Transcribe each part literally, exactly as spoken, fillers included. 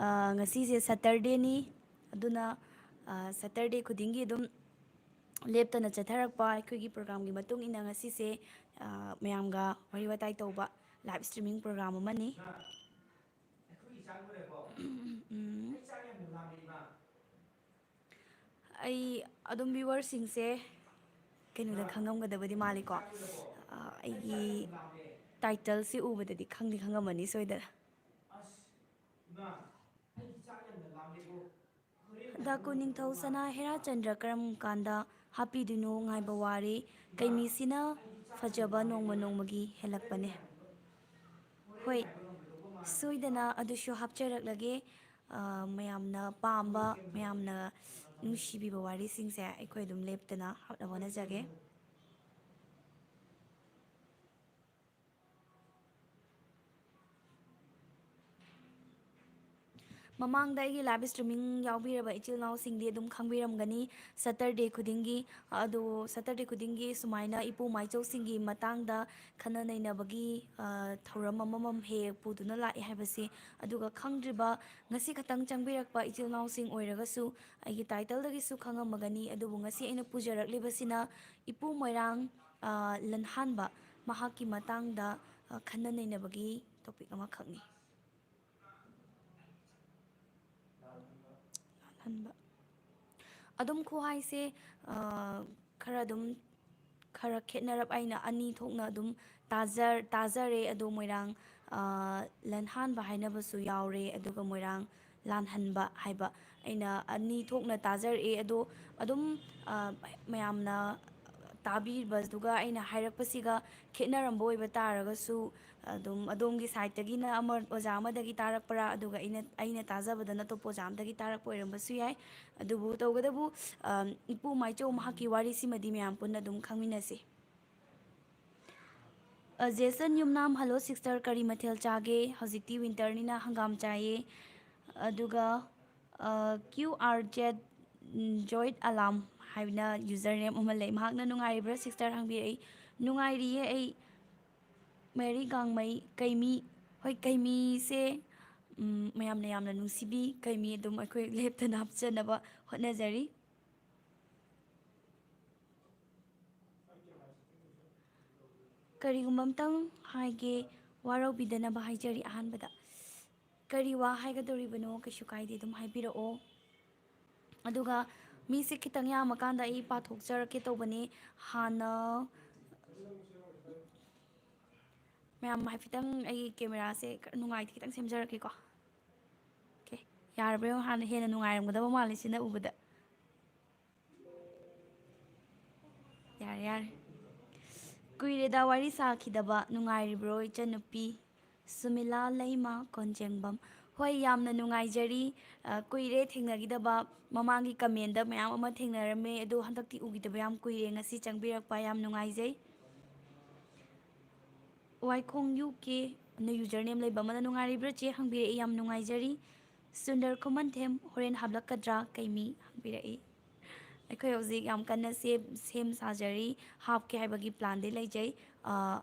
ꯑ, ꯉꯁꯤꯁꯦ Saturdayꯅꯤ, ꯑꯗꯨꯅ, ꯑ, Saturday ꯈꯨꯗꯤꯡꯒꯤ ꯑꯗꯨꯝ ꯂꯦꯞꯇꯅ ꯆꯠꯊꯔꯛꯄ ꯑꯩꯈꯣꯏꯒꯤ programꯒꯤ ꯃꯇꯨꯡ ꯏꯟꯅ ꯉꯁꯤꯁꯦ, ꯑ, ꯃꯌꯥꯝꯒ ꯋꯥꯔꯤ ꯋꯥꯇꯥꯏ ꯇꯧꯕ live streaming program ꯑꯃꯅꯤ꯫ ꯎꯝ꯫ ꯑꯩ ꯑꯗꯨꯝ viewerꯁꯤꯡꯁꯦ ꯀꯩꯅꯣꯗ ꯈꯪꯉꯝꯒꯗꯕꯗꯤ ꯃꯥꯜꯂꯤꯀꯣ꯫ ꯑ, ꯑꯩꯒꯤ titleꯁꯤ ꯎꯕꯗꯗꯤ ꯈꯪꯗꯤ ꯈꯪꯉꯝꯃꯅꯤ ꯁꯣꯏꯗꯅ꯫ ꯗꯥꯀꯨ ꯅꯤꯡꯊꯧ ꯁꯅꯥ ꯍꯦꯔꯥꯆꯟꯗ꯭ꯔ ꯀꯔꯝ ꯀꯥꯟꯗ ꯍꯥꯞꯄꯤꯗꯣꯏꯅꯣ ꯉꯥꯏꯕ ꯋꯥꯔꯦ, ꯀꯩꯃꯤꯁꯤꯅ ꯐꯖꯕ ꯅꯣꯡꯃ ꯅꯣꯡꯃꯒꯤ ꯍꯦꯜꯂꯛꯄꯅꯦ꯫ ꯍꯣꯏ, ꯁꯣꯏꯗꯅ ꯑꯗꯨꯁꯨ ꯍꯥꯞꯆꯔꯛꯂꯒꯦ꯫ ꯑ, ꯃꯌꯥꯝꯅ ꯄꯥꯝꯕ, ꯃꯌꯥꯝꯅ ꯅꯨꯡꯁꯤꯕꯤꯕ ꯋꯥꯔꯤꯁꯤꯡꯁꯦ ꯑꯩꯈꯣꯏ ꯑꯗꯨꯝ ꯂꯦꯞꯇꯅ ꯍꯣꯠꯅꯕ ꯍꯣꯠꯅꯖꯒꯦ꯫ ꯃꯃꯥꯡꯗ ꯑꯩꯒꯤ live streaming ꯌꯥꯎꯕꯤꯔꯕ ꯏꯆꯤꯜ ꯏꯅꯥꯎꯁꯤꯡꯗꯤ ꯑꯗꯨꯝ ꯈꯪꯕꯤꯔꯝꯒꯅꯤ, Saturday ꯈꯨꯗꯤꯡꯒꯤ, ꯑꯗꯣ Saturday ꯈꯨꯗꯤꯡꯒꯤ ꯁꯨꯃꯥꯏꯅ ꯏꯄꯨ ꯃꯥꯏꯆꯧꯁꯤꯡꯒꯤ ꯃꯇꯥꯡꯗ ꯈꯟꯅ ꯅꯩꯅꯕꯒꯤ, ꯑ, ꯊꯧꯔꯝ ꯑꯃꯃꯝ ꯍꯦꯛ ꯍꯦꯛ ꯄꯨꯗꯨꯅ ꯂꯥꯛꯑꯦ ꯍꯥꯏꯕꯁꯤ꯫ ꯑꯗꯨꯒ ꯈꯪꯗ꯭ꯔꯤꯕ, ꯉꯁꯤ ꯈꯛꯇꯪ ꯆꯪꯕꯤꯔꯛꯄ ꯏꯆꯤꯜ ꯏꯅꯥꯎꯁꯤꯡ ꯑꯣꯏꯔꯒꯁꯨ ꯑꯩꯒꯤ titleꯗꯒꯤꯁꯨ ꯈꯪꯉꯝꯃꯒꯅꯤ, ꯑꯗꯨꯕꯨ ꯉꯁꯤ ꯑꯩꯅ ꯄꯨꯖꯔꯛꯂꯤꯕꯁꯤꯅ ꯏꯄꯨ ꯃꯣꯏꯔꯥꯡ, ꯑ, ꯂꯟꯍꯥꯟꯕ, ꯃꯍꯥꯛꯀꯤ ꯃꯇꯥꯡꯗ, ꯑ, ꯈꯟꯅ ꯅꯩꯅꯕꯒꯤ topic ꯑꯃꯈꯛꯅꯤ꯫ ꯂꯥꯜꯍꯟꯕ꯫ ꯑꯗꯨꯝ ꯈꯨꯍꯥꯏꯁꯦ, ꯑ, ꯈꯔ ꯑꯗꯨꯝ, ꯈꯔ ꯈꯦꯠꯅꯔꯞ ꯑꯩꯅ ꯑꯅꯤ ꯊꯣꯛꯅ ꯑꯗꯨꯝ ꯇꯥꯖꯔ-, ꯇꯥꯖꯔꯦ꯫ ꯑꯗꯣ ꯃꯣꯏꯔꯥꯡ, ꯑ, ꯂꯟꯍꯥꯟꯕ ꯍꯥꯏꯅꯕꯁꯨ ꯌꯥꯎꯔꯦ, ꯑꯗꯨꯒ ꯃꯣꯏꯔꯥꯡ ꯂꯥꯟꯍꯟꯕ ꯍꯥꯏꯕ ꯑꯩꯅ ꯑꯅꯤ ꯊꯣꯛꯅ ꯇꯥꯖꯔꯛꯑꯦ꯫ ꯑꯗꯣ ꯑꯗꯨꯝ, ꯑ, ꯃꯌꯥꯝꯅ ꯇꯥꯕꯤꯕꯗꯨꯒ ꯑꯩꯅ ꯍꯥꯏꯔꯛꯄꯁꯤꯒ ꯈꯦꯠꯅꯔꯝꯕ ꯑꯣꯏꯕ ꯇꯥꯔꯒꯁꯨ, ꯑꯗꯨꯝ ꯑꯗꯣꯝꯒꯤ sideꯇꯒꯤꯅ ꯑꯃ, ꯑꯣꯖꯥ ꯑꯃꯗꯒꯤ ꯇꯥꯔꯛꯄ꯭ꯔꯥ, ꯑꯗꯨꯒ ꯑꯩꯅ, ꯑꯩꯅ ꯇꯥꯖꯕꯗꯅ ꯑꯇꯣꯞꯄ ꯑꯣꯖꯥ ꯑꯃꯗꯒꯤ ꯇꯥꯔꯛꯄ ꯑꯣꯏꯔꯝꯕꯁꯨ ꯌꯥꯏ꯫ ꯑꯗꯨꯕꯨ ꯇꯧꯒꯗꯕꯨ, ꯑ, ꯏꯄꯨ ꯃꯥꯏꯆꯧ ꯃꯍꯥꯛꯀꯤ ꯋꯥꯔꯤꯁꯤꯃꯗꯤ ꯃꯌꯥꯝ ꯄꯨꯟꯅ ꯑꯗꯨꯝ ꯈꯪꯃꯤꯟꯅꯁꯤ꯫ ꯑ, ꯖꯦꯁꯟ ꯌꯨꯝꯅꯥꯝ, "Hello sister, ꯀꯔꯤ ꯃꯊꯦꯜ ꯆꯥꯒꯦ? ꯍꯧꯖꯤꯛꯇꯤ winterꯅꯤꯅ ꯍꯪꯒꯥꯝ ꯆꯥꯏꯌꯦ꯫" ꯑꯗꯨꯒ, ꯑ, Q R Z, ꯎꯝ, Joy Alam ꯍꯥꯏꯅ username ꯑꯃ ꯂꯩ꯫ ꯃꯍꯥꯛꯅ, "ꯅꯨꯡꯉꯥꯏꯔꯤꯕ꯭ꯔꯥ sister?" ꯍꯪꯕꯤꯔꯛꯏ꯫ ꯅꯨꯡꯉꯥꯏꯔꯤꯌꯦ ꯑꯩ꯫ ꯃꯦꯔꯤ ꯒꯥꯡꯃꯩ, ꯀꯩꯃꯤ꯫ ꯍꯣꯏ, ꯀꯩꯃꯤꯁꯦ ꯎꯝ, ꯃꯌꯥꯝꯅ ꯌꯥꯝꯅ ꯅꯨꯡꯁꯤꯕꯤ, ꯀꯩꯃꯤ ꯑꯗꯨꯝ ꯑꯩꯈꯣꯏ ꯂꯦꯞꯇꯅ ꯍꯥꯞꯆꯅꯕ ꯍꯣꯠꯅꯖꯔꯤ꯫ ꯀꯔꯤꯒꯨꯝꯕ ꯑꯝꯇꯪ ꯍꯥꯏꯒꯦ, ꯋꯥꯔꯧꯕꯤꯗꯅꯕ ꯍꯥꯏꯖꯔꯤ꯫ ꯑꯍꯥꯟꯕꯗ ꯀꯔꯤ ꯋꯥ ꯍꯥꯏꯒꯗꯧꯔꯤꯕꯅꯣ? ꯀꯩꯁꯨ ꯀꯥꯏꯗꯦ, ꯑꯗꯨꯝ ꯍꯥꯏꯕꯤꯔꯛꯑꯣ꯫ ꯑꯗꯨꯒ ꯃꯤꯁꯦ ꯈꯤꯇꯪ ꯌꯥꯝꯃꯀꯥꯟꯗ ꯑꯩ ꯄꯥꯊꯣꯛꯆꯔꯛꯀꯦ ꯇꯧꯕꯅꯤ꯫ ꯍꯥꯟꯅ ꯃꯌꯥꯝ ꯍꯥꯏꯐꯦꯠꯇꯪ ꯑꯩꯒꯤ ꯀꯦꯃꯦꯔꯥꯁꯦ ꯈꯔ ꯅꯨꯡꯉꯥꯏꯇꯦ, ꯈꯤꯇꯪ ꯁꯦꯝꯖꯔꯛꯀꯦꯀꯣ꯫ ꯑꯣꯀꯦ, ꯌꯥꯔꯕ꯭ꯔꯥ ꯌꯦꯡꯉꯣ? ꯍꯥꯟꯅ ꯍꯦꯟꯅ ꯅꯨꯡꯉꯥꯏꯔꯝꯒꯗꯕ ꯃꯥꯜꯂꯦ ꯁꯤꯅ ꯎꯕꯗ꯫ ꯌꯥꯔꯦ, ꯌꯥꯔꯦ꯫ ꯀꯨꯏꯔꯦꯗ ꯋꯥꯔꯤ ꯁꯥꯈꯤꯗꯕ, ꯅꯨꯡꯉꯥꯏꯔꯤꯕ꯭ꯔꯣ ꯏꯆꯟꯅꯨꯄꯤ? ꯁꯨꯃꯤꯂꯥ ꯂꯩꯃ ꯀꯣꯟꯖꯦꯡꯕꯝ꯫ ꯍꯣꯏ, ꯌꯥꯝꯅ ꯅꯨꯡꯉꯥꯏꯖꯔꯤ꯫ ꯑ, ꯀꯨꯏꯔꯦ ꯊꯦꯡꯅꯈꯤꯗꯕ꯫ ꯃꯃꯥꯡꯒꯤ ꯀꯃꯦꯟꯗ ꯃꯌꯥꯝ ꯑꯃ ꯊꯦꯡꯅꯔꯝꯃꯦ, ꯑꯗꯣ ꯍꯟꯗꯛꯇꯤ ꯎꯈꯤꯗꯕ ꯌꯥꯝ ꯀꯨꯏꯔꯦ꯫ ꯉꯁꯤ ꯆꯪꯕꯤꯔꯛꯄ ꯌꯥꯝ ꯅꯨꯡꯉꯥꯏꯖꯩ꯫ ꯋꯥꯏꯈꯣꯡ ꯌꯨ ꯀꯦ, ꯅ ꯌꯨꯖꯔ ꯅꯦꯝ ꯂꯩꯕ ꯑꯃꯅ, "ꯅꯨꯡꯉꯥꯏꯔꯤꯕ꯭ꯔꯥ ꯆꯦ?" ꯍꯪꯕꯤꯔꯛꯏ, ꯌꯥꯝ ꯅꯨꯡꯉꯥꯏꯖꯔꯤ꯫ ꯁꯨꯟꯗꯔ ꯈꯨꯃꯟꯊꯦꯝ, "ꯍꯣꯔꯦꯟ ꯍꯥꯞꯂꯛꯀꯗ꯭ꯔꯥ ꯀꯩꯃꯤ?" ꯍꯪꯕꯤꯔꯛꯏ꯫ ꯑꯩꯈꯣꯏ ꯍꯧꯖꯤꯛ ꯌꯥꯝ ꯀꯟꯅ ꯁꯦꯝ, ꯁꯦꯝ ꯁꯥꯖꯔꯤ, ꯍꯥꯞꯀꯦ ꯍꯥꯏꯕꯒꯤ ꯄ꯭ꯂꯥꯟꯗꯤ ꯂꯩꯖꯩ꯫ ꯑ,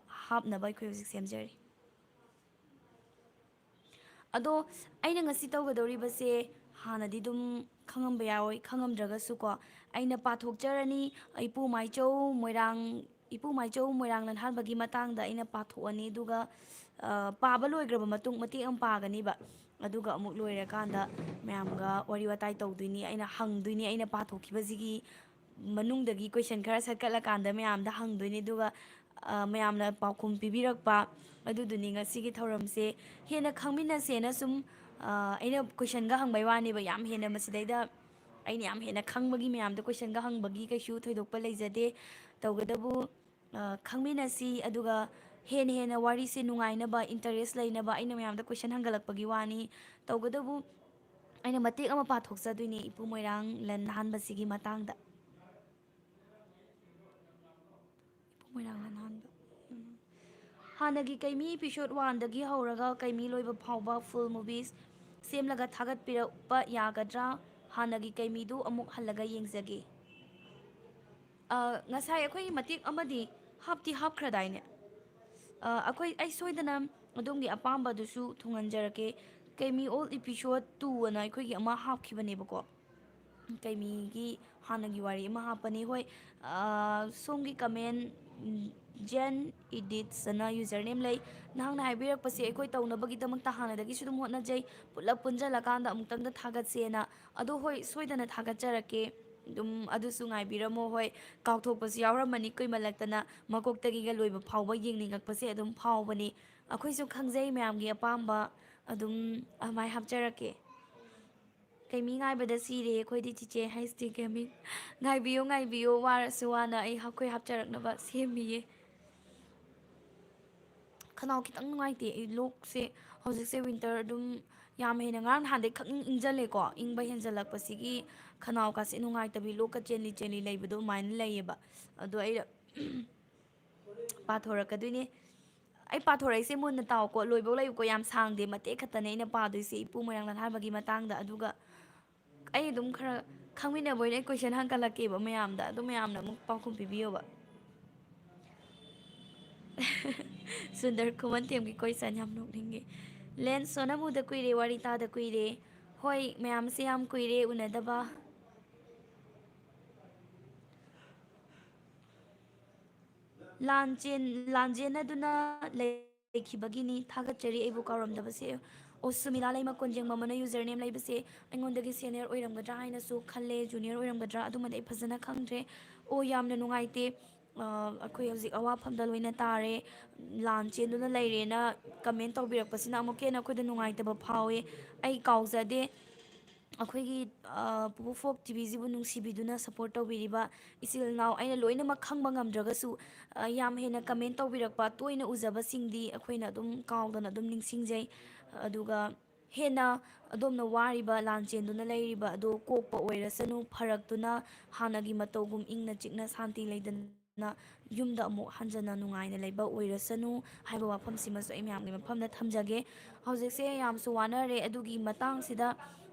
ꯍꯥꯞꯅꯕ ꯑꯩꯈꯣꯏ ꯍꯧꯖꯤꯛ ꯁꯦꯝꯖꯔꯤ꯫ ꯑꯗꯣ ꯑꯩꯅ ꯉꯁꯤ ꯇꯧꯒꯗꯧꯔꯤꯕꯁꯦ ꯍꯥꯟꯅꯗꯤ ꯑꯗꯨꯝ ꯈꯪꯉꯝꯕ ꯌꯥꯔꯣꯏ, ꯈꯪꯉꯝꯗ꯭ꯔꯒꯁꯨꯀꯣ, ꯑꯩꯅ ꯄꯥꯊꯣꯛꯆꯔꯅꯤ꯫ ꯏꯄꯨ ꯃꯥꯏꯆꯧ ꯃꯣꯏꯔꯥꯡ, ꯏꯄꯨ ꯃꯥꯏꯆꯧ ꯃꯣꯏꯔꯥꯡ ꯂꯟꯍꯥꯟꯕꯒꯤ ꯃꯇꯥꯡꯗ ꯑꯩꯅ ꯄꯥꯊꯣꯛꯑꯅꯤ, ꯑꯗꯨꯒ, ꯑ, ꯄꯥꯕ ꯂꯣꯏꯈ꯭ꯔꯕ ꯃꯇꯨꯡ ꯃꯇꯦꯛ ꯑꯃ ꯄꯥꯒꯅꯤꯕ, ꯑꯗꯨꯒ ꯑꯃꯨꯛ ꯂꯣꯏꯔꯀꯥꯟꯗ ꯃꯌꯥꯝꯒ ꯋꯥꯔꯤ ꯋꯥꯇꯥꯏ ꯇꯧꯗꯣꯏꯅꯤ꯫ ꯑꯩꯅ ꯍꯪꯗꯣꯏꯅꯤ, ꯑꯩꯅ ꯄꯥꯊꯣꯛꯈꯤꯕꯁꯤꯒꯤ ꯃꯅꯨꯡꯗꯒꯤ ꯀꯣꯏꯁꯟ ꯈꯔ ꯁꯠꯀꯠꯂꯀꯥꯟꯗ ꯃꯌꯥꯝꯗ ꯍꯪꯗꯣꯏꯅꯤ, ꯑꯗꯨꯒ, ꯑ, ꯃꯌꯥꯝꯅ ꯄꯥꯎꯈꯨꯝ ꯄꯤꯕꯤꯔꯛꯄ, ꯑꯗꯨꯗꯨꯅꯤ ꯉꯁꯤꯒꯤ ꯊꯧꯔꯝꯁꯦ꯫ ꯍꯦꯟꯅ ꯈꯪꯃꯤꯟꯅꯁꯦꯅ ꯁꯨꯝ, ꯑ, ꯑꯩꯅ ꯀꯣꯏꯁꯟꯒ ꯍꯪꯕꯩ ꯋꯥꯅꯦꯕ, ꯌꯥꯝ ꯍꯦꯟꯅ ꯃꯁꯤꯗꯩꯗ ꯑꯩꯅ ꯌꯥꯝ ꯍꯦꯟꯅ ꯈꯪꯕꯒꯤ, ꯃꯌꯥꯝꯗ ꯀꯣꯏꯁꯟꯒ ꯍꯪꯕꯒꯤ ꯀꯩꯁꯨ ꯊꯣꯏꯗꯣꯛꯄ ꯂꯩꯖꯗꯦ꯫ ꯇꯧꯒꯗꯕꯨ, ꯑ, ꯈꯪꯃꯤꯟꯅꯁꯤ, ꯑꯗꯨꯒ ꯍꯦꯟꯅ ꯍꯦꯟꯅ ꯋꯥꯔꯤꯁꯦ ꯅꯨꯡꯉꯥꯏꯅꯕ, ꯏꯟꯇꯔꯦꯁ ꯂꯩꯅꯕ ꯑꯩꯅ ꯃꯌꯥꯝꯗ ꯀꯣꯏꯁꯟ ꯍꯪꯒꯠꯂꯛꯄꯒꯤ ꯋꯥꯅꯤ꯫ ꯇꯧꯒꯗꯕꯨ ꯑꯩꯅ ꯃꯇꯦꯛ ꯑꯃ ꯄꯥꯊꯣꯛꯆꯗꯣꯏꯅꯦ ꯏꯄꯨ ꯃꯣꯏꯔꯥꯡ ꯂꯟ ꯍꯥꯟꯕꯁꯤꯒꯤ ꯃꯇꯥꯡꯗ꯫ ꯏꯄꯨ ꯃꯣꯏꯔꯥꯡ ꯂꯟ ꯍꯥꯟꯕ꯫ ꯎꯝ꯫ ꯍꯥꯟꯅꯒꯤ ꯀꯩꯃꯤ episode one ꯗꯒꯤ ꯍꯧꯔꯒ ꯀꯩꯃꯤ ꯂꯣꯏꯕ ꯐꯥꯎꯕ full movies ꯁꯦꯝꯂꯒ ꯊꯥꯒꯠꯄꯤꯔꯛꯄ ꯌꯥꯒꯗ꯭ꯔꯥ? ꯍꯥꯟꯅꯒꯤ ꯀꯩꯃꯤꯗꯨ ꯑꯃꯨꯛ ꯍꯜꯂꯒ ꯌꯦꯡꯖꯒꯦ꯫ ꯑ, ꯉꯁꯥꯏ ꯑꯩꯈꯣꯏ ꯃꯇꯦꯛ ꯑꯃꯗꯤ ꯍꯥꯞꯇꯤ ꯍꯥꯞꯈ꯭ꯔꯗꯥꯏꯅꯦ? ꯑ, ꯑꯩꯈꯣꯏ, ꯑꯩ ꯁꯣꯏꯗꯅ ꯑꯗꯣꯝꯒꯤ ꯑꯄꯥꯝꯕꯗꯨꯁꯨ ꯊꯨꯡꯍꯟꯖꯔꯛꯀꯦ꯫ ꯀꯩꯃꯤ ꯑꯣꯜ ꯏꯄꯤꯁꯣꯠ ꯇꯨ ꯑꯅ ꯑꯩꯈꯣꯏꯒꯤ ꯑꯃ ꯍꯥꯞꯈꯤꯕꯅꯦꯕꯀꯣ꯫ ꯀꯩꯃꯤꯒꯤ ꯍꯥꯟꯅꯒꯤ ꯋꯥꯔꯤ ꯑꯃ ꯍꯥꯞꯄꯅꯤ꯫ ꯍꯣꯏ, ꯑꯥ, ꯁꯣꯝꯒꯤ ꯀꯃꯦꯟ, ꯎꯝ, ꯖꯦꯟ ꯏꯗꯤꯠꯁ ꯑꯅ ꯌꯨꯖꯔ ꯅꯦꯝ ꯂꯩ꯫ ꯅꯍꯥꯛꯅ ꯍꯥꯏꯕꯤꯔꯛꯄꯁꯦ ꯑꯩꯈꯣꯏ ꯇꯧꯅꯕꯒꯤꯗꯃꯛꯇ ꯍꯥꯟꯅꯗꯒꯤꯁꯨ ꯑꯗꯨꯝ ꯍꯣꯠꯅꯖꯩ꯫ ꯄꯨꯂꯞ ꯄꯨꯟꯁꯤꯜꯂꯀꯥꯟꯗ ꯑꯃꯨꯛꯇꯪꯗ ꯊꯥꯒꯠꯁꯦꯅ꯫ ꯑꯗꯣ ꯍꯣꯏ, ꯁꯣꯏꯗꯅ ꯊꯥꯒꯠꯆꯔꯛꯀꯦ꯫ ꯑꯗꯨꯝ ꯑꯗꯨꯁꯨ ꯉꯥꯏꯕꯤꯔꯝꯃꯣ꯫ ꯍꯣꯏ, ꯀꯥꯎꯊꯣꯛꯄꯁꯨ ꯌꯥꯎꯔꯝꯃꯅꯤ, ꯀꯨꯏꯃꯜꯂꯛꯇꯅ ꯃꯀꯣꯛꯇꯒꯤꯒ ꯂꯣꯏꯕ ꯐꯥꯎꯕ ꯌꯦꯡꯅꯤꯡꯉꯛꯄꯁꯦ ꯑꯗꯨꯝ ꯐꯥꯎꯕꯅꯤ꯫ ꯑꯩꯈꯣꯏꯁꯨ ꯈꯪꯖꯩ ꯃꯌꯥꯝꯒꯤ ꯑꯄꯥꯝꯕ ꯑꯗꯨꯝ ꯑꯗꯨꯃꯥꯏ ꯍꯥꯞꯆꯔꯛꯀꯦ꯫ ꯀꯩꯃꯤ ꯉꯥꯏꯕꯗ ꯁꯤꯔꯦ ꯑꯩꯈꯣꯏꯗꯤ ꯆꯤꯆꯦ ꯍꯩꯁ ꯇꯤ ꯒꯦꯃꯤꯡ꯫ ꯉꯥꯏꯕꯤꯌꯨ, ꯉꯥꯏꯕꯤꯌꯨ, ꯋꯥꯔꯁꯨ ꯋꯥꯅ ꯑꯩ ꯑꯩꯈꯣꯏ ꯍꯥꯞꯆꯔꯛꯅꯕ ꯁꯦꯝꯃꯤꯌꯦ꯫ ꯈꯅꯥꯎ ꯈꯤꯇꯪ ꯅꯨꯡꯉꯥꯏꯇꯦ ꯑꯩ, ꯂꯣꯛꯁꯦ ꯍꯧꯖꯤꯛꯁꯦ ꯋꯤꯟꯇꯔ ꯑꯗꯨꯝ ꯌꯥꯝ ꯍꯦꯟꯅ ꯉꯔꯥꯡ ꯅꯍꯥꯟꯗꯩ ꯈꯛ ꯏꯪ ꯏꯪꯖꯜꯂꯦꯀꯣ꯫ ꯏꯪꯕ ꯍꯦꯟꯖꯜꯂꯛꯄꯁꯤꯒꯤ ꯈꯅꯥꯎꯒꯁꯦ ꯅꯨꯡꯉꯥꯏꯇꯕꯤ, ꯂꯣꯛꯀ ꯆꯦꯟꯂꯤ ꯆꯦꯟꯂꯤ ꯂꯩꯕꯗꯣ ꯑꯗꯨꯃꯥꯏꯅ ꯂꯩꯌꯦꯕ꯫ ꯑꯗꯣ ꯑꯩ ꯄꯥꯊꯣꯔꯛꯀꯗꯣꯏꯅꯦ꯫ ꯑꯩ ꯄꯥꯊꯣꯔꯛꯏꯁꯦ ꯃꯨꯟꯅ ꯇꯥꯎꯀꯣ, ꯂꯣꯏꯕꯧ ꯂꯩꯌꯨꯀꯣ, ꯌꯥꯝ ꯁꯥꯡꯗꯦ, ꯃꯇꯦꯛ ꯈꯛꯇꯅꯦ ꯑꯩꯅ ꯄꯥꯗꯣꯏꯁꯦ ꯏꯄꯨ ꯃꯣꯏꯔꯥꯡ ꯂꯟꯍꯥꯟꯕꯒꯤ ꯃꯇꯥꯡꯗ꯫ ꯑꯗꯨꯒ ꯑꯩ ꯑꯗꯨꯝ ꯈꯔ ꯈꯪꯃꯤꯟꯅꯕ ꯑꯣꯏꯅ ꯑꯩ ꯀꯣꯏꯁꯟ ꯍꯪꯒꯠꯂꯛꯀꯦꯕ ꯃꯌꯥꯝꯗ, ꯑꯗꯨ ꯃꯌꯥꯝꯅ ꯑꯃꯨꯛ ꯄꯥꯎꯈꯨꯝ ꯄꯤꯕꯤꯌꯣꯕ꯫ ꯁꯨꯟꯗꯔ ꯈꯨꯃꯟꯊꯦꯝꯒꯤ ꯀꯣꯏꯁꯟ ꯌꯥꯝ ꯅꯣꯛꯅꯤꯡꯉꯦ꯫ ꯂꯦꯟ, ꯁꯣꯅꯝ ꯎꯗ ꯀꯨꯏꯔꯦ, ꯋꯥꯔꯤ ꯇꯥꯗ ꯀꯨꯏꯔꯦ꯫ ꯍꯣꯏ, ꯃꯌꯥꯝꯁꯦ ꯌꯥꯝ ꯀꯨꯏꯔꯦ ꯎꯅꯗꯕ꯫ ꯂꯥꯟ ꯆꯦꯟ-, ꯂꯥꯟꯖꯦꯟꯅꯗꯨꯅ ꯂꯩꯈꯤꯕꯒꯤꯅꯤ꯫ ꯊꯥꯒꯠꯆꯔꯤ ꯑꯩꯕꯨ ꯀꯥꯎꯔꯝꯗꯕꯁꯦ꯫ ꯑꯣ, ꯁꯨꯃꯤꯂꯥ ꯂꯩꯃ ꯀꯣꯟꯖꯦꯡꯕꯝ ꯑꯅ ꯌꯨꯖꯔ ꯅꯦꯝ ꯂꯩꯕꯁꯦ ꯑꯩꯉꯣꯟꯗꯒꯤ ꯁꯦꯅꯤꯌꯔ ꯑꯣꯏꯔꯝꯒꯗ꯭ꯔꯥ ꯍꯥꯏꯅꯁꯨ ꯈꯜꯂꯦ, ꯖꯨꯅꯤꯌꯔ ꯑꯣꯏꯔꯝꯒꯗ꯭ꯔꯥ, ꯑꯗꯨꯃꯗꯤ ꯑꯩ ꯐꯖꯅ ꯈꯪꯗ꯭ꯔꯦ꯫ ꯑꯣ, ꯌꯥꯝꯅ ꯅꯨꯡꯉꯥꯏꯇꯦ꯫ ꯑ, ꯑꯩꯈꯣꯏ ꯍꯧꯖꯤꯛ ꯑꯋꯥꯐꯝꯗ ꯂꯣꯏꯅ ꯇꯥꯔꯦ꯫ ꯂꯥꯟ ꯆꯦꯟꯗꯨꯅ ꯂꯩꯔꯦꯅ ꯀꯃꯦꯟ ꯇꯧꯕꯤꯔꯛꯄꯁꯤꯅ ꯑꯃꯨꯛꯀ ꯍꯦꯟꯅ ꯑꯩꯈꯣꯏꯗ ꯅꯨꯡꯉꯥꯏꯇꯕ ꯐꯥꯎꯋꯦ꯫ ꯑꯩ ꯀꯥꯎꯖꯗꯦ꯫ ꯑꯩꯈꯣꯏꯒꯤ, ꯑ, ꯄꯨꯄꯨ ꯐꯣꯛ ꯇꯤ ꯚꯤꯁꯤꯕꯨ ꯅꯨꯡꯁꯤꯕꯤꯗꯨꯅ ꯁꯞꯄꯣꯔꯠ ꯇꯧꯕꯤꯔꯤꯕ ꯏꯆꯤꯜ ꯏꯅꯥꯎ, ꯑꯩꯅ ꯂꯣꯏꯅꯃꯛ ꯈꯪꯕ ꯉꯝꯗ꯭ꯔꯒꯁꯨ, ꯑ, ꯌꯥꯝ ꯍꯦꯟꯅ ꯀꯃꯦꯟ ꯇꯧꯕꯤꯔꯛꯄ, ꯇꯣꯏꯅ ꯎꯖꯕꯁꯤꯡꯗꯤ ꯑꯩꯈꯣꯏꯅ ꯑꯗꯨꯝ ꯀꯥꯎꯗꯅ ꯑꯗꯨꯝ ꯅꯤꯡꯁꯤꯡꯖꯩ꯫ ꯑꯗꯨꯒ ꯍꯦꯟꯅ ꯑꯗꯣꯝꯅ ꯋꯥꯔꯤꯕ, ꯂꯥꯟ ꯆꯦꯟꯗꯨꯅ ꯂꯩꯔꯤꯕ ꯑꯗꯨ ꯀꯣꯛꯄ ꯑꯣꯏꯔꯁꯅꯨ, ꯐꯔꯛꯇꯨꯅ ꯍꯥꯟꯅꯒꯤ ꯃꯇꯧꯒꯨꯝ ꯏꯪꯅ ꯆꯤꯛꯅ ꯁꯥꯟꯇꯤ ꯂꯩꯗꯅ ꯌꯨꯝꯗ ꯑꯃꯨꯛ ꯍꯟꯖꯟꯅ ꯅꯨꯡꯉꯥꯏꯅ ꯂꯩꯕ ꯑꯣꯏꯔꯁꯅꯨ ꯍꯥꯏꯕ ꯋꯥꯐꯝꯁꯤꯃꯁꯨ ꯑꯩ ꯃꯌꯥꯝꯒꯤ ꯃꯐꯝꯗ ꯊꯝꯖꯒꯦ꯫ ꯍꯧꯖꯤꯛꯁꯦ ꯌꯥꯝꯁꯨ ꯋꯥꯅꯔꯦ꯫ ꯑꯗꯨꯒꯤ ꯃꯇꯥꯡꯁꯤꯗ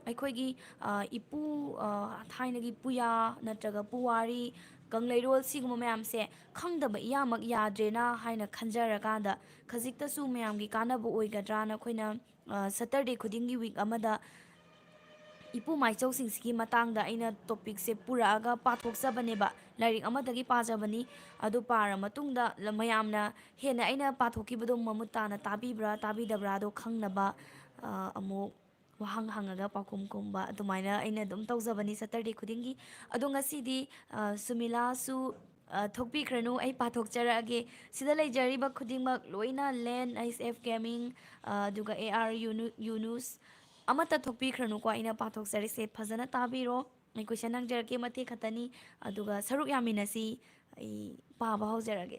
ꯑꯩꯈꯣꯏꯒꯤ, ꯑ, ꯏꯄꯨ, ꯑ, ꯊꯥꯏꯅꯒꯤ ꯄꯨꯌꯥ ꯅꯠꯇ꯭ꯔꯒ ꯄꯨꯋꯥꯔꯤ, ꯀꯪꯂꯩꯔꯣꯜ, ꯁꯤꯒꯨꯝꯕ ꯃꯌꯥꯝꯁꯦ ꯈꯪꯗꯕ ꯏꯌꯥꯃꯛ ꯌꯥꯗ꯭ꯔꯦꯅ ꯍꯥꯏꯅ ꯈꯟꯖꯔꯀꯥꯟꯗ, ꯈꯖꯤꯛꯇꯁꯨ ꯃꯌꯥꯝꯒꯤ ꯀꯥꯟꯅꯕ ꯑꯣꯏꯒꯗ꯭ꯔꯥꯅ ꯑꯩꯈꯣꯏꯅ ꯑ, Saturday ꯈꯨꯗꯤꯡꯒꯤ week ꯑꯃꯗ ꯏꯄꯨ ꯃꯥꯏꯆꯧꯁꯤꯡꯁꯤꯒꯤ ꯃꯇꯥꯡꯗ ꯑꯩꯅ topicꯁꯦ ꯄꯨꯔꯛꯑꯒ ꯄꯥꯊꯣꯛꯆꯕꯅꯦꯕ꯫ ꯂꯥꯏꯔꯤꯛ ꯑꯃꯗꯒꯤ ꯄꯥꯖꯕꯅꯤ꯫ ꯑꯗꯨ ꯄꯥꯔ ꯃꯇꯨꯡꯗ ꯂ-, ꯃꯌꯥꯝꯅ ꯍꯦꯟꯅ ꯑꯩꯅ ꯄꯥꯊꯣꯛꯈꯤꯕꯗꯣ ꯃꯃꯨꯠ ꯇꯥꯅ ꯇꯥꯕꯤꯕ꯭ꯔꯥ, ꯇꯥꯕꯤꯗꯕ꯭ꯔꯥꯗꯣ ꯈꯪꯅꯕ, ꯑ, ꯑꯃꯨꯛ ꯋꯥꯍꯪ ꯍꯪꯉꯒ ꯄꯥꯎꯈꯨꯝ ꯈꯨꯝꯕ ꯑꯗꯨꯃꯥꯏꯅ ꯑꯩꯅ ꯑꯗꯨꯝ ꯇꯧꯖꯕꯅꯤ Saturday ꯈꯨꯗꯤꯡꯒꯤ꯫ ꯑꯗꯣ ꯉꯁꯤꯗꯤ, ꯑ, ꯁꯨꯃꯤꯂꯥꯁꯨ, ꯑ, ꯊꯣꯛꯄꯤꯈ꯭ꯔꯅꯨ, ꯑꯩ ꯄꯥꯊꯣꯛꯆꯔꯛꯑꯒꯦ꯫ ꯁꯤꯗ ꯂꯩꯖꯔꯤꯕ ꯈꯨꯗꯤꯡꯃꯛ ꯂꯣꯏꯅ ꯂꯦꯟ, ꯑꯩꯁ ꯑꯦꯐ ꯒꯦꯃꯤꯡ, ꯑ, ꯑꯗꯨꯒ ꯑꯦ ꯑꯥꯔ ꯌꯨꯅꯨ-, ꯌꯨꯅꯨꯁ, ꯑꯃꯠꯇ ꯊꯣꯛꯄꯤꯈ꯭ꯔꯅꯨꯀꯣ, ꯑꯩꯅ ꯄꯥꯊꯣꯛꯆꯔꯤꯁꯦ ꯐꯖꯅ ꯇꯥꯕꯤꯔꯣ꯫ ꯑꯩ question ꯍꯪꯖꯔꯛꯀꯦ ꯃꯇꯦꯛ ꯈꯛꯇꯅꯤ, ꯑꯗꯨꯒ ꯁꯔꯨꯛ ꯌꯥꯃꯤꯟꯅꯁꯤ꯫ ꯑꯩ ꯄꯥꯕ ꯍꯧꯖꯔꯒꯦ꯫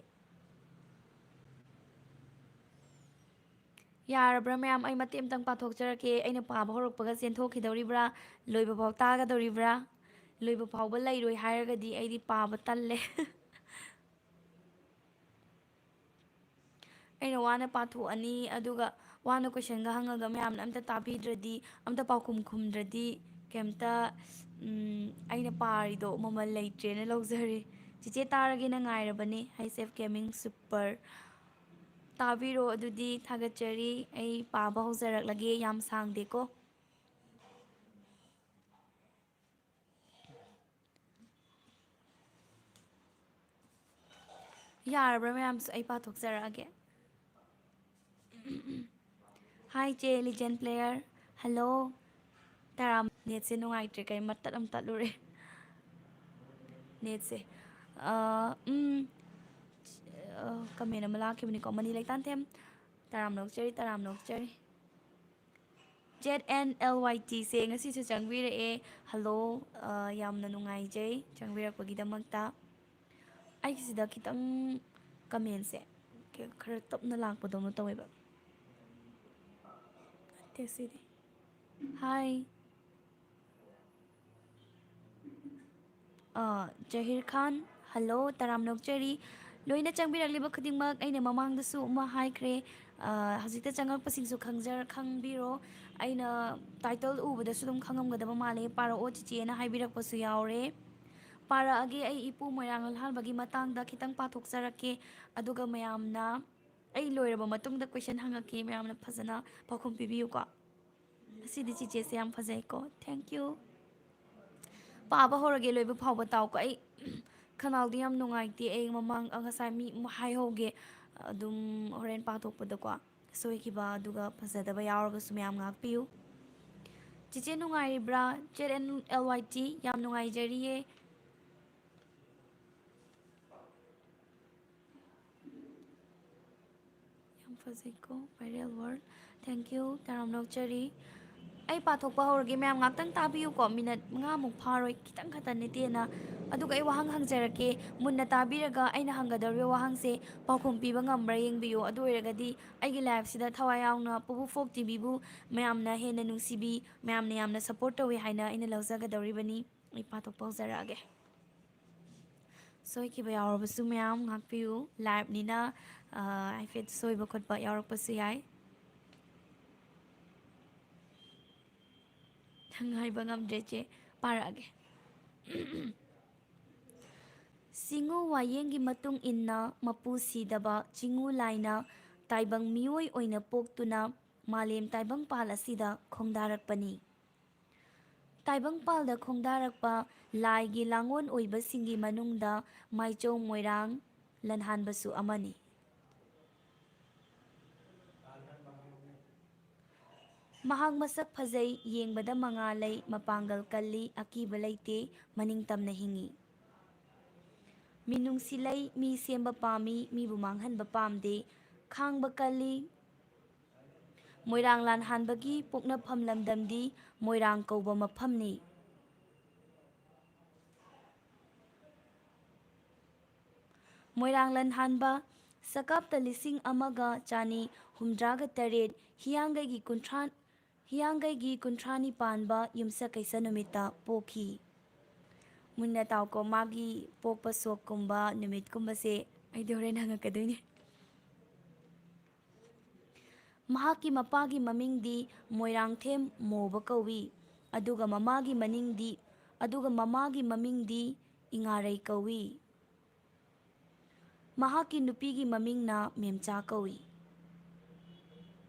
ꯌꯥꯔꯕ꯭ꯔꯥ ꯃꯌꯥꯝ? ꯑꯩ ꯃꯇꯦꯛ ꯑꯃꯇꯪ ꯄꯥꯊꯣꯛꯆꯔꯛꯀꯦ꯫ ꯑꯩꯅ ꯄꯥꯕ ꯍꯧꯔꯛꯄꯒ ꯆꯦꯟꯊꯣꯛꯈꯤꯗꯧꯔꯤꯕ꯭ꯔꯥ? ꯂꯣꯏꯕ ꯐꯥꯎ ꯇꯥꯒꯗꯧꯔꯤꯕ꯭ꯔꯥ? ꯂꯣꯏꯕ ꯐꯥꯎꯕ ꯂꯩꯔꯣꯏ ꯍꯥꯏꯔꯒꯗꯤ ꯑꯩꯗꯤ ꯄꯥꯕ ꯇꯜꯂꯦ꯫ ꯑꯩꯅ ꯋꯥꯅ ꯄꯥꯊꯣꯛꯑꯅꯤ, ꯑꯗꯨꯒ ꯋꯥꯅ questionꯒ ꯍꯪꯉꯒ ꯃꯌꯥꯝꯅ ꯑꯝꯇ ꯇꯥꯕꯤꯗ꯭ꯔꯗꯤ, ꯑꯝꯇ ꯄꯥꯎꯈꯨꯝ ꯈꯨꯝꯗ꯭ꯔꯗꯤ, ꯀꯩꯝꯇ, ꯎꯝ, ꯑꯩꯅ ꯄꯥꯔꯤꯗꯣ ꯃꯃꯜ ꯂꯩꯇ꯭ꯔꯦꯅ ꯂꯧꯖꯔꯦ꯫ ꯆꯤꯆꯦ ꯇꯥꯔꯒꯦꯅ ꯉꯥꯏꯔꯕꯅꯦ, ꯍꯩꯁ ꯑꯦꯐ ꯒꯦꯃꯤꯡ ꯁꯨꯄꯔ꯫ ꯇꯥꯕꯤꯔꯣ ꯑꯗꯨꯗꯤ, ꯊꯥꯒꯠꯆꯔꯤ꯫ ꯑꯩ ꯄꯥꯕ ꯍꯧꯖꯔꯛꯂꯒꯦ, ꯌꯥꯝ ꯁꯥꯡꯗꯦꯀꯣ꯫ ꯌꯥꯔꯕ꯭ꯔꯥ ꯃꯌꯥꯝꯁꯨ? ꯑꯩ ꯄꯥꯊꯣꯛꯆꯔꯛꯑꯒꯦ꯫ Hi ꯆꯦ, Legend Player꯫ Hello꯫ ꯇꯔꯥꯝ, netꯁꯦ ꯅꯨꯡꯉꯥꯏꯇ꯭ꯔꯦ, ꯀꯩ ꯃꯇꯠ ꯑꯃ ꯇꯠꯂꯨꯔꯦ꯫ Netꯁꯦ꯫ ꯑ, ꯎꯝ, ꯑ, comment ꯑꯃ ꯂꯥꯛꯈꯤꯕꯅꯤꯀꯣ, ꯃꯅꯤ ꯂꯩꯇꯥꯟꯊꯦꯝ꯫ ꯇꯔꯥꯝꯅ ꯑꯣꯛꯆꯔꯤ, ꯇꯔꯥꯝꯅ ꯑꯣꯛꯆꯔꯤ꯫ ꯖꯦꯠ ꯑꯦꯟ ꯑꯦꯜ ꯋꯥꯏ ꯇꯤꯁꯦ ꯉꯁꯤꯁꯨ ꯆꯪꯕꯤꯔꯛꯑꯦ꯫ Hello, ꯑ, ꯌꯥꯝꯅ ꯅꯨꯡꯉꯥꯏꯖꯩ ꯆꯪꯕꯤꯔꯛꯄꯒꯤꯗꯃꯛꯇ꯫ ꯑꯩꯒꯤꯁꯤꯗ ꯈꯤꯇꯪ commentꯁꯦ ꯈꯔ ꯇꯞꯅ ꯂꯥꯛꯄꯗꯧꯅ ꯇꯧꯋꯦꯕ꯫ ꯅꯠꯇꯦ ꯁꯤꯗꯤ꯫ Hi꯫ ꯑ, ꯖꯍꯤꯔ ꯈꯥꯟ, hello, ꯇꯔꯥꯝꯅ ꯑꯣꯛꯆꯔꯤ꯫ ꯂꯣꯏꯅ ꯆꯪꯕꯤꯔꯛꯂꯤꯕ ꯈꯨꯗꯤꯡꯃꯛ ꯑꯩꯅ ꯃꯃꯥꯡꯗꯁꯨ ꯑꯃ ꯍꯥꯏꯈ꯭ꯔꯦ, ꯑ, ꯍꯧꯖꯤꯛꯇ ꯆꯪꯉꯛꯄꯁꯤꯡꯁꯨ ꯈꯪꯖꯔ-, ꯈꯪꯕꯤꯔꯣ꯫ ꯑꯩꯅ title ꯎꯕꯗꯁꯨ ꯑꯗꯨꯝ ꯈꯪꯉꯝꯒꯗꯕ ꯃꯥꯜꯂꯦ, "ꯄꯥꯔꯛꯑꯣ ꯆꯤꯆꯦꯅ" ꯍꯥꯏꯕꯤꯔꯛꯄꯁꯨ ꯌꯥꯎꯔꯦ꯫ ꯄꯥꯔꯛꯑꯒꯦ, ꯑꯩ ꯏꯄꯨ ꯃꯣꯏꯔꯥꯡ ꯑꯜꯍꯥꯟꯕꯒꯤ ꯃꯇꯥꯡꯗ ꯈꯤꯇꯪ ꯄꯥꯊꯣꯛꯆꯔꯛꯀꯦ, ꯑꯗꯨꯒ ꯃꯌꯥꯝꯅ ꯑꯩ ꯂꯣꯏꯔꯕ ꯃꯇꯨꯡꯗ question ꯍꯪꯉꯛꯀꯦ, ꯃꯌꯥꯝꯅ ꯐꯖꯅ ꯄꯥꯎꯈꯨꯝ ꯄꯤꯕꯤꯌꯨꯀꯣ꯫ ꯉꯁꯤꯗꯤ ꯆꯤꯆꯦꯁꯦ ꯌꯥꯝ ꯐꯖꯩꯀꯣ, thank you꯫ ꯄꯥꯕ ꯍꯧꯔꯒꯦ, ꯂꯣꯏꯕ ꯐꯥꯎꯕ ꯇꯥꯎꯀꯣ꯫ ꯑꯩ ꯈꯅꯥꯎꯗꯤ ꯌꯥꯝ ꯅꯨꯡꯉꯥꯏꯇꯦ, ꯑꯩ ꯃꯃꯥꯡ, ꯑ, ꯉꯁꯥꯏ ꯃꯤ ꯑꯃ ꯍꯥꯏꯍꯧꯒꯦ, ꯑꯗꯨꯝ ꯍꯣꯔꯦꯟ ꯄꯥꯊꯣꯛꯄꯗꯀꯣ ꯁꯣꯏꯈꯤꯕ ꯑꯗꯨꯒ ꯐꯖꯗꯕ ꯌꯥꯎꯔꯒꯁꯨ ꯃꯌꯥꯝ ꯉꯥꯛꯄꯤꯌꯨ꯫ ꯆꯤꯆꯦ ꯅꯨꯡꯉꯥꯏꯔꯤꯕ꯭ꯔꯥ? ꯆꯦꯠ ꯑꯦꯟ ꯑꯦꯜ ꯋꯥꯏ ꯇꯤ, ꯌꯥꯝ ꯅꯨꯡꯉꯥꯏꯖꯔꯤꯌꯦ꯫ ꯌꯥꯝ ꯐꯖꯩꯀꯣ, viral world꯫ Thank you, ꯇꯔꯥꯝꯅ ꯑꯣꯛꯆꯔꯤ꯫ ꯑꯩ ꯄꯥꯊꯣꯛꯄ ꯍꯧꯔꯒꯦ, ꯃꯌꯥꯝ ꯉꯥꯛꯇꯪ ꯇꯥꯕꯤꯌꯨꯀꯣ, ꯃꯤꯅꯠ ꯃꯉꯥꯃꯨꯛ ꯐꯥꯔꯣꯏ, ꯈꯤꯇꯪ ꯈꯛꯇꯅꯦ ꯇꯦꯟꯅ꯫ ꯑꯗꯨꯒ ꯑꯩ ꯋꯥꯍꯪ ꯍꯪꯖꯔꯛꯀꯦ, ꯃꯨꯟꯅ ꯇꯥꯕꯤꯔꯒ ꯑꯩꯅ ꯍꯪꯒꯗꯧꯔꯤꯕ ꯋꯥꯍꯪꯁꯦ ꯄꯥꯎꯈꯨꯝ ꯄꯤꯕ ꯉꯝꯕ꯭ꯔꯥ ꯌꯦꯡꯕꯤꯌꯨ꯫ ꯑꯗꯨ ꯑꯣꯏꯔꯒꯗꯤ ꯑꯩꯒꯤ liveꯁꯤꯗ ꯊꯋꯥꯏ ꯌꯥꯎꯅ ꯄꯨꯕꯨ ꯐꯣꯛ ꯇꯤꯚꯤꯕꯨ ꯃꯌꯥꯝꯅ ꯍꯦꯟꯅ ꯅꯨꯡꯁꯤꯕꯤ, ꯃꯌꯥꯝꯅ ꯌꯥꯝꯅ support ꯇꯧꯏ ꯍꯥꯏꯅ ꯑꯩꯅ ꯂꯧꯖꯒꯗꯧꯔꯤꯕꯅꯤ꯫ ꯑꯩ ꯄꯥꯊꯣꯛꯄ ꯍꯧꯖꯔꯛꯑꯒꯦ꯫ ꯁꯣꯏꯈꯤꯕ ꯌꯥꯎꯔꯕꯁꯨ ꯃꯌꯥꯝ ꯉꯥꯛꯄꯤꯌꯨ꯫ Liveꯅꯤꯅ, ꯑ, ꯍꯥꯏꯐꯦꯠ ꯁꯣꯏꯕ ꯈꯣꯠꯄ ꯌꯥꯎꯔꯛꯄꯁꯨ ꯌꯥꯏ꯫ ꯅꯪ ꯍꯥꯏꯕ ꯉꯝꯗ꯭ꯔꯦ, ꯆꯦ꯫ ꯄꯥꯔꯛꯑꯒꯦ꯫ ꯆꯤꯉꯨ ꯋꯥꯌꯦꯡꯒꯤ ꯃꯇꯨꯡ ꯏꯟꯅ, ꯃꯄꯨ ꯁꯤꯗꯕ ꯆꯤꯉꯨ ꯂꯥꯏꯅ ꯇꯥꯏꯕꯪ ꯃꯤꯑꯣꯏ ꯑꯣꯏꯅ ꯄꯣꯛꯇꯨꯅ ꯃꯥꯂꯦꯝ ꯇꯥꯏꯕꯪꯄꯥꯜ ꯑꯁꯤꯗ ꯈꯣꯡꯗꯥꯔꯛꯄꯅꯤ꯫ ꯇꯥꯏꯕꯪꯄꯥꯜꯗ ꯈꯣꯡꯗꯥꯔꯛꯄ ꯂꯥꯏꯒꯤ ꯂꯥꯡꯑꯣꯟ ꯑꯣꯏꯕꯁꯤꯡꯒꯤ ꯃꯅꯨꯡꯗ ꯃꯥꯏꯆꯧ ꯃꯣꯏꯔꯥꯡ ꯂꯟꯍꯥꯟꯕꯁꯨ ꯑꯃꯅꯤ꯫ ꯃꯍꯥꯛ ꯃꯁꯛ ꯐꯖꯩ, ꯌꯦꯡꯕꯗ ꯃꯉꯥꯜ ꯂꯩ, ꯃꯄꯥꯡꯒꯜ ꯀꯜꯂꯤ, ꯑꯀꯤꯕ ꯂꯩꯇꯦ, ꯃꯅꯤꯡ ꯇꯝꯅ ꯍꯤꯡꯏ꯫ ꯃꯤꯅꯨꯡꯁꯤ ꯂꯩ, ꯃꯤ ꯁꯦꯝꯕ ꯄꯥꯝꯃꯤ, ꯃꯤꯕꯨ ꯃꯥꯡꯍꯟꯕ ꯄꯥꯝꯗꯦ, ꯈꯥꯡꯕ ꯀꯜꯂꯤ꯫ ꯃꯣꯏꯔꯥꯡ ꯂꯥꯟꯍꯥꯟꯕꯒꯤ ꯄꯣꯛꯅꯐꯝ ꯂꯝꯗꯝꯗꯤ ꯃꯣꯏꯔꯥꯡ ꯀꯧꯕ ꯃꯐꯝꯅꯤ꯫ ꯃꯣꯏꯔꯥꯡ ꯂꯟꯍꯥꯟꯕ ꯁꯀꯥꯞꯇ ꯂꯤꯁꯤꯡ ꯑꯃꯒ ꯆꯅꯤ ꯍꯨꯝꯗ꯭ꯔꯥꯒ ꯇꯔꯦꯠ ꯍꯤꯌꯥꯡꯒꯩꯒꯤ ꯀꯨꯟꯊ꯭ꯔꯥ, ꯍꯤꯌꯥꯡꯒꯩꯒꯤ ꯀꯨꯟꯊ꯭ꯔꯥꯅꯤ ꯄꯥꯟꯕ ꯌꯨꯝꯁꯀꯩꯁ ꯅꯨꯃꯤꯠꯇ ꯄꯣꯛꯈꯤ꯫ ꯃꯨꯟꯅ ꯇꯥꯎꯀꯣ, ꯃꯥꯒꯤ ꯄꯣꯛꯄ ꯁꯣꯛꯀꯨꯝꯕ ꯅꯨꯃꯤꯠꯀꯨꯝꯕꯁꯦ ꯑꯩꯗꯤ ꯍꯣꯔꯦꯟ ꯍꯪꯉꯛꯀꯗꯣꯏꯅꯦ꯫ ꯃꯍꯥꯛꯀꯤ ꯃꯄꯥꯒꯤ ꯃꯃꯤꯡꯗꯤ ꯃꯣꯏꯔꯥꯡꯊꯦꯝ ꯃꯣꯕ ꯀꯧꯏ, ꯑꯗꯨꯒ ꯃꯃꯥꯒꯤ ꯃꯅꯤꯡꯗꯤ, ꯑꯗꯨꯒ ꯃꯃꯥꯒꯤ ꯃꯃꯤꯡꯗꯤ ꯏꯉꯥꯔꯩ ꯀꯧꯏ꯫ ꯃꯍꯥꯛꯀꯤ ꯅꯨꯄꯤꯒꯤ ꯃꯃꯤꯡꯅ ꯃꯦꯝꯆꯥ ꯀꯧꯏ꯫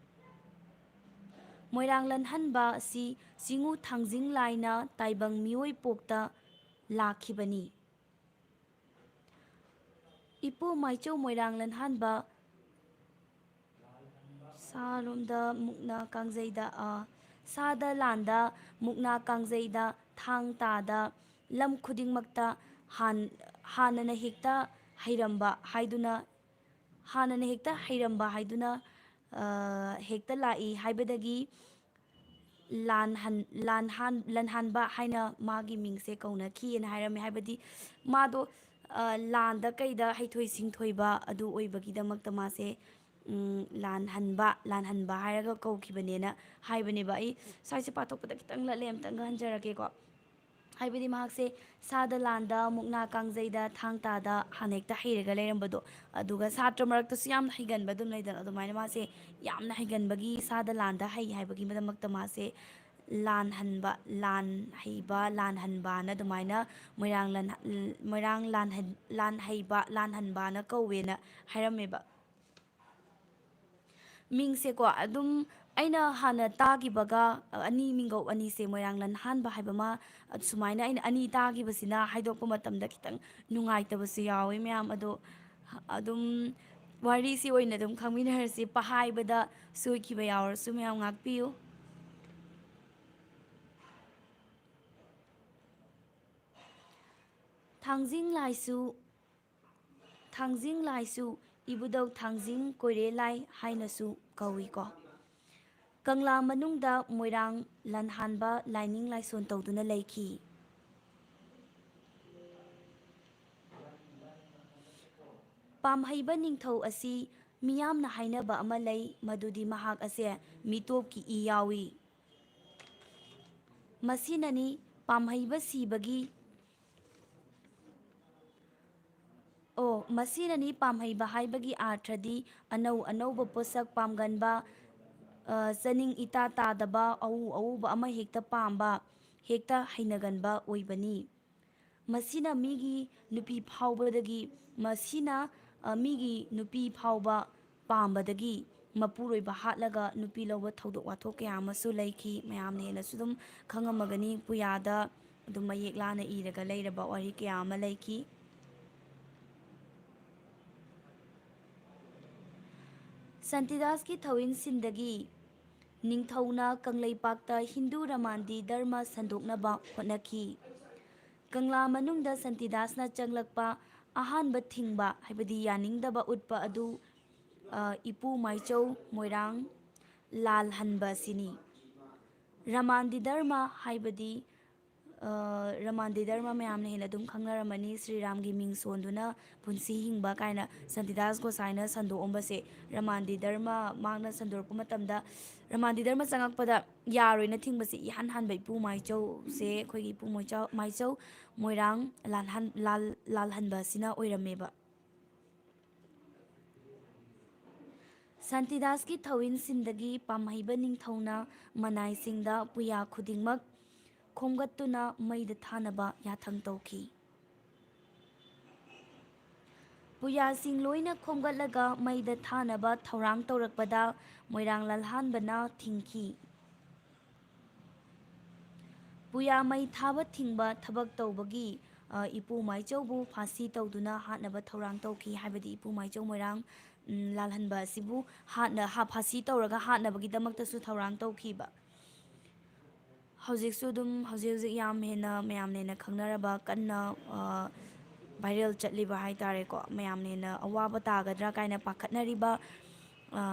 ꯃꯣꯏꯔꯥꯡ ꯂꯟꯍꯟꯕ ꯑꯁꯤ ꯆꯤꯉꯨ ꯊꯥꯡꯖꯤꯡ ꯂꯥꯏꯅ ꯇꯥꯏꯕꯪ ꯃꯤꯑꯣꯏ ꯄꯣꯛꯇ ꯂꯥꯛꯈꯤꯕꯅꯤ꯫ ꯏꯄꯨ ꯃꯥꯏꯆꯧ ꯃꯣꯏꯔꯥꯡ ꯂꯟꯍꯥꯟꯕ ꯁꯥꯔꯣꯝꯗ ꯃꯨꯛꯅꯥ ꯀꯥꯡꯖꯩꯗ, ꯑ, ꯁꯥꯗ ꯂꯥꯟꯗ ꯃꯨꯛꯅꯥ ꯀꯥꯡꯖꯩꯗ ꯊꯥꯡ ꯇꯥꯗ ꯂꯝ ꯈꯨꯗꯤꯡꯃꯛꯇ ꯍꯥꯟ-, ꯍꯥꯟꯅꯅ ꯍꯦꯛꯇ ꯍꯩꯔꯝꯕ ꯍꯥꯏꯗꯨꯅ, ꯍꯥꯟꯅꯅ ꯍꯦꯛꯇ ꯍꯩꯔꯝꯕ ꯍꯥꯏꯗꯨꯅ, ꯑ, ꯍꯦꯛꯇ ꯂꯥꯛꯏ ꯍꯥꯏꯕꯗꯒꯤ ꯂꯥꯟꯍꯟ-, ꯂꯥꯟꯍꯥꯟ-, ꯂꯟꯍꯥꯟꯕ ꯍꯥꯏꯅ ꯃꯥꯒꯤ ꯃꯤꯡꯁꯦ ꯀꯧꯅꯈꯤꯑꯅ ꯍꯥꯏꯔꯝꯃꯦ꯫ ꯍꯥꯏꯕꯗꯤ ꯃꯥꯗꯣ, ꯑ, ꯂꯥꯟꯗ ꯀꯩꯗ ꯍꯩꯊꯣꯏ ꯁꯤꯡꯊꯣꯏꯕ ꯑꯗꯨ ꯑꯣꯏꯕꯒꯤꯗꯃꯛꯇ ꯃꯥꯁꯦ, ꯎꯝ, ꯂꯥꯟꯍꯟꯕ, ꯂꯥꯟꯍꯟꯕ ꯍꯥꯏꯔꯒ ꯀꯧꯈꯤꯕꯅꯦꯅ ꯍꯥꯏꯕꯅꯦꯕ꯫ ꯑꯩ ꯁ꯭ꯋꯥꯏꯁꯦ ꯄꯥꯊꯣꯛꯄꯗ ꯈꯤꯇꯪ ꯂꯠꯂꯦ, ꯑꯝꯇꯪꯒ ꯍꯟꯖꯔꯛꯀꯦꯀꯣ꯫ ꯍꯥꯏꯕꯗꯤ ꯃꯍꯥꯛꯁꯦ ꯁꯥꯗ ꯂꯥꯟꯗ, ꯃꯨꯛꯅꯥ ꯀꯥꯡꯖꯩꯗ, ꯊꯥꯡ ꯇꯥꯗ ꯍꯥꯟꯅ ꯍꯦꯛꯇ ꯍꯩꯔꯒ ꯂꯩꯔꯝꯕꯗꯣ, ꯑꯗꯨꯒ ꯁꯥꯇ꯭ꯔ ꯃꯔꯛꯇꯁꯨ ꯌꯥꯝꯅ ꯍꯩꯒꯟꯕ ꯑꯗꯨꯝ ꯂꯩꯗꯅ, ꯑꯗꯨꯃꯥꯏꯅ ꯃꯥꯁꯦ ꯌꯥꯝꯅ ꯍꯩꯒꯟꯕꯒꯤ ꯁꯥꯗ ꯂꯥꯟꯗ ꯍꯩ ꯍꯥꯏꯕꯒꯤꯗꯃꯛꯇ ꯃꯥꯁꯦ ꯂꯥꯟꯍꯟꯕ, ꯂꯥꯟ ꯍꯩꯕ, ꯂꯥꯟꯍꯟꯕꯅ ꯑꯗꯨꯃꯥꯏꯅ ꯃꯣꯏꯔꯥꯡ ꯂꯟ-, ꯃꯣꯏꯔꯥꯡ ꯂꯥꯟꯍꯟ-, ꯂꯥꯟ ꯍꯩꯕ, ꯂꯥꯟꯍꯟꯕꯅ ꯀꯧꯋꯦꯅ ꯍꯥꯏꯔꯝꯃꯦꯕ꯫ ꯃꯤꯡꯁꯦꯀꯣ, ꯑꯗꯨꯝ ꯑꯩꯅ ꯍꯥꯟꯅ ꯇꯥꯈꯤꯕꯒ, ꯑꯅꯤ, ꯃꯤꯡꯒꯧ ꯑꯅꯤꯁꯦ, ꯃꯣꯏꯔꯥꯡ ꯂꯟꯍꯥꯟꯕ ꯍꯥꯏꯕ ꯑꯃ, ꯁꯨꯃꯥꯏꯅ ꯑꯩꯅ ꯑꯅꯤ ꯇꯥꯈꯤꯕꯁꯤꯅ ꯍꯥꯏꯗꯣꯛꯄ ꯃꯇꯝꯗ ꯈꯤꯇꯪ ꯅꯨꯡꯉꯥꯏꯇꯕꯁꯨ ꯌꯥꯎꯋꯤ, ꯃꯌꯥꯝ꯫ ꯑꯗꯣ ꯑꯗꯨꯝ ꯋꯥꯔꯤꯁꯤ ꯑꯣꯏꯅ ꯑꯗꯨꯝ ꯈꯪꯃꯤꯟꯅꯔꯁꯤ꯫ ꯄꯍꯥꯏꯕꯗ ꯁꯣꯏꯈꯤꯕ ꯌꯥꯎꯔꯁꯨ ꯃꯌꯥꯝ ꯉꯥꯛꯄꯤꯌꯨ꯫ ꯊꯥꯡꯖꯤꯡ ꯂꯥꯏꯁꯨ, ꯊꯥꯡꯖꯤꯡ ꯂꯥꯏꯁꯨ ꯏꯕꯨꯙꯧ ꯊꯥꯡꯖꯤꯡ ꯀꯣꯏꯔꯦ ꯂꯥꯏ ꯍꯥꯏꯅꯁꯨ ꯀꯧꯏꯀꯣ꯫ ꯀꯪꯂꯥ ꯃꯅꯨꯡꯗ ꯃꯣꯏꯔꯥꯡ ꯂꯟꯍꯥꯟꯕ ꯂꯥꯏꯅꯤꯡ ꯂꯥꯏꯁꯣꯟ ꯇꯧꯗꯨꯅ ꯂꯩꯈꯤ꯫ ꯄꯥꯝꯍꯩꯕ ꯅꯤꯡꯊꯧ ꯑꯁꯤ ꯃꯤꯌꯥꯝꯅ ꯍꯥꯏꯅꯕ ꯑꯃ ꯂꯩ, ꯃꯗꯨꯗꯤ ꯃꯍꯥꯛ ꯑꯁꯦ ꯃꯤꯇꯣꯞꯀꯤ ꯏ ꯌꯥꯎꯏ꯫ ꯃꯁꯤꯅꯅꯤ ꯄꯥꯝꯍꯩꯕ ꯁꯤꯕꯒꯤ, ꯑꯣ, ꯃꯁꯤꯅꯅꯤ ꯄꯥꯝꯍꯩꯕ ꯍꯥꯏꯕꯒꯤ ꯑꯥꯔꯊꯗꯤ ꯑꯅꯧ ꯑꯅꯧꯕ ꯄꯣꯠꯁꯛ ꯄꯥꯝꯒꯟꯕ, ꯑ, ꯆꯥꯅꯤꯡ ꯏꯇꯥ ꯇꯥꯗꯕ, ꯑꯎ ꯑꯎꯕ ꯑꯃ ꯍꯦꯛꯇ ꯄꯥꯝꯕ, ꯍꯦꯛꯇ ꯍꯩꯅꯒꯟꯕ ꯑꯣꯏꯕꯅꯤ꯫ ꯃꯁꯤꯅ ꯃꯤꯒꯤ ꯅꯨꯄꯤ ꯐꯥꯎꯕꯗꯒꯤ, ꯃꯁꯤꯅ, ꯑ, ꯃꯤꯒꯤ ꯅꯨꯄꯤ ꯐꯥꯎꯕ ꯄꯥꯝꯕꯗꯒꯤ ꯃꯄꯨꯔꯣꯏꯕ ꯍꯥꯠꯂꯒ ꯅꯨꯄꯤ ꯂꯧꯕ ꯊꯧꯗꯣꯛ ꯋꯥꯊꯣꯛ ꯀꯌꯥ ꯑꯃꯁꯨ ꯂꯩꯈꯤ꯫ ꯃꯌꯥꯝꯅ ꯍꯦꯟꯅꯁꯨ ꯑꯗꯨꯝ ꯈꯪꯉꯝꯃꯒꯅꯤ, ꯄꯨꯌꯥꯗ ꯑꯗꯨꯝ ꯃꯌꯦꯛ ꯂꯥꯅ ꯏꯔꯒ ꯂꯩꯔꯕ ꯋꯥꯔꯤ ꯀꯌꯥ ꯑꯃ ꯂꯩꯈꯤ꯫ ꯁꯥꯟꯇꯤꯗꯥꯁꯀꯤ ꯊꯧꯏꯟꯁꯤꯟꯗꯒꯤ ꯅꯤꯡꯊꯧꯅ ꯀꯪꯂꯩꯄꯥꯛꯇ ꯍꯤꯟꯗꯨ ꯔꯃꯥꯟꯗꯤ ꯙꯔꯃ ꯁꯟꯗꯣꯛꯅꯕ ꯍꯣꯠꯅꯈꯤ꯫ ꯀꯪꯂꯥ ꯃꯅꯨꯡꯗ ꯁꯥꯟꯇꯤꯗꯥꯁꯅ ꯆꯪꯂꯛꯄ ꯑꯍꯥꯟꯕ ꯊꯤꯡꯕ, ꯍꯥꯏꯕꯗꯤ ꯌꯥꯅꯤꯡꯗꯕ ꯎꯠꯄ ꯑꯗꯨ, ꯑ, ꯏꯄꯨ ꯃꯥꯏꯆꯧ ꯃꯣꯏꯔꯥꯡ ꯂꯥꯜꯍꯟꯕ ꯑꯁꯤꯅꯤ꯫ ꯔꯃꯥꯟꯗꯤ ꯙꯔꯃ ꯍꯥꯏꯕꯗꯤ, ꯑ, ꯔꯃꯥꯟꯗꯤ ꯙꯔꯃ ꯃꯌꯥꯝꯅ ꯍꯦꯟꯅ ꯑꯗꯨꯝ ꯈꯪꯅꯔꯝꯃꯅꯤ, ꯁ꯭ꯔꯤꯔꯥꯝꯒꯤ ꯃꯤꯡ ꯁꯣꯟꯗꯨꯅ ꯄꯨꯟꯁꯤ ꯍꯤꯡꯕ ꯀꯥꯏꯅ ꯁꯥꯟꯇꯤꯗꯥꯁ ꯒꯣꯁꯥꯏꯅ ꯁꯟꯗꯣꯛꯑꯝꯕꯁꯦ꯫ ꯔꯃꯥꯟꯗꯤ ꯙꯔꯃ ꯃꯍꯥꯛꯅ ꯁꯟꯗꯣꯔꯛꯄ ꯃꯇꯝꯗ, ꯔꯃꯥꯟꯗꯤ ꯙꯔꯃ ꯆꯪꯉꯛꯄꯗ ꯌꯥꯔꯣꯏꯅ ꯊꯤꯡꯕꯁꯦ ꯏꯍꯥꯟ ꯍꯥꯟꯕ ꯏꯄꯨ ꯃꯥꯏꯆꯧꯁꯦ, ꯑꯩꯈꯣꯏꯒꯤ ꯏꯄꯨ ꯃꯥꯏꯆꯧ, ꯃꯥꯏꯆꯧ ꯃꯣꯏꯔꯥꯡ ꯂꯥꯜꯍꯟ-, ꯂꯥꯜ-, ꯂꯥꯜꯍꯟꯕ ꯑꯁꯤꯅ ꯑꯣꯏꯔꯝꯃꯦꯕ꯫ ꯁꯥꯟꯇꯤꯗꯥꯁꯀꯤ ꯊꯧꯋꯤꯟꯁꯤꯟꯗꯒꯤ ꯄꯥꯝꯍꯩꯕ ꯅꯤꯡꯊꯧꯅ ꯃꯅꯥꯏꯁꯤꯡꯗ ꯄꯨꯌꯥ ꯈꯨꯗꯤꯡꯃꯛ ꯈꯣꯝꯒꯠꯇꯨꯅ ꯃꯩꯗ ꯊꯥꯅꯕ ꯌꯥꯊꯪ ꯇꯧꯈꯤ꯫ ꯄꯨꯌꯥꯁꯤꯡ ꯂꯣꯏꯅ ꯈꯣꯝꯒꯠꯂꯒ ꯃꯩꯗ ꯊꯥꯅꯕ ꯊꯧꯔꯥꯡ ꯇꯧꯔꯛꯄꯗ ꯃꯣꯏꯔꯥꯡ ꯂꯜꯍꯥꯟꯕꯅ ꯊꯤꯡꯈꯤ꯫ ꯄꯨꯌꯥ ꯃꯩ ꯊꯥꯕ ꯊꯤꯡꯕ ꯊꯕꯛ ꯇꯧꯕꯒꯤ, ꯑ, ꯏꯄꯨ ꯃꯥꯏꯆꯧꯕꯨ ꯐꯥꯁꯤ ꯇꯧꯗꯨꯅ ꯍꯥꯠꯅꯕ ꯊꯧꯔꯥꯡ ꯇꯧꯈꯤ, ꯍꯥꯏꯕꯗꯤ ꯏꯄꯨ ꯃꯥꯏꯆꯧ ꯃꯣꯏꯔꯥꯡ, ꯎꯝ, ꯂꯥꯜꯍꯟꯕ ꯑꯁꯤꯕꯨ ꯍꯥꯠꯅ-, ꯍꯥ-, ꯐꯥꯁꯤ ꯇꯧꯔꯒ ꯍꯥꯠꯅꯕꯒꯤꯗꯃꯛꯇꯁꯨ ꯊꯧꯔꯥꯡ ꯇꯧꯈꯤꯕ꯫ ꯍꯧꯖꯤꯛꯁꯨ ꯑꯗꯨꯝ, ꯍꯧꯖꯤꯛ ꯍꯧꯖꯤꯛ ꯌꯥꯝ ꯍꯦꯟꯅ ꯃꯌꯥꯝꯅ ꯍꯦꯟꯅ ꯈꯪꯅꯔꯕ, ꯀꯟꯅ, ꯑ, viral ꯆꯠꯂꯤꯕ ꯍꯥꯏ ꯇꯥꯔꯦꯀꯣ, ꯃꯌꯥꯝꯅ ꯍꯦꯟꯅ ꯑꯋꯥꯕ ꯇꯥꯒꯗ꯭ꯔꯥ ꯀꯥꯏꯅ ꯄꯥꯈꯠꯅꯔꯤꯕ, ꯑ,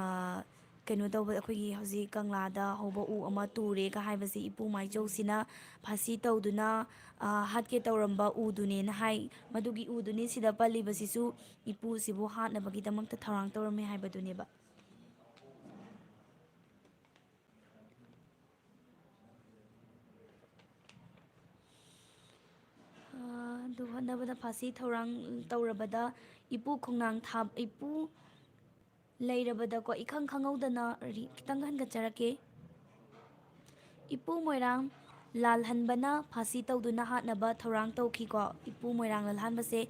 ꯀꯩꯅꯣ ꯇꯧꯕ, ꯑꯩꯈꯣꯏꯒꯤ ꯍꯧꯖꯤꯛ ꯀꯪꯂꯥꯗ ꯍꯧꯕ ꯎ ꯑꯃ ꯇꯨꯔꯦꯒ ꯍꯥꯏꯕꯁꯤ ꯏꯄꯨ ꯃꯥꯏꯆꯧꯁꯤꯅ ꯐꯥꯁꯤ ꯇꯧꯗꯨꯅ, ꯑ, ꯍꯥꯠꯀꯦ ꯇꯧꯔꯝꯕ ꯎꯗꯨꯅꯦꯅ ꯍꯥꯏ꯫ ꯃꯗꯨꯒꯤ ꯎꯗꯨꯅꯤ ꯁꯤꯗ ꯄꯜꯂꯤꯕꯁꯤꯁꯨ ꯏꯄꯨꯁꯤꯕꯨ ꯍꯥꯠꯅꯕꯒꯤꯗꯃꯛꯇ ꯊꯧꯔꯥꯡ ꯇꯧꯔꯝꯃꯦ ꯍꯥꯏꯕꯗꯨꯅꯦꯕ꯫ ꯑ, ꯑꯗꯨ ꯍꯣꯠꯅꯕꯗ ꯐꯥꯁꯤ ꯊꯧꯔꯥꯡ ꯇꯧꯔꯕꯗ ꯏꯄꯨ ꯈꯣꯡꯅꯥꯡ ꯊꯥ-, ꯏꯄꯨ ꯂꯩꯔꯕꯗꯀꯣ, ꯏꯈꯪ ꯈꯪꯍꯧꯗꯅ ꯔꯤ-, ꯈꯤꯇꯪ ꯍꯟꯒꯠꯆꯔꯛꯀꯦ꯫ ꯏꯄꯨ ꯃꯣꯏꯔꯥꯡ ꯂꯥꯜꯍꯟꯕꯅ ꯐꯥꯁꯤ ꯇꯧꯗꯨꯅ ꯍꯥꯠꯅꯕ ꯊꯧꯔꯥꯡ ꯇꯧꯈꯤꯀꯣ꯫ ꯏꯄꯨ ꯃꯣꯏꯔꯥꯡ ꯂꯥꯜꯍꯟꯕꯁꯦ,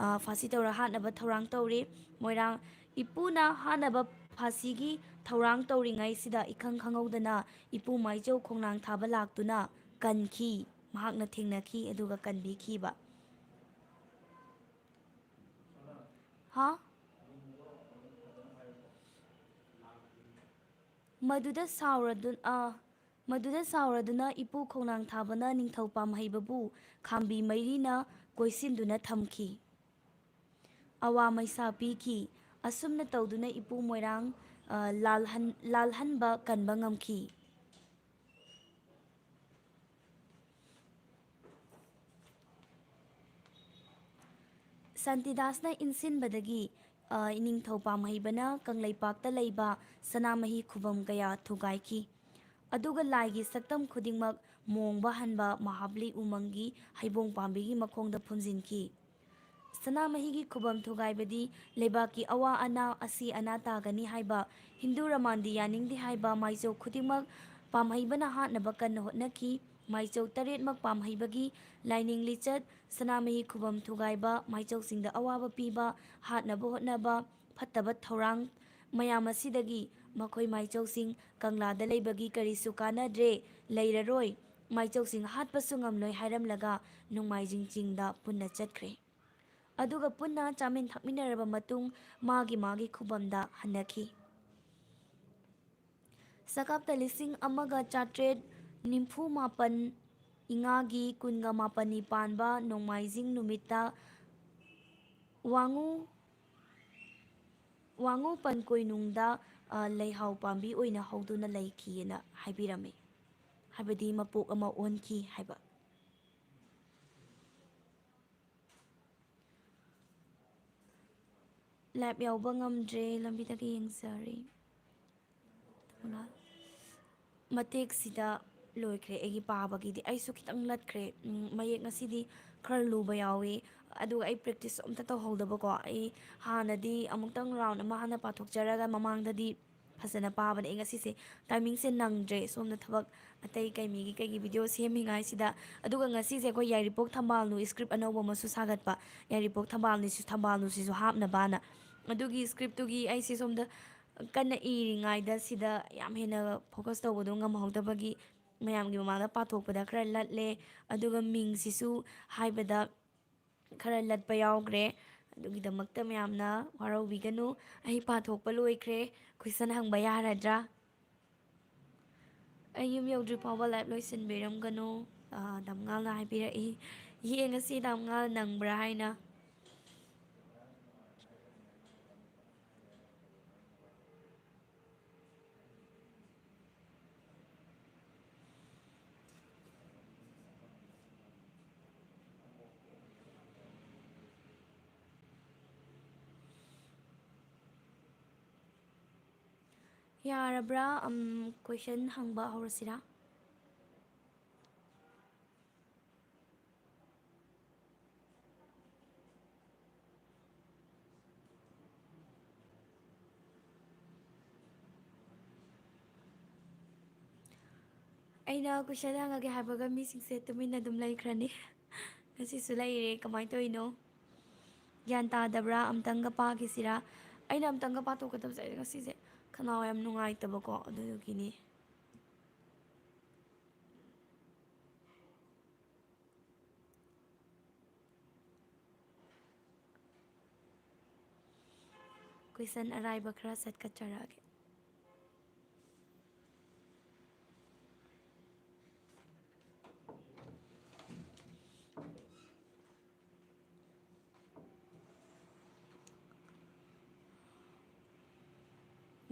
ꯑ, ꯐꯥꯁꯤ ꯇꯧꯔ ꯍꯥꯠꯅꯕ ꯊꯧꯔꯥꯡ ꯇꯧꯔꯤ꯫ ꯃꯣꯏꯔꯥꯡ ꯏꯄꯨꯅ ꯍꯥꯠꯅꯕ ꯐꯥꯁꯤꯒꯤ ꯊꯧꯔꯥꯡ ꯇꯧꯔꯤꯉꯩꯁꯤꯗ ꯏꯈꯪ ꯈꯪꯍꯧꯗꯅ ꯏꯄꯨ ꯃꯥꯏꯆꯧ ꯈꯣꯡꯅꯥꯡ ꯊꯥꯕ ꯂꯥꯛꯇꯨꯅ ꯀꯟꯈꯤ꯫ ꯃꯍꯥꯛꯅ ꯊꯦꯡꯅꯈꯤ ꯑꯗꯨꯒ ꯀꯟꯕꯤꯈꯤꯕ꯫ ꯍꯥ? ꯃꯗꯨꯗ ꯁꯥꯎꯔꯗꯨ-, ꯑ, ꯃꯗꯨꯗ ꯁꯥꯎꯔꯗꯨꯅ ꯏꯄꯨ ꯈꯣꯡꯅꯥꯡ ꯊꯥꯕꯅ ꯅꯤꯡꯊꯧ ꯄꯥꯝꯍꯩꯕꯕꯨ ꯈꯥꯝꯕꯤ ꯃꯩꯔꯤꯅ ꯀꯣꯏꯁꯤꯟꯗꯨꯅ ꯊꯝꯈꯤ꯫ ꯑꯋꯥ ꯃꯩꯁꯥ ꯄꯤꯈꯤ꯫ ꯑꯁꯨꯝꯅ ꯇꯧꯗꯨꯅ ꯏꯄꯨ ꯃꯣꯏꯔꯥꯡ, ꯑ, ꯂꯥꯜꯍꯟ-, ꯂꯥꯜꯍꯟꯕ ꯀꯟꯕ ꯉꯝꯈꯤ꯫ ꯁꯥꯟꯇꯤꯗꯥꯁꯅ ꯏꯟꯁꯤꯟꯕꯗꯒꯤ, ꯑ, ꯏꯅꯤꯡꯊꯧ ꯄꯥꯝꯍꯩꯕꯅ ꯀꯪꯂꯩꯄꯥꯛꯇ ꯂꯩꯕ ꯁꯅꯥꯃꯍꯤ ꯈꯨꯕꯝ ꯀꯌꯥ ꯊꯨꯒꯥꯏꯈꯤ꯫ ꯑꯗꯨꯒ ꯂꯥꯏꯒꯤ ꯁꯛꯇꯝ ꯈꯨꯗꯤꯡꯃꯛ ꯃꯣꯡꯕ ꯍꯟꯕ ꯃꯍꯥꯕꯂꯤ ꯎꯃꯪꯒꯤ ꯍꯩꯕꯣꯡ ꯄꯥꯝꯕꯤꯒꯤ ꯃꯈꯣꯡꯗ ꯐꯨꯝꯖꯤꯟꯈꯤ꯫ ꯁꯅꯥꯃꯍꯤꯒꯤ ꯈꯨꯕꯝ ꯊꯨꯒꯥꯏꯕꯗꯤ ꯂꯩꯕꯥꯛꯀꯤ ꯑꯋꯥ ꯑꯅꯥ, ꯑꯁꯤ ꯑꯅꯥ ꯇꯥꯒꯅꯤ ꯍꯥꯏꯕ ꯍꯤꯟꯗꯨ ꯔꯃꯥꯟꯗꯤ ꯌꯥꯅꯤꯡꯗꯦ ꯍꯥꯏꯕ ꯃꯥꯏꯆꯧ ꯈꯨꯗꯤꯡꯃꯛ ꯄꯥꯝꯍꯩꯕꯅ ꯍꯥꯠꯅꯕ ꯀꯟꯅ ꯍꯣꯠꯅꯈꯤ꯫ ꯃꯥꯏꯆꯧ ꯇꯔꯦꯠꯃꯛ ꯄꯥꯝꯍꯩꯕꯒꯤ ꯂꯥꯏꯅꯤꯡ ꯂꯤꯆꯠ, ꯁꯅꯥꯃꯍꯤ ꯈꯨꯕꯝ ꯊꯨꯒꯥꯏꯕ ꯃꯥꯏꯆꯧꯁꯤꯡꯗ ꯑꯋꯥꯕ ꯄꯤꯕ, ꯍꯥꯠꯅꯕ ꯍꯣꯠꯅꯕ, ꯐꯠꯇꯕ ꯊꯧꯔꯥꯡ ꯃꯌꯥꯝ ꯑꯁꯤꯗꯒꯤ ꯃꯈꯣꯏ ꯃꯥꯏꯆꯧꯁꯤꯡ ꯀꯪꯂꯥꯗ ꯂꯩꯕꯒꯤ ꯀꯔꯤꯁꯨ ꯀꯥꯟꯅꯗ꯭ꯔꯦ, ꯂꯩꯔꯔꯣꯏ, ꯃꯥꯏꯆꯧꯁꯤꯡ ꯍꯥꯠꯄꯁꯨ ꯉꯝꯂꯣꯏ ꯍꯥꯏꯔꯝꯂꯒ ꯅꯣꯡꯃꯥꯏꯖꯤꯡ ꯆꯤꯡꯗ ꯄꯨꯟꯅ ꯆꯠꯈ꯭ꯔꯦ꯫ ꯑꯗꯨꯒ ꯄꯨꯟꯅ ꯆꯥꯃꯤꯟ ꯊꯛꯃꯤꯟꯅꯔꯕ ꯃꯇꯨꯡ ꯃꯥꯒꯤ ꯃꯥꯒꯤ ꯈꯨꯕꯝꯗ ꯍꯟꯅꯈꯤ꯫ ꯁꯀꯥꯞꯇ ꯂꯤꯁꯤꯡ ꯑꯃꯒ ꯆꯥꯇ꯭ꯔꯦꯠ ꯅꯤꯐꯨ ꯃꯥꯄꯟ ꯏꯉꯥꯒꯤ ꯀꯨꯟꯒ ꯃꯥꯄꯟꯅꯤ ꯄꯥꯟꯕ ꯅꯣꯡꯃꯥꯏꯖꯤꯡ ꯅꯨꯃꯤꯠꯇ ꯋꯥꯉꯨ, ꯋꯥꯉꯨ ꯄꯟꯀꯣꯏꯅꯨꯡꯗ, ꯑ, ꯂꯩꯍꯥꯎ ꯄꯥꯝꯕꯤ ꯑꯣꯏꯅ ꯍꯧꯗꯨꯅ ꯂꯩꯈꯤꯑꯅ ꯍꯥꯏꯕꯤꯔꯝꯃꯤ꯫ ꯍꯥꯏꯕꯗꯤ ꯃꯄꯣꯛ ꯑꯃ ꯑꯣꯟꯈꯤ ꯍꯥꯏꯕ꯫ ꯂꯥꯏꯞ ꯌꯥꯎꯕ ꯉꯝꯗ꯭ꯔꯦ, ꯂꯝꯕꯤꯗꯒꯤ ꯌꯦꯡꯖꯔꯤ꯫ ꯃꯇꯦꯛꯁꯤꯗ ꯂꯣꯏꯈ꯭ꯔꯦ ꯑꯩꯒꯤ ꯄꯥꯕꯒꯤꯗꯤ꯫ ꯑꯩꯁꯨ ꯈꯤꯇꯪ ꯂꯠꯈ꯭ꯔꯦ꯫ ꯎꯝ, ꯃꯌꯦꯛ ꯉꯁꯤꯗꯤ ꯈꯔ ꯂꯨꯕ ꯌꯥꯎꯏ꯫ ꯑꯗꯨꯒ ꯑꯩ ꯄ꯭ꯔꯦꯛꯇꯤꯁ ꯑꯝꯇ ꯇꯧꯍꯧꯗꯕꯀꯣ꯫ ꯑꯩ ꯍꯥꯟꯅꯗꯤ ꯑꯃꯨꯛꯇꯪ ꯔꯥꯎꯟ ꯑꯃ ꯍꯥꯟꯅ ꯄꯥꯊꯣꯛꯆꯔꯒ ꯃꯃꯥꯡꯗꯗꯤ ꯐꯖꯅ ꯄꯥꯕꯅꯦ꯫ ꯑꯩ ꯉꯁꯤꯁꯦ ꯇꯥꯏꯃꯤꯡꯁꯦ ꯅꯪꯗ꯭ꯔꯦ, ꯁꯣꯝꯗ ꯊꯕꯛ ꯑꯇꯩ ꯀꯩ ꯃꯤꯒꯤ ꯀꯩꯒꯤ ꯚꯤꯗꯤꯑꯣ ꯁꯦꯝꯃꯤꯉꯥꯏꯁꯤꯗ꯫ ꯑꯗꯨꯒ ꯉꯁꯤꯁꯦ ꯑꯩꯈꯣꯏ ꯌꯥꯏꯔꯤꯄꯣꯛ ꯊꯝꯕꯥꯜꯅꯨ ꯁ꯭ꯀ꯭ꯔꯤꯞ ꯑꯅꯧꯕ ꯑꯃꯁꯨ ꯁꯥꯒꯠꯄ, ꯌꯥꯏꯔꯤꯄꯣꯛ ꯊꯝꯕꯥꯜꯅꯨꯁꯨ, ꯊꯝꯕꯥꯜꯅꯨꯁꯤꯁꯨ ꯍꯥꯞꯅꯕꯅ꯫ ꯑꯗꯨꯒꯤ ꯁ꯭ꯀ꯭ꯔꯤꯞꯇꯨꯒꯤ ꯑꯩꯁꯦ ꯁꯣꯝꯗ ꯀꯟꯅ ꯏꯔꯤꯉꯩꯗ ꯁꯤꯗ ꯌꯥꯝ ꯍꯦꯟꯅ ꯐꯣꯀꯁ ꯇꯧꯕꯗꯣ ꯉꯝꯍꯧꯗꯕꯒꯤ ꯃꯌꯥꯝꯒꯤ ꯃꯃꯥꯡꯗ ꯄꯥꯊꯣꯛꯄꯗ ꯈꯔ ꯂꯠꯂꯦ꯫ ꯑꯗꯨꯒ ꯃꯤꯡꯁꯤꯁꯨ ꯍꯥꯏꯕꯗ ꯈꯔ ꯂꯠꯄ ꯌꯥꯎꯈ꯭ꯔꯦ꯫ ꯑꯗꯨꯒꯤꯗꯃꯛꯇ ꯃꯌꯥꯝꯅ ꯋꯥꯔꯧꯕꯤꯒꯅꯨ꯫ ꯑꯩ ꯄꯥꯊꯣꯛꯄ ꯂꯣꯏꯈ꯭ꯔꯦ꯫ ꯀꯣꯏꯁꯟ ꯍꯪꯕ ꯌꯥꯔꯗ꯭ꯔꯥ? ꯑꯩ ꯌꯨꯝ ꯌꯧꯗ꯭ꯔꯤ ꯐꯥꯎꯕ ꯂꯥꯏꯚ ꯂꯣꯏꯁꯤꯟꯕꯤꯔꯝꯒꯅꯨ, ꯑ, ꯗꯥꯝꯉꯥꯜꯅ ꯍꯥꯏꯕꯤꯔꯛꯏ꯫ ꯌꯦꯡꯉꯁꯤ ꯗꯥꯝꯉꯥꯜ ꯅꯪꯕ꯭ꯔꯥ ꯍꯥꯏꯅ꯫ ꯌꯥꯔꯕ꯭ꯔꯥ? ꯎꯝ, ꯀꯣꯏꯁꯟ ꯍꯪꯕ ꯍꯧꯔꯁꯤꯔꯥ? ꯑꯩꯅ ꯀꯣꯏꯁꯟ ꯍꯪꯉꯒꯦ ꯍꯥꯏꯕꯒ ꯃꯤꯁꯤꯡꯁꯦ ꯇꯨꯃꯤꯟꯅ ꯑꯗꯨꯝ ꯂꯩꯈ꯭ꯔꯅꯤ꯫ ꯉꯁꯤꯁꯨ ꯂꯩꯔꯦ, ꯀꯃꯥꯏꯅ ꯇꯧꯔꯤꯅꯣ? ꯒ꯭ꯌꯥꯟ ꯇꯥꯗꯕ꯭ꯔꯥ? ꯑꯝꯇꯪꯒ ꯄꯥꯈꯤꯁꯤꯔꯥ? ꯑꯩꯅ ꯑꯝꯇꯪꯒ ꯄꯥꯊꯣꯛꯀꯗꯕꯁꯦ, ꯑꯩ ꯉꯁꯤꯁꯦ ꯈꯅꯥꯎ ꯌꯥꯝ ꯅꯨꯡꯉꯥꯏꯇꯕꯀꯣ, ꯑꯗꯨꯗꯨꯒꯤꯅꯤ꯫ ꯀꯣꯏꯁꯟ ꯑꯔꯥꯏꯕ ꯈꯔ ꯆꯠꯀꯠꯆꯔꯛꯑꯒꯦ꯫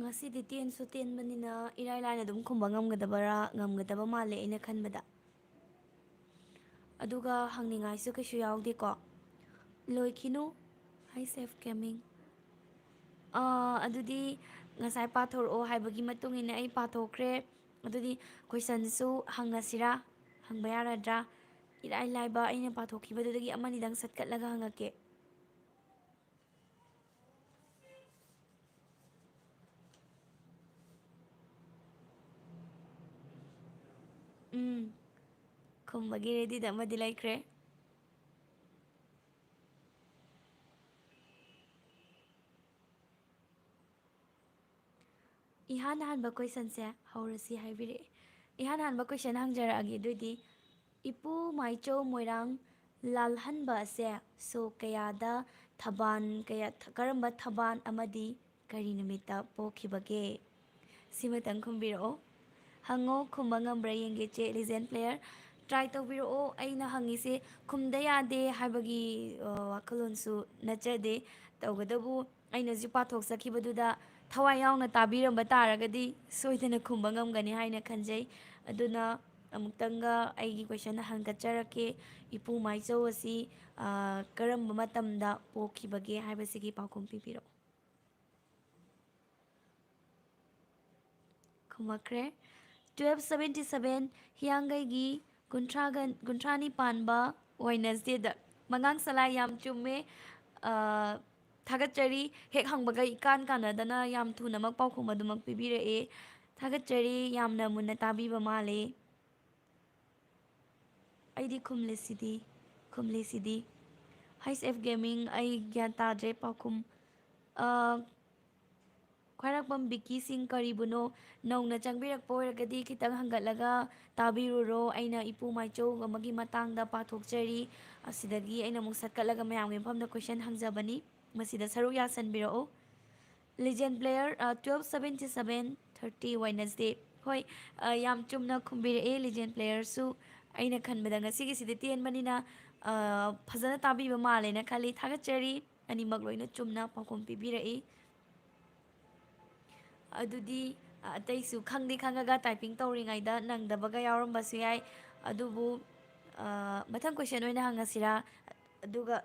ꯉꯁꯤꯗꯤ ꯇꯦꯟꯁꯨ ꯇꯦꯟꯕꯅꯤꯅ ꯏꯔꯥꯏ ꯂꯥꯏꯅ ꯑꯗꯨꯝ ꯈꯨꯝꯕ ꯉꯝꯒꯗꯕꯔꯥ, ꯉꯝꯒꯗꯕ ꯃꯥꯜꯂꯦ ꯑꯩꯅ ꯈꯟꯕꯗ꯫ ꯑꯗꯨꯒ ꯍꯪꯅꯤꯡꯉꯥꯏꯁꯨ ꯀꯩꯁꯨ ꯌꯥꯎꯗꯦꯀꯣ꯫ ꯂꯣꯏꯈꯤꯅꯨ꯫ Hi, safe coming꯫ ꯑꯥ, ꯑꯗꯨꯗꯤ ꯉꯁꯥꯏ ꯄꯥꯊꯣꯔꯛꯑꯣ ꯍꯥꯏꯕꯒꯤ ꯃꯇꯨꯡ ꯏꯟꯅ ꯑꯩ ꯄꯥꯊꯣꯛꯈ꯭ꯔꯦ꯫ ꯑꯗꯨꯗꯤ ꯀꯣꯏꯁꯟꯁꯨ ꯍꯪꯉꯁꯤꯔꯥ? ꯍꯪꯕ ꯌꯥꯔꯗ꯭ꯔꯥ? ꯏꯔꯥꯏ ꯂꯥꯏꯕ ꯑꯩꯅ ꯄꯥꯊꯣꯛꯈꯤꯕꯗꯨꯗꯒꯤ ꯑꯃꯅꯤꯗꯪ ꯁꯠꯀꯠꯂꯒ ꯍꯪꯉꯛꯀꯦ꯫ ꯎꯝ, ꯈꯨꯝꯕꯒꯤ readyꯗ ꯑꯃꯗꯤ ꯂꯩꯈ꯭ꯔꯦ꯫ ꯏꯍꯥꯟ ꯍꯥꯟꯕ questionꯁꯦ ꯍꯧꯔꯁꯤ ꯍꯥꯏꯕꯤꯔꯛꯑꯦ꯫ ꯏꯍꯥꯟ ꯍꯥꯟꯕ question ꯍꯪꯖꯔꯛꯑꯒꯦ ꯑꯗꯨꯑꯣꯏꯗꯤ, ꯏꯄꯨ ꯃꯥꯏꯆꯧ ꯃꯣꯏꯔꯥꯡ ꯂꯥꯜꯍꯟꯕ ꯑꯁꯦ ꯁꯣꯛ ꯀꯌꯥꯗ ꯊꯕꯥꯟ ꯀꯌꯥ, ꯀꯔꯝꯕ ꯊꯕꯥꯟ ꯑꯃꯗꯤ ꯀꯔꯤ ꯅꯨꯃꯤꯠꯇ ꯄꯣꯛꯈꯤꯕꯒꯦ? ꯁꯤꯃꯇꯪ ꯈꯨꯝꯕꯤꯔꯛꯑꯣ꯫ ꯍꯪꯉꯣ, ꯈꯨꯝꯕ ꯉꯝꯕ꯭ꯔꯥ ꯌꯦꯡꯒꯦ ꯆꯦ Legend Player꯫ Try ꯇꯧꯕꯤꯔꯛꯑꯣ꯫ ꯑꯩꯅ ꯍꯪꯉꯤꯁꯦ ꯈꯨꯝꯗ ꯌꯥꯗꯦ ꯍꯥꯏꯕꯒꯤ, ꯑ, ꯋꯥꯈꯜꯂꯣꯟꯁꯨ ꯅꯠꯆꯗꯦ꯫ ꯇꯧꯕꯇꯕꯨ ꯑꯩꯅ ꯍꯧꯖꯤꯛ ꯄꯥꯊꯣꯛꯆꯈꯤꯕꯗꯨꯗ ꯊꯋꯥꯏ ꯌꯥꯎꯅ ꯇꯥꯕꯤꯔꯝꯕ ꯇꯥꯔꯒꯗꯤ ꯁꯣꯏꯗꯅ ꯈꯨꯝꯕ ꯉꯝꯒꯅꯤ ꯍꯥꯏꯅ ꯈꯟꯖꯩ꯫ ꯑꯗꯨꯅ ꯑꯃꯨꯛꯇꯪꯒ ꯑꯩꯒꯤ question ꯍꯪꯒꯠꯆꯔꯛꯀꯦ꯫ ꯏꯄꯨ ꯃꯥꯏꯆꯧ ꯑꯁꯤ, ꯑ, ꯀꯔꯝꯕ ꯃꯇꯝꯗ ꯄꯣꯛꯈꯤꯕꯒꯦ ꯍꯥꯏꯕꯁꯤꯒꯤ ꯄꯥꯎꯈꯨꯝ ꯄꯤꯕꯤꯔꯛꯎ꯫ ꯈꯨꯝꯃꯛꯈ꯭ꯔꯦ꯫ Twelve seventy seven, ꯍꯤꯌꯥꯡꯒꯩꯒꯤ ꯀꯨꯟꯊ꯭ꯔꯥꯒ, ꯀꯨꯟꯊ꯭ꯔꯥꯅꯤ ꯄꯥꯟꯕ Wednesdayꯗ꯫ ꯃꯉꯥꯡ ꯁꯂꯥꯏ, ꯌꯥꯝ ꯆꯨꯝꯃꯦ꯫ ꯑ, ꯊꯥꯒꯠꯆꯔꯤ꯫ ꯍꯦꯛ ꯍꯪꯕꯒ ꯏꯀꯥꯟ ꯀꯥꯟꯅꯗꯅ ꯌꯥꯝ ꯊꯨꯅꯃꯛ ꯄꯥꯎꯈꯨꯝ ꯑꯗꯨꯃꯛ ꯄꯤꯕꯤꯔꯛꯑꯦ꯫ ꯊꯥꯒꯠꯆꯔꯤ, ꯌꯥꯝꯅ ꯃꯨꯟꯅ ꯇꯥꯕꯤꯕ ꯃꯥꯜꯂꯦ꯫ ꯑꯩꯗꯤ ꯈꯨꯝꯂꯤꯁꯤꯗꯤ, ꯈꯨꯝꯂꯤꯁꯤꯗꯤ꯫ H F Gaming, ꯑꯩ ꯒ꯭ꯌꯥꯟ ꯇꯥꯗ꯭ꯔꯦ ꯄꯥꯎꯈꯨꯝ꯫ ꯑ, ꯈ꯭ꯋꯥꯏꯔꯥꯛꯄꯝ ꯕꯤꯀꯤ ꯁꯤꯡ ꯀꯔꯤꯕꯨꯅꯣ? ꯅꯧꯅ ꯆꯪꯕꯤꯔꯛꯄ ꯑꯣꯏꯔꯒꯗꯤ ꯈꯤꯇꯪ ꯍꯪꯒꯠꯂꯒ ꯇꯥꯕꯤꯔꯨꯔꯣ꯫ ꯑꯩꯅ ꯏꯄꯨ ꯃꯥꯏꯆꯧ ꯑꯃꯒꯤ ꯃꯇꯥꯡꯗ ꯄꯥꯊꯣꯛꯆꯔꯤ꯫ ꯑꯁꯤꯗꯒꯤ ꯑꯩꯅ ꯑꯃꯨꯛ ꯁꯠꯀꯠꯂꯒ ꯃꯌꯥꯝꯒꯤ ꯃꯐꯝꯗ question ꯍꯪꯖꯕꯅꯤ꯫ ꯃꯁꯤꯗ ꯁꯔꯨꯛ ꯌꯥꯁꯟꯕꯤꯔꯛꯎ꯫ Legend Player, ꯑ, twelve seventy seven, thirty Wednesday꯫ ꯍꯣꯏ, ꯑ, ꯌꯥꯝ ꯆꯨꯝꯅ ꯈꯨꯝꯕꯤꯔꯛꯑꯦ Legend Playerꯁꯨ꯫ ꯑꯩꯅ ꯈꯟꯕꯗ ꯉꯁꯤꯒꯤꯁꯤꯗꯤ ꯇꯦꯟꯕꯅꯤꯅ, ꯑ, ꯐꯖꯅ ꯇꯥꯕꯤꯕ ꯃꯥꯜꯂꯦꯅ ꯈꯜꯂꯤ꯫ ꯊꯥꯒꯠꯆꯔꯤ꯫ ꯑꯅꯤꯃꯛ ꯂꯣꯏꯅ ꯆꯨꯝꯅ ꯄꯥꯎꯈꯨꯝ ꯄꯤꯕꯤꯔꯛꯏ꯫ ꯑꯗꯨꯗꯤ, ꯑ, ꯑꯇꯩꯁꯨ ꯈꯪꯗꯤ ꯈꯪꯉꯒ typing ꯇꯧꯔꯤꯉꯩꯗ ꯅꯪꯗꯕꯒ ꯌꯥꯎꯔꯝꯕꯁꯨ ꯌꯥꯏ꯫ ꯑꯗꯨꯕꯨ, ꯑ, ꯃꯊꯪ question ꯑꯣꯏꯅ ꯍꯪꯉꯁꯤꯔꯥ? ꯑꯗꯨꯒ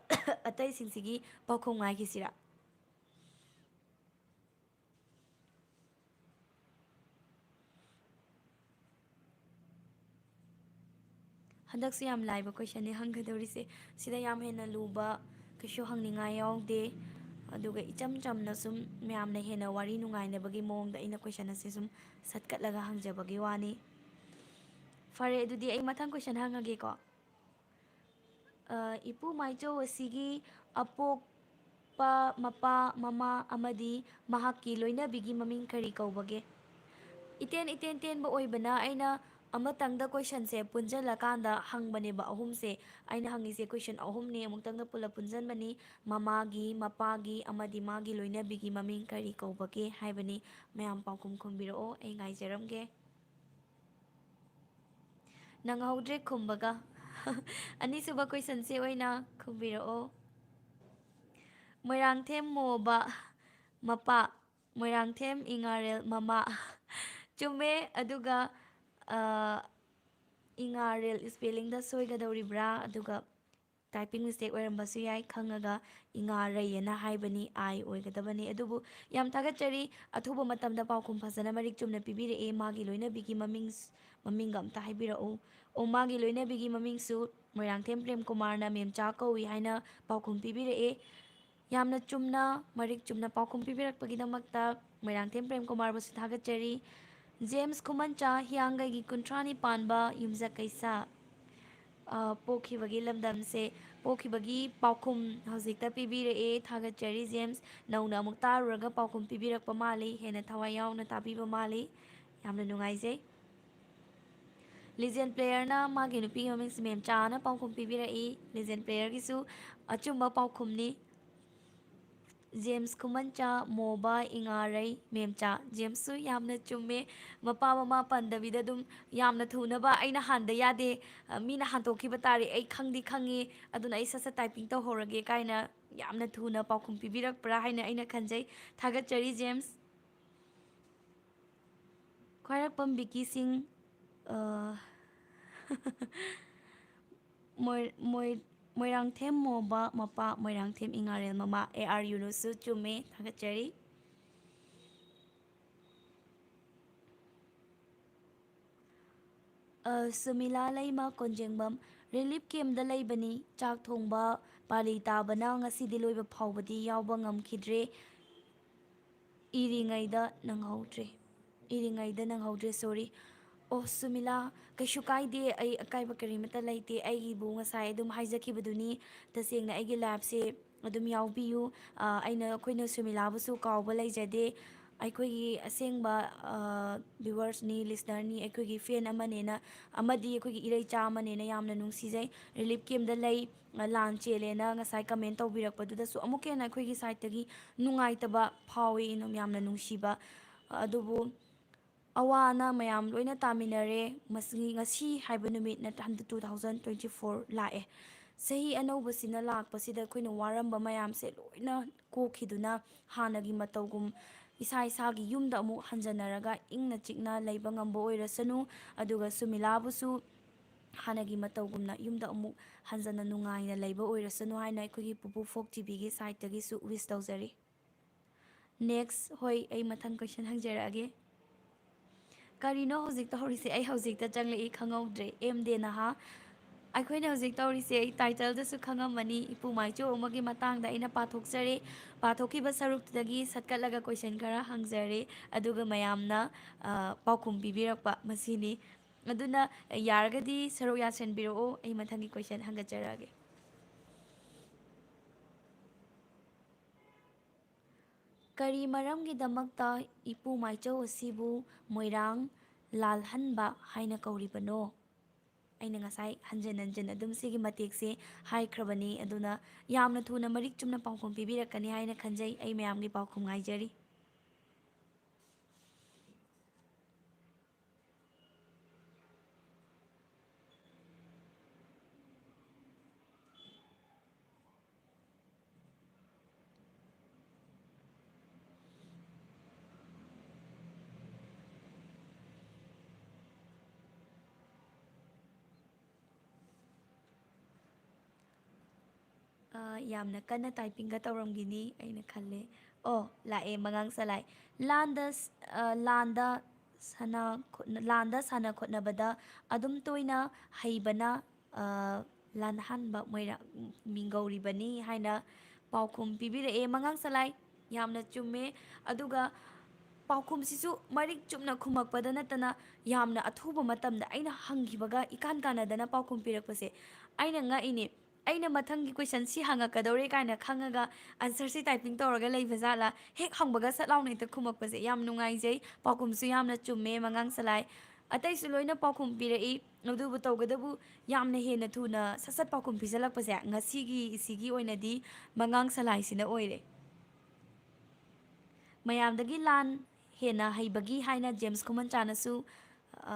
ꯑꯇꯩꯁꯤꯡꯁꯤꯒꯤ ꯄꯥꯎꯈꯨꯝ ꯉꯥꯏꯈꯤꯁꯤꯔꯥ? ꯍꯟꯗꯛꯁꯨ ꯌꯥꯝ ꯂꯥꯏꯕ questionꯅꯦ ꯍꯪꯒꯗꯧꯔꯤꯁꯦ꯫ ꯁꯤꯗ ꯌꯥꯝ ꯍꯦꯟꯅ ꯂꯨꯕ ꯀꯩꯁꯨ ꯍꯪꯅꯤꯡꯉꯥꯏ ꯌꯥꯎꯗꯦ꯫ ꯑꯗꯨꯒ ꯏꯆꯝ ꯆꯝꯅ ꯁꯨꯝ ꯃꯌꯥꯝꯅ ꯍꯦꯟꯅ ꯋꯥꯔꯤ ꯅꯨꯡꯉꯥꯏꯅꯕꯒꯤ ꯃꯑꯣꯡꯗ ꯑꯩꯅ question ꯑꯁꯦ ꯁꯨꯝ ꯁꯠꯀꯠꯂꯒ ꯍꯪꯖꯕꯒꯤ ꯋꯥꯅꯤ꯫ ꯐꯔꯦ, ꯑꯗꯨꯗꯤ ꯑꯩ ꯃꯊꯪ question ꯍꯪꯉꯒꯦꯀꯣ꯫ ꯑ, ꯏꯄꯨ ꯃꯥꯏꯆꯧ ꯑꯁꯤꯒꯤ ꯑꯄꯣꯛꯄ ꯃꯄꯥ, ꯃꯃꯥ ꯑꯃꯗꯤ ꯃꯍꯥꯛꯀꯤ ꯂꯣꯏꯅꯕꯤꯒꯤ ꯃꯃꯤꯡ ꯀꯔꯤ ꯀꯧꯕꯒꯦ? ꯏꯇꯦꯟ ꯏꯇꯦꯟ ꯇꯦꯟꯕ ꯑꯣꯏꯕꯅ ꯑꯩꯅ ꯑꯃꯇꯪꯗ questionꯁꯦ ꯄꯨꯟꯁꯤꯜꯂꯀꯥꯟꯗ ꯍꯪꯕꯅꯦꯕ, ꯑꯍꯨꯝꯁꯦ꯫ ꯑꯩꯅ ꯍꯪꯉꯤꯁꯦ question ꯑꯍꯨꯝꯅꯦ, ꯑꯃꯨꯛꯇꯪꯗ ꯄꯨꯂꯞ ꯄꯨꯟꯁꯤꯟꯕꯅꯤ꯫ ꯃꯃꯥꯒꯤ, ꯃꯄꯥꯒꯤ ꯑꯃꯗꯤ ꯃꯥꯒꯤ ꯂꯣꯏꯅꯕꯤꯒꯤ ꯃꯃꯤꯡ ꯀꯔꯤ ꯀꯧꯕꯒꯦ ꯍꯥꯏꯕꯅꯤ꯫ ꯃꯌꯥꯝ ꯄꯥꯎꯈꯨꯝ ꯈꯨꯝꯕꯤꯔꯛꯑꯣ, ꯑꯩ ꯉꯥꯏꯖꯔꯝꯒꯦ꯫ ꯅꯪꯍꯧꯗ꯭ꯔꯦ ꯈꯨꯝꯕꯒ꯫ ꯑꯅꯤꯁꯨꯕ questionꯁꯦ ꯑꯣꯏꯅ ꯈꯨꯝꯕꯤꯔꯛꯑꯣ꯫ ꯃꯣꯏꯔꯥꯡꯊꯦꯝ ꯃꯣꯕ ꯃꯄꯥ, ꯃꯣꯏꯔꯥꯡꯊꯦꯝ ꯏꯉꯥꯔꯦꯜ ꯃꯃꯥ꯫ ꯆꯨꯝꯃꯦ, ꯑꯗꯨꯒ, ꯑ, ꯏꯉꯥꯔꯦꯜ spellingꯗ ꯁꯣꯏꯒꯗꯧꯔꯤꯕ꯭ꯔꯥ? ꯑꯗꯨꯒ typing mistake ꯑꯣꯏꯔꯝꯕꯁꯨ ꯌꯥꯏ, ꯈꯪꯉꯒ ꯏꯉꯥꯔꯩ ꯑꯅ ꯍꯥꯏꯕꯅꯤ, I ꯑꯣꯏꯒꯗꯕꯅꯤ꯫ ꯑꯗꯨꯕꯨ ꯌꯥꯝ ꯊꯥꯒꯠꯆꯔꯤ, ꯑꯊꯨꯕ ꯃꯇꯝꯗ ꯄꯥꯎꯈꯨꯝ ꯐꯖꯅ ꯃꯔꯤꯛ ꯆꯨꯝꯅ ꯄꯤꯕꯤꯔꯛꯑꯦ꯫ ꯃꯥꯒꯤ ꯂꯣꯏꯅꯕꯤꯒꯤ ꯃꯃꯤꯡ, ꯃꯃꯤꯡꯒ ꯑꯝꯇ ꯍꯥꯏꯕꯤꯔꯛꯎ꯫ ꯑꯣ, ꯃꯥꯒꯤ ꯂꯣꯏꯅꯕꯤꯒꯤ ꯃꯃꯤꯡꯁꯨ ꯃꯣꯏꯔꯥꯡꯊꯦꯝ ꯄ꯭ꯔꯦꯝ ꯀꯨꯃꯥꯔꯅ ꯃꯦꯝꯆꯥ ꯀꯧꯏ ꯍꯥꯏꯅ ꯄꯥꯎꯈꯨꯝ ꯄꯤꯕꯤꯔꯛꯑꯦ꯫ ꯌꯥꯝꯅ ꯆꯨꯝꯅ, ꯃꯔꯤꯛ ꯆꯨꯝꯅ ꯄꯥꯎꯈꯨꯝ ꯄꯤꯕꯤꯔꯛꯄꯒꯤꯗꯃꯛꯇ ꯃꯣꯏꯔꯥꯡꯊꯦꯝ ꯄ꯭ꯔꯦꯝ ꯀꯨꯃꯥꯔꯕꯨꯁꯨ ꯊꯥꯒꯠꯆꯔꯤ꯫ ꯖꯦꯝꯁ ꯈꯨꯃꯟꯆꯥ, ꯍꯤꯌꯥꯡꯒꯩꯒꯤ ꯀꯨꯟꯊ꯭ꯔꯥ ꯅꯤꯄꯥꯟꯕ ꯌꯨꯝꯁꯀꯩꯁ꯫ ꯑ, ꯄꯣꯛꯈꯤꯕꯒꯤ ꯂꯝꯗꯝꯁꯦ, ꯄꯣꯛꯈꯤꯕꯒꯤ ꯄꯥꯎꯈꯨꯝ ꯍꯧꯖꯤꯛꯇ ꯄꯤꯕꯤꯔꯛꯑꯦ꯫ ꯊꯥꯒꯠꯆꯔꯤ ꯖꯦꯝꯁ꯫ ꯅꯧꯅ ꯑꯃꯨꯛ ꯇꯥꯔꯨꯔꯒ ꯄꯥꯎꯈꯨꯝ ꯄꯤꯕꯤꯔꯛꯄ ꯃꯥꯜꯂꯤ, ꯍꯦꯟꯅ ꯊꯋꯥꯏ ꯌꯥꯎꯅ ꯇꯥꯕꯤꯕ ꯃꯥꯜꯂꯤ꯫ ꯌꯥꯝꯅ ꯅꯨꯡꯉꯥꯏꯖꯩ꯫ Legend playerꯅ ꯃꯥꯒꯤ ꯅꯨꯄꯤꯒꯤ ꯃꯃꯤꯡꯁꯤ ꯃꯦꯝꯆꯥꯅ ꯄꯥꯎꯈꯨꯝ ꯄꯤꯕꯤꯔꯛꯏ꯫ Legend playerꯒꯤꯁꯨ ꯑꯆꯨꯝꯕ ꯄꯥꯎꯈꯨꯝꯅꯤ꯫ James ꯈꯨꯃꯟꯆꯥ, mop ꯏꯉꯥꯔꯩ ꯃꯦꯝꯆꯥ꯫ ꯖꯦꯝꯁꯁꯨ ꯌꯥꯝꯅ ꯆꯨꯝꯃꯦ꯫ ꯃꯄꯥ ꯃꯃꯥ ꯄꯟꯗꯕꯤꯗ ꯑꯗꯨꯝ ꯌꯥꯝꯅ ꯊꯨꯅꯕ ꯑꯩꯅ ꯍꯥꯟꯗ ꯌꯥꯗꯦ, ꯑ, ꯃꯤꯅ ꯍꯟꯇꯣꯛꯈꯤꯕ ꯇꯥꯔꯦ, ꯑꯩ ꯈꯪꯗꯤ ꯈꯪꯉꯤ, ꯑꯗꯨꯅ ꯑꯩ ꯁꯠ ꯁꯠ typing ꯇꯧꯍꯧꯔꯒꯦ ꯀꯥꯏꯅ ꯌꯥꯝꯅ ꯊꯨꯅ ꯄꯥꯎꯈꯨꯝ ꯄꯤꯕꯤꯔꯛꯄ꯭ꯔꯥ ꯍꯥꯏꯅ ꯑꯩꯅ ꯈꯟꯖꯩ꯫ ꯊꯥꯒꯠꯆꯔꯤ ꯖꯦꯝꯁ꯫ ꯈ꯭ꯋꯥꯏꯔꯥꯛꯄꯝ ꯕꯤꯀꯤ ꯁꯤꯡ, ꯑ, ꯃꯣꯏ-, ꯃꯣꯏ-, ꯃꯣꯏꯔꯥꯡꯊꯦꯝ ꯃꯣꯕ ꯃꯄꯥ, ꯃꯣꯏꯔꯥꯡꯊꯦꯝ ꯏꯉꯥꯔꯦꯜ ꯃꯃꯥ, ꯑꯦ ꯑꯥꯔ ꯌꯨꯅꯨꯁꯁꯨ ꯆꯨꯝꯃꯦ, ꯊꯥꯒꯠꯆꯔꯤ꯫ ꯑ, ꯁꯨꯃꯤꯂꯥ ꯂꯩꯃ ꯀꯣꯟꯖꯦꯡꯕꯝ, relief campꯗ ꯂꯩꯕꯅꯤ, ꯆꯥꯛ ꯊꯣꯡꯕ ꯄꯥꯂꯤ ꯇꯥꯕꯅ ꯉꯁꯤꯗꯤ ꯂꯣꯏꯕ ꯐꯥꯎꯕꯗꯤ ꯌꯥꯎꯕ ꯉꯝꯈꯤꯗ꯭ꯔꯦ꯫ ꯏꯔꯤꯉꯩꯗ ꯅꯪꯍꯧꯗ꯭ꯔꯦ꯫ ꯏꯔꯤꯉꯩꯗ ꯅꯪꯍꯧꯗ꯭ꯔꯦ, sorry꯫ ꯑꯣ, ꯁꯨꯃꯤꯂꯥ, ꯀꯩꯁꯨ ꯀꯥꯏꯗꯦ, ꯑꯩ ꯑꯀꯥꯏꯕ ꯀꯔꯤꯃꯠꯇ ꯂꯩꯇꯦ꯫ ꯑꯩꯒꯤꯕꯨ ꯉꯁꯥꯏ ꯑꯗꯨꯝ ꯍꯥꯏꯖꯈꯤꯕꯗꯨꯅꯤ, ꯇꯁꯦꯡꯅ ꯑꯩꯒꯤ ꯂꯥꯏꯐꯁꯦ ꯑꯗꯨꯝ ꯌꯥꯎꯕꯤꯌꯨ꯫ ꯑ, ꯑꯩꯅ, ꯑꯩꯈꯣꯏꯅ ꯁꯨꯃꯤꯂꯥꯕꯨꯁꯨ ꯀꯥꯎꯕ ꯂꯩꯖꯗꯦ꯫ ꯑꯩꯈꯣꯏꯒꯤ ꯑꯁꯦꯡꯕ, ꯑ, ꯚ꯭ꯌꯨꯋꯔꯁꯅꯤ, ꯂꯤꯁꯅꯔꯅꯤ, ꯑꯩꯈꯣꯏꯒꯤ ꯐꯦꯟ ꯑꯃꯅꯦꯅ, ꯑꯃꯗꯤ ꯑꯩꯈꯣꯏꯒꯤ ꯏꯔꯩꯆꯥ ꯑꯃꯅꯦꯅ ꯌꯥꯝꯅ ꯅꯨꯡꯁꯤꯖꯩ꯫ ꯔꯤꯂꯤꯐ ꯀꯦꯝꯗ ꯂꯩ, ꯑ, ꯂꯥꯟ ꯆꯦꯜꯂꯦꯅ ꯉꯁꯥꯏ ꯀꯃꯦꯟ ꯇꯧꯕꯤꯔꯛꯄꯗꯨꯗꯁꯨ ꯑꯃꯨꯛꯀ ꯍꯦꯟꯅ ꯑꯩꯈꯣꯏꯒꯤ ꯁꯥꯏꯠꯇꯒꯤ ꯅꯨꯡꯉꯥꯏꯇꯕ ꯐꯥꯎꯏ, ꯌꯥꯝꯅ ꯅꯨꯡꯁꯤꯕ꯫ ꯑꯗꯨꯕꯨ ꯑꯋꯥ ꯑꯅꯥ ꯃꯌꯥꯝ ꯂꯣꯏꯅ ꯇꯥꯃꯤꯟꯅꯔꯦ꯫ ꯃꯁꯤ, ꯉꯁꯤ ꯍꯥꯏꯕ ꯅꯨꯃꯤꯠ ꯅꯠꯇ꯭ꯔ, ꯍꯟꯗꯛ two thousand twenty four ꯂꯥꯛꯑꯦ꯫ ꯆꯍꯤ ꯑꯅꯧꯕꯁꯤꯅ ꯂꯥꯛꯄꯁꯤꯗ ꯑꯩꯈꯣꯏꯅ ꯋꯥꯔꯝꯕ ꯃꯌꯥꯝꯁꯦ ꯂꯣꯏꯅ ꯀꯣꯛꯈꯤꯗꯨꯅ, ꯍꯥꯟꯅꯒꯤ ꯃꯇꯧꯒꯨꯝ ꯏꯁꯥ ꯏꯁꯥꯒꯤ ꯌꯨꯝꯗ ꯑꯃꯨꯛ ꯍꯟꯖꯟꯅꯔꯒ ꯏꯪꯅ ꯆꯤꯛꯅ ꯂꯩꯕ ꯉꯝꯕ ꯑꯣꯏꯔꯁꯅꯨ꯫ ꯑꯗꯨꯒ ꯁꯨꯃꯤꯂꯥꯕꯨꯁꯨ ꯍꯥꯟꯅꯒꯤ ꯃꯇꯧꯒꯨꯝꯅ ꯌꯨꯝꯗ ꯑꯃꯨꯛ ꯍꯟꯖꯟꯅ ꯅꯨꯡꯉꯥꯏꯅ ꯂꯩꯕ ꯑꯣꯏꯔꯁꯅꯨ ꯍꯥꯏꯅ ꯑꯩꯈꯣꯏꯒꯤ ꯄꯨꯄꯨ ꯐꯣꯛ ꯇꯤꯚꯤꯒꯤ ꯁꯥꯏꯠꯇꯒꯤꯁꯨ ꯋꯤꯁ ꯇꯧꯖꯔꯤ꯫ ꯅꯦꯛꯁ, ꯍꯣꯏ, ꯑꯩ ꯃꯊꯪ ꯀꯣꯏꯁꯟ ꯍꯪꯖꯔꯛꯑꯒꯦ꯫ ꯀꯔꯤꯅꯣ ꯍꯧꯖꯤꯛꯇ ꯍꯧꯔꯤꯁꯦ? ꯑꯩ ꯍꯧꯖꯤꯛꯇ ꯆꯪꯂꯛꯏ, ꯈꯪꯍꯧꯗ꯭ꯔꯦ꯫ ꯑꯦꯝ ꯗꯦ ꯅꯍꯥ꯫ ꯑꯩꯈꯣꯏꯅ ꯍꯧꯖꯤꯛ ꯇꯧꯔꯤꯁꯦ, ꯑꯩ ꯇꯥꯏꯇꯜꯗꯁꯨ ꯈꯪꯉꯝꯃꯅꯤ, ꯏꯄꯨ ꯃꯥꯏꯆꯧ ꯑꯃꯒꯤ ꯃꯇꯥꯡꯗ ꯑꯩꯅ ꯄꯥꯊꯣꯛꯆꯔꯦ꯫ ꯄꯥꯊꯣꯛꯈꯤꯕ ꯁꯔꯨꯛꯇꯨꯗꯒꯤ ꯁꯠꯀꯠꯂꯒ ꯀꯣꯏꯁꯟ ꯈꯔ ꯍꯪꯖꯔꯦ, ꯑꯗꯨꯒ ꯃꯌꯥꯝꯅ, ꯑ, ꯄꯥꯎꯈꯨꯝ ꯄꯤꯕꯤꯔꯛꯄ ꯃꯁꯤꯅꯤ꯫ ꯑꯗꯨꯅ ꯌꯥꯔꯒꯗꯤ ꯁꯔꯨꯛ ꯌꯥꯁꯟꯕꯤꯔꯛꯑꯣ, ꯑꯩ ꯃꯊꯪꯒꯤ ꯀꯣꯏꯁꯟ ꯍꯪꯒꯠꯆꯔꯛꯑꯒꯦ꯫ ꯀꯔꯤ ꯃꯔꯝꯒꯤꯗꯃꯛꯇ ꯏꯄꯨ ꯃꯥꯏꯆꯧ ꯑꯁꯤꯕꯨ ꯃꯣꯏꯔꯥꯡ ꯂꯥꯜꯍꯟꯕ ꯍꯥꯏꯅ ꯀꯧꯔꯤꯕꯅꯣ? ꯑꯩꯅ ꯉꯁꯥꯏ ꯍꯟꯖꯤꯟ ꯍꯟꯖꯤꯟ ꯑꯗꯨꯝ ꯁꯤꯒꯤ ꯃꯇꯦꯛꯁꯦ ꯍꯥꯏꯈ꯭ꯔꯕꯅꯤ, ꯑꯗꯨꯅ ꯌꯥꯝꯅ ꯊꯨꯅ ꯃꯔꯤꯛ ꯆꯨꯝꯅ ꯄꯥꯎꯈꯨꯝ ꯄꯤꯕꯤꯔꯛꯀꯅꯤ ꯍꯥꯏꯅ ꯈꯟꯖꯩ꯫ ꯑꯩ ꯃꯌꯥꯝꯒꯤ ꯄꯥꯎꯈꯨꯝ ꯉꯥꯏꯖꯔꯤ꯫ ꯑ, ꯌꯥꯝꯅ ꯀꯟꯅ ꯇꯥꯏꯄꯤꯡꯒ ꯇꯧꯔꯝꯈꯤꯅꯤ ꯑꯩꯅ ꯈꯜꯂꯦ꯫ ꯑꯣ, ꯂꯥꯛꯑꯦ, ꯃꯉꯥꯡ ꯁꯂꯥꯏ꯫ ꯂꯥꯟꯗ ꯁ-, ꯑ, ꯂꯥꯟꯗ ꯁꯥꯟꯅ ꯈꯣꯠꯅ-, ꯂꯥꯟꯗ ꯁꯥꯟꯅ ꯈꯣꯠꯅꯕꯗ ꯑꯗꯨꯝ ꯇꯣꯏꯅ ꯍꯩꯕꯅ, ꯑ, ꯂꯥꯟꯍꯥꯟꯕ ꯃꯣꯏꯔꯥ-, ꯃꯤꯡꯒꯧꯔꯤꯕꯅꯤ ꯍꯥꯏꯅ ꯄꯥꯎꯈꯨꯝ ꯄꯤꯕꯤꯔꯛꯑꯦ ꯃꯉꯥꯡ ꯁꯂꯥꯏ꯫ ꯌꯥꯝꯅ ꯆꯨꯝꯃꯦ꯫ ꯑꯗꯨꯒ ꯄꯥꯎꯈꯨꯝꯁꯤꯁꯨ ꯃꯔꯤꯛ ꯆꯨꯝꯅ ꯈꯨꯝꯃꯛꯄꯗ ꯅꯠꯇꯅ ꯌꯥꯝꯅ ꯑꯊꯨꯕ ꯃꯇꯝꯗ ꯑꯩꯅ ꯍꯪꯈꯤꯕꯒ ꯏꯀꯥꯟ ꯀꯥꯟꯅꯗꯅ ꯄꯥꯎꯈꯨꯝ ꯄꯤꯔꯛꯄꯁꯦ ꯑꯩꯅ ꯉꯛꯏꯅꯦ꯫ ꯑꯩꯅ ꯃꯊꯪꯒꯤ question ꯁꯤ ꯍꯪꯉꯛꯀꯗꯧꯔꯦ ꯀꯥꯏꯅ ꯈꯪꯉꯒ answer ꯁꯤ typing ꯇꯧꯔꯒ ꯂꯩꯕ ꯖꯥꯠꯂꯥ? ꯍꯦꯛ ꯍꯪꯕꯒ ꯁꯠ ꯂꯥꯎꯅ ꯍꯦꯛꯇ ꯈꯨꯝꯃꯛꯄꯁꯦ ꯌꯥꯝ ꯅꯨꯡꯉꯥꯏꯖꯩ꯫ ꯄꯥꯎꯈꯨꯝꯁꯨ ꯌꯥꯝꯅ ꯆꯨꯝꯃꯦ ꯃꯉꯥꯡ ꯁꯂꯥꯏ꯫ ꯑꯇꯩꯁꯨ ꯂꯣꯏꯅ ꯄꯥꯎꯈꯨꯝ ꯄꯤꯔꯛꯏ꯫ ꯑꯗꯨꯕꯨ ꯇꯧꯒꯗꯕꯨ ꯌꯥꯝꯅ ꯍꯦꯟꯅ ꯊꯨꯅ ꯁꯠ ꯁꯠ ꯄꯥꯎꯈꯨꯝ ꯄꯤꯖꯜꯂꯛꯄꯁꯦ ꯉꯁꯤꯒꯤ ꯏꯁꯤꯒꯤ ꯑꯣꯏꯅꯗꯤ ꯃꯉꯥꯡ ꯁꯂꯥꯏꯁꯤꯅ ꯑꯣꯏꯔꯦ꯫ ꯃꯌꯥꯝꯗꯒꯤ ꯂꯥꯟ ꯍꯦꯟꯅ ꯍꯩꯕꯒꯤ ꯍꯥꯏꯅ ꯖꯦꯝꯁ ꯈꯨꯃꯟꯆꯥꯅꯁꯨ, ꯑ,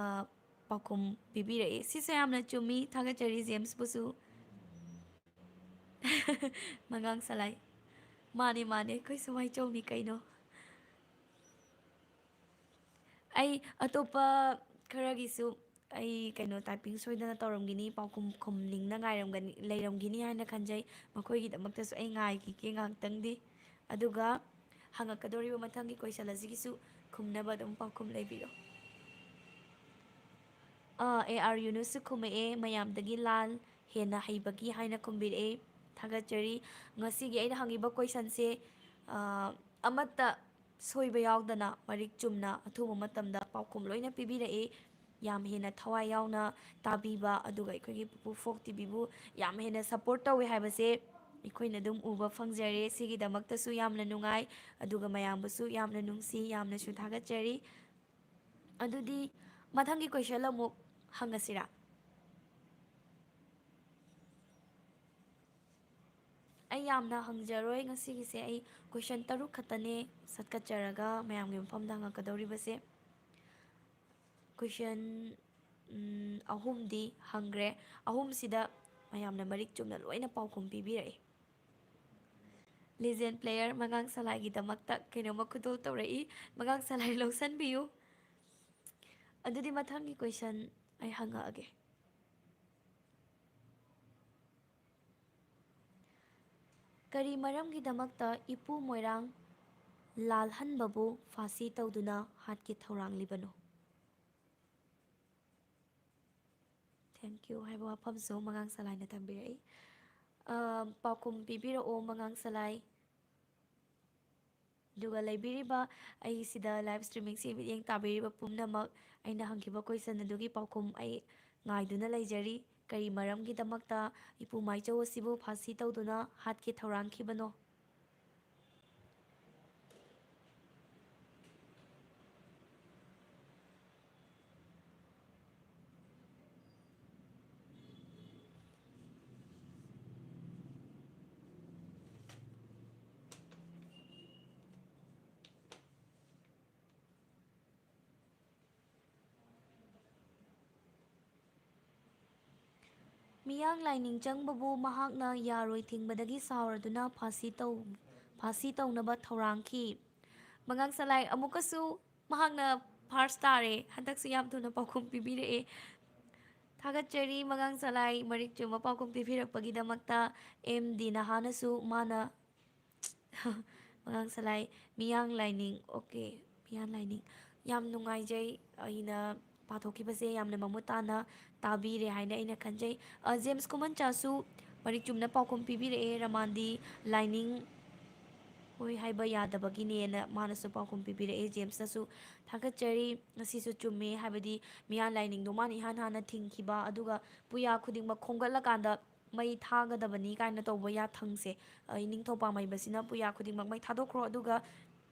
ꯄꯥꯎꯈꯨꯝ ꯄꯤꯕꯤꯔꯛꯏ꯫ ꯁꯤꯁꯨ ꯌꯥꯝꯅ ꯆꯨꯝꯃꯤ꯫ ꯊꯥꯒꯠꯆꯔꯤ ꯖꯦꯝꯁꯄꯨꯁꯨ꯫ ꯃꯉꯥꯡ ꯁꯂꯥꯏ꯫ ꯃꯥꯅꯦ, ꯃꯥꯅꯦ, ꯑꯩꯈꯣꯏꯁꯨ ꯃꯥꯏꯆꯧꯅꯤ ꯀꯩꯅꯣ꯫ ꯑꯩ ꯑꯇꯣꯞꯄ ꯈꯔꯒꯤꯁꯨ ꯑꯩ ꯀꯩꯅꯣ typing ꯁꯣꯏꯗꯅ ꯇꯧꯔꯝꯒꯅꯤ, ꯄꯥꯎꯈꯨꯝ ꯈꯨꯝꯅꯤꯡꯅ ꯉꯥꯏꯔꯝꯒꯅꯤ, ꯂꯩꯔꯝꯒꯅꯤ ꯍꯥꯏꯅ ꯈꯟꯖꯩ꯫ ꯃꯈꯣꯏꯒꯤꯗꯃꯛꯇꯁꯨ ꯑꯩ ꯉꯥꯏꯈꯤꯒꯦ ꯉꯥꯏꯍꯥꯛꯇꯪꯗꯤ꯫ ꯑꯗꯨꯒ ꯍꯪꯉꯛꯀꯗꯧꯔꯤꯕ ꯃꯊꯪꯒꯤ question ꯑꯁꯤꯒꯤꯁꯨ ꯈꯨꯝꯅꯕ ꯑꯗꯨꯝ ꯄꯥꯎꯈꯨꯝ ꯂꯩꯕꯤꯔꯣ꯫ ꯑꯥ, ꯑꯦ ꯑꯥꯔ ꯌꯨꯅꯨꯁꯁꯨ ꯈꯨꯝꯃꯛꯑꯦ, ꯃꯌꯥꯝꯗꯒꯤ ꯂꯥꯜ ꯍꯦꯟꯅ ꯍꯩꯕꯒꯤ ꯍꯥꯏꯅ ꯈꯨꯝꯕꯤꯔꯛꯑꯦ꯫ ꯊꯥꯒꯠꯆꯔꯤ꯫ ꯉꯁꯤꯒꯤ ꯑꯩꯅ ꯍꯪꯉꯤꯕ question ꯁꯦ, ꯑꯥ, ꯑꯃꯠꯇ ꯁꯣꯏꯕ ꯌꯥꯎꯗꯅ ꯃꯔꯤꯛ ꯆꯨꯝꯅ ꯑꯊꯨꯕ ꯃꯇꯝꯗ ꯄꯥꯎꯈꯨꯝ ꯂꯣꯏꯅ ꯄꯤꯕꯤꯔꯛꯏ꯫ ꯌꯥꯝ ꯍꯦꯟꯅ ꯊꯋꯥꯏ ꯌꯥꯎꯅ ꯇꯥꯕꯤꯕ, ꯑꯗꯨꯒ ꯑꯩꯈꯣꯏꯒꯤ ꯄꯨꯄꯨ ꯐꯣꯛ ꯇꯤꯚꯤꯕꯨ ꯌꯥꯝ ꯍꯦꯟꯅ support ꯇꯧꯋꯦ ꯍꯥꯏꯕꯁꯦ ꯑꯩꯈꯣꯏꯅ ꯑꯗꯨꯝ ꯎꯕ ꯐꯪꯖꯔꯦ꯫ ꯁꯤꯒꯤꯗꯃꯛꯇꯁꯨ ꯌꯥꯝꯅ ꯅꯨꯡꯉꯥꯏ, ꯑꯗꯨꯒ ꯃꯌꯥꯝꯕꯨꯁꯨ ꯌꯥꯝꯅ ꯅꯨꯡꯁꯤ, ꯌꯥꯝꯅꯁꯨ ꯊꯥꯒꯠꯆꯔꯤ꯫ ꯑꯗꯨꯗꯤ ꯃꯊꯪꯒꯤ question ꯑꯃꯨꯛ ꯍꯪꯉꯁꯤꯔꯥ? ꯑꯩ ꯌꯥꯝꯅ ꯍꯪꯖꯔꯣꯏ ꯉꯁꯤꯒꯤꯁꯦ, ꯑꯩ question ꯇꯔꯨꯛ ꯈꯛꯇꯅꯦ ꯁꯠꯀꯠꯆꯔꯒ ꯃꯌꯥꯝꯒꯤ ꯃꯐꯝꯗ ꯍꯪꯉꯛꯀꯗꯧꯔꯤꯕꯁꯦ꯫ Question, ꯎꯝ, ꯑꯍꯨꯝꯗꯤ ꯍꯪꯈ꯭ꯔꯦ꯫ ꯑꯍꯨꯝꯁꯤꯗ ꯃꯌꯥꯝꯅ ꯃꯔꯤꯛ ꯆꯨꯝꯅ ꯂꯣꯏꯅ ꯄꯥꯎꯈꯨꯝ ꯄꯤꯕꯤꯔꯛꯏ꯫ Legend player ꯃꯉꯥꯡ ꯁꯂꯥꯏꯒꯤꯗꯃꯛꯇ ꯀꯩꯅꯣꯝꯃ ꯈꯨꯗꯣꯜ ꯇꯧꯔꯛꯏ꯫ ꯃꯉꯥꯡ ꯁꯂꯥꯏ ꯂꯧꯁꯟꯕꯤꯌꯨ꯫ ꯑꯗꯨꯗꯤ ꯃꯊꯪꯒꯤ question ꯑꯩ ꯍꯪꯉꯛꯑꯒꯦ꯫ ꯀꯔꯤ ꯃꯔꯝꯒꯤꯗꯃꯛꯇ ꯏꯄꯨ ꯃꯣꯏꯔꯥꯡ ꯂꯥꯜꯍꯟꯕꯕꯨ ꯐꯥꯁꯤ ꯇꯧꯗꯨꯅ ꯍꯥꯠꯀꯦ ꯊꯧꯔꯥꯡꯂꯤꯕꯅꯣ? Thank you ꯍꯥꯏꯕ ꯋꯥꯐꯝꯁꯨ ꯃꯉꯥꯡ ꯁꯂꯥꯏꯅ ꯊꯝꯕꯤꯔꯛꯏ꯫ ꯑ, ꯄꯥꯎꯈꯨꯝ ꯄꯤꯕꯤꯔꯛꯑꯣ ꯃꯉꯥꯡ ꯁꯂꯥꯏ꯫ ꯑꯗꯨꯒ ꯂꯩꯕꯤꯔꯤꯕ ꯑꯩ ꯁꯤꯗ live streamingꯁꯤ ꯃꯤꯠꯌꯦꯡ ꯇꯥꯕꯤꯔꯤꯕ ꯄꯨꯝꯅꯃꯛ, ꯑꯩꯅ ꯍꯪꯈꯤꯕ question ꯑꯗꯨꯒꯤ ꯄꯥꯎꯈꯨꯝ ꯑꯩ ꯉꯥꯏꯗꯨꯅ ꯂꯩꯖꯔꯤ꯫ ꯀꯔꯤ ꯃꯔꯝꯒꯤꯗꯃꯛꯇ ꯏꯄꯨ ꯃꯥꯏꯆꯧ ꯑꯁꯤꯕꯨ ꯐꯥꯁꯤ ꯇꯧꯗꯨꯅ ꯍꯥꯠꯀꯦ ꯊꯧꯔꯥꯡꯈꯤꯕꯅꯣ? ꯃꯤꯌꯥꯡ ꯂꯥꯏꯅꯤꯡ ꯆꯪꯕꯕꯨ ꯃꯍꯥꯛꯅ ꯌꯥꯔꯣꯏ ꯊꯤꯡꯕꯗꯒꯤ ꯁꯥꯎꯔꯗꯨꯅ ꯐꯥꯁꯤ ꯇꯧ-, ꯐꯥꯁꯤ ꯇꯧꯅꯕ ꯊꯧꯔꯥꯡꯈꯤ꯫ ꯃꯉꯥꯡ ꯁꯂꯥꯏ ꯑꯃꯨꯛꯀꯁꯨ ꯃꯍꯥꯛꯅ first ꯇꯥꯔꯦ꯫ ꯍꯟꯗꯛꯁꯨ ꯌꯥꯝ ꯊꯨꯅ ꯄꯥꯎꯈꯨꯝ ꯄꯤꯕꯤꯔꯛꯑꯦ꯫ ꯊꯥꯒꯠꯆꯔꯤ ꯃꯉꯥꯡ ꯁꯂꯥꯏ, ꯃꯔꯤꯛ ꯆꯨꯝꯕ ꯄꯥꯎꯈꯨꯝ ꯄꯤꯕꯤꯔꯛꯄꯒꯤꯗꯃꯛꯇ꯫ ꯑꯦꯝ ꯗꯤ ꯅꯍꯥꯅꯁꯨ ꯃꯥꯅ ꯃꯉꯥꯡ ꯁꯂꯥꯏ, ꯃꯤꯌꯥꯡ ꯂꯥꯏꯅꯤꯡ꯫ OK, ꯃꯤꯌꯥꯡ ꯂꯥꯏꯅꯤꯡ꯫ ꯌꯥꯝ ꯅꯨꯡꯉꯥꯏꯖꯩ, ꯑꯩꯅ ꯄꯥꯊꯣꯛꯈꯤꯕꯁꯦ ꯌꯥꯝꯅ ꯃꯃꯨꯠ ꯇꯥꯅ ꯇꯥꯕꯤꯔꯦ ꯍꯥꯏꯅ ꯑꯩꯅ ꯈꯟꯖꯩ꯫ ꯑ, ꯖꯦꯝꯁ ꯈꯨꯃꯟꯆꯥꯁꯨ ꯃꯔꯤꯛ ꯆꯨꯝꯅ ꯄꯥꯎꯈꯨꯝ ꯄꯤꯕꯤꯔꯛꯑꯦ, ꯔꯃꯥꯟꯗꯤ ꯂꯥꯏꯅꯤꯡ ꯑꯣꯏ ꯍꯥꯏꯕ ꯌꯥꯗꯕꯒꯤꯅꯦꯅ ꯃꯥꯅꯁꯨ ꯄꯥꯎꯈꯨꯝ ꯄꯤꯕꯤꯔꯛꯑꯦ꯫ ꯖꯦꯝꯁꯅꯁꯨ ꯊꯥꯒꯠꯆꯔꯤ, ꯉꯁꯤꯁꯨ ꯆꯨꯝꯃꯦ, ꯍꯥꯏꯕꯗꯤ ꯃꯤꯌꯥꯡ ꯂꯥꯏꯅꯤꯡꯗꯣ ꯃꯥꯅ ꯏꯍꯥꯟ ꯍꯥꯟꯅ ꯊꯤꯡꯈꯤꯕ, ꯑꯗꯨꯒ ꯄꯨꯌꯥ ꯈꯨꯗꯤꯡꯃꯛ ꯈꯣꯝꯒꯠꯂꯀꯥꯟꯗ ꯃꯩ ꯊꯥꯒꯗꯕꯅꯤ ꯀꯥꯏꯅ ꯇꯧꯕ ꯌꯥꯊꯪꯁꯦ, ꯑ, ꯏꯅꯤꯡꯊꯧ ꯄꯥꯝꯍꯩꯕꯁꯤꯅ ꯄꯨꯌꯥ ꯈꯨꯗꯤꯡꯃꯛ ꯃꯩ ꯊꯥꯗꯣꯛꯈ꯭ꯔꯣ, ꯑꯗꯨꯒ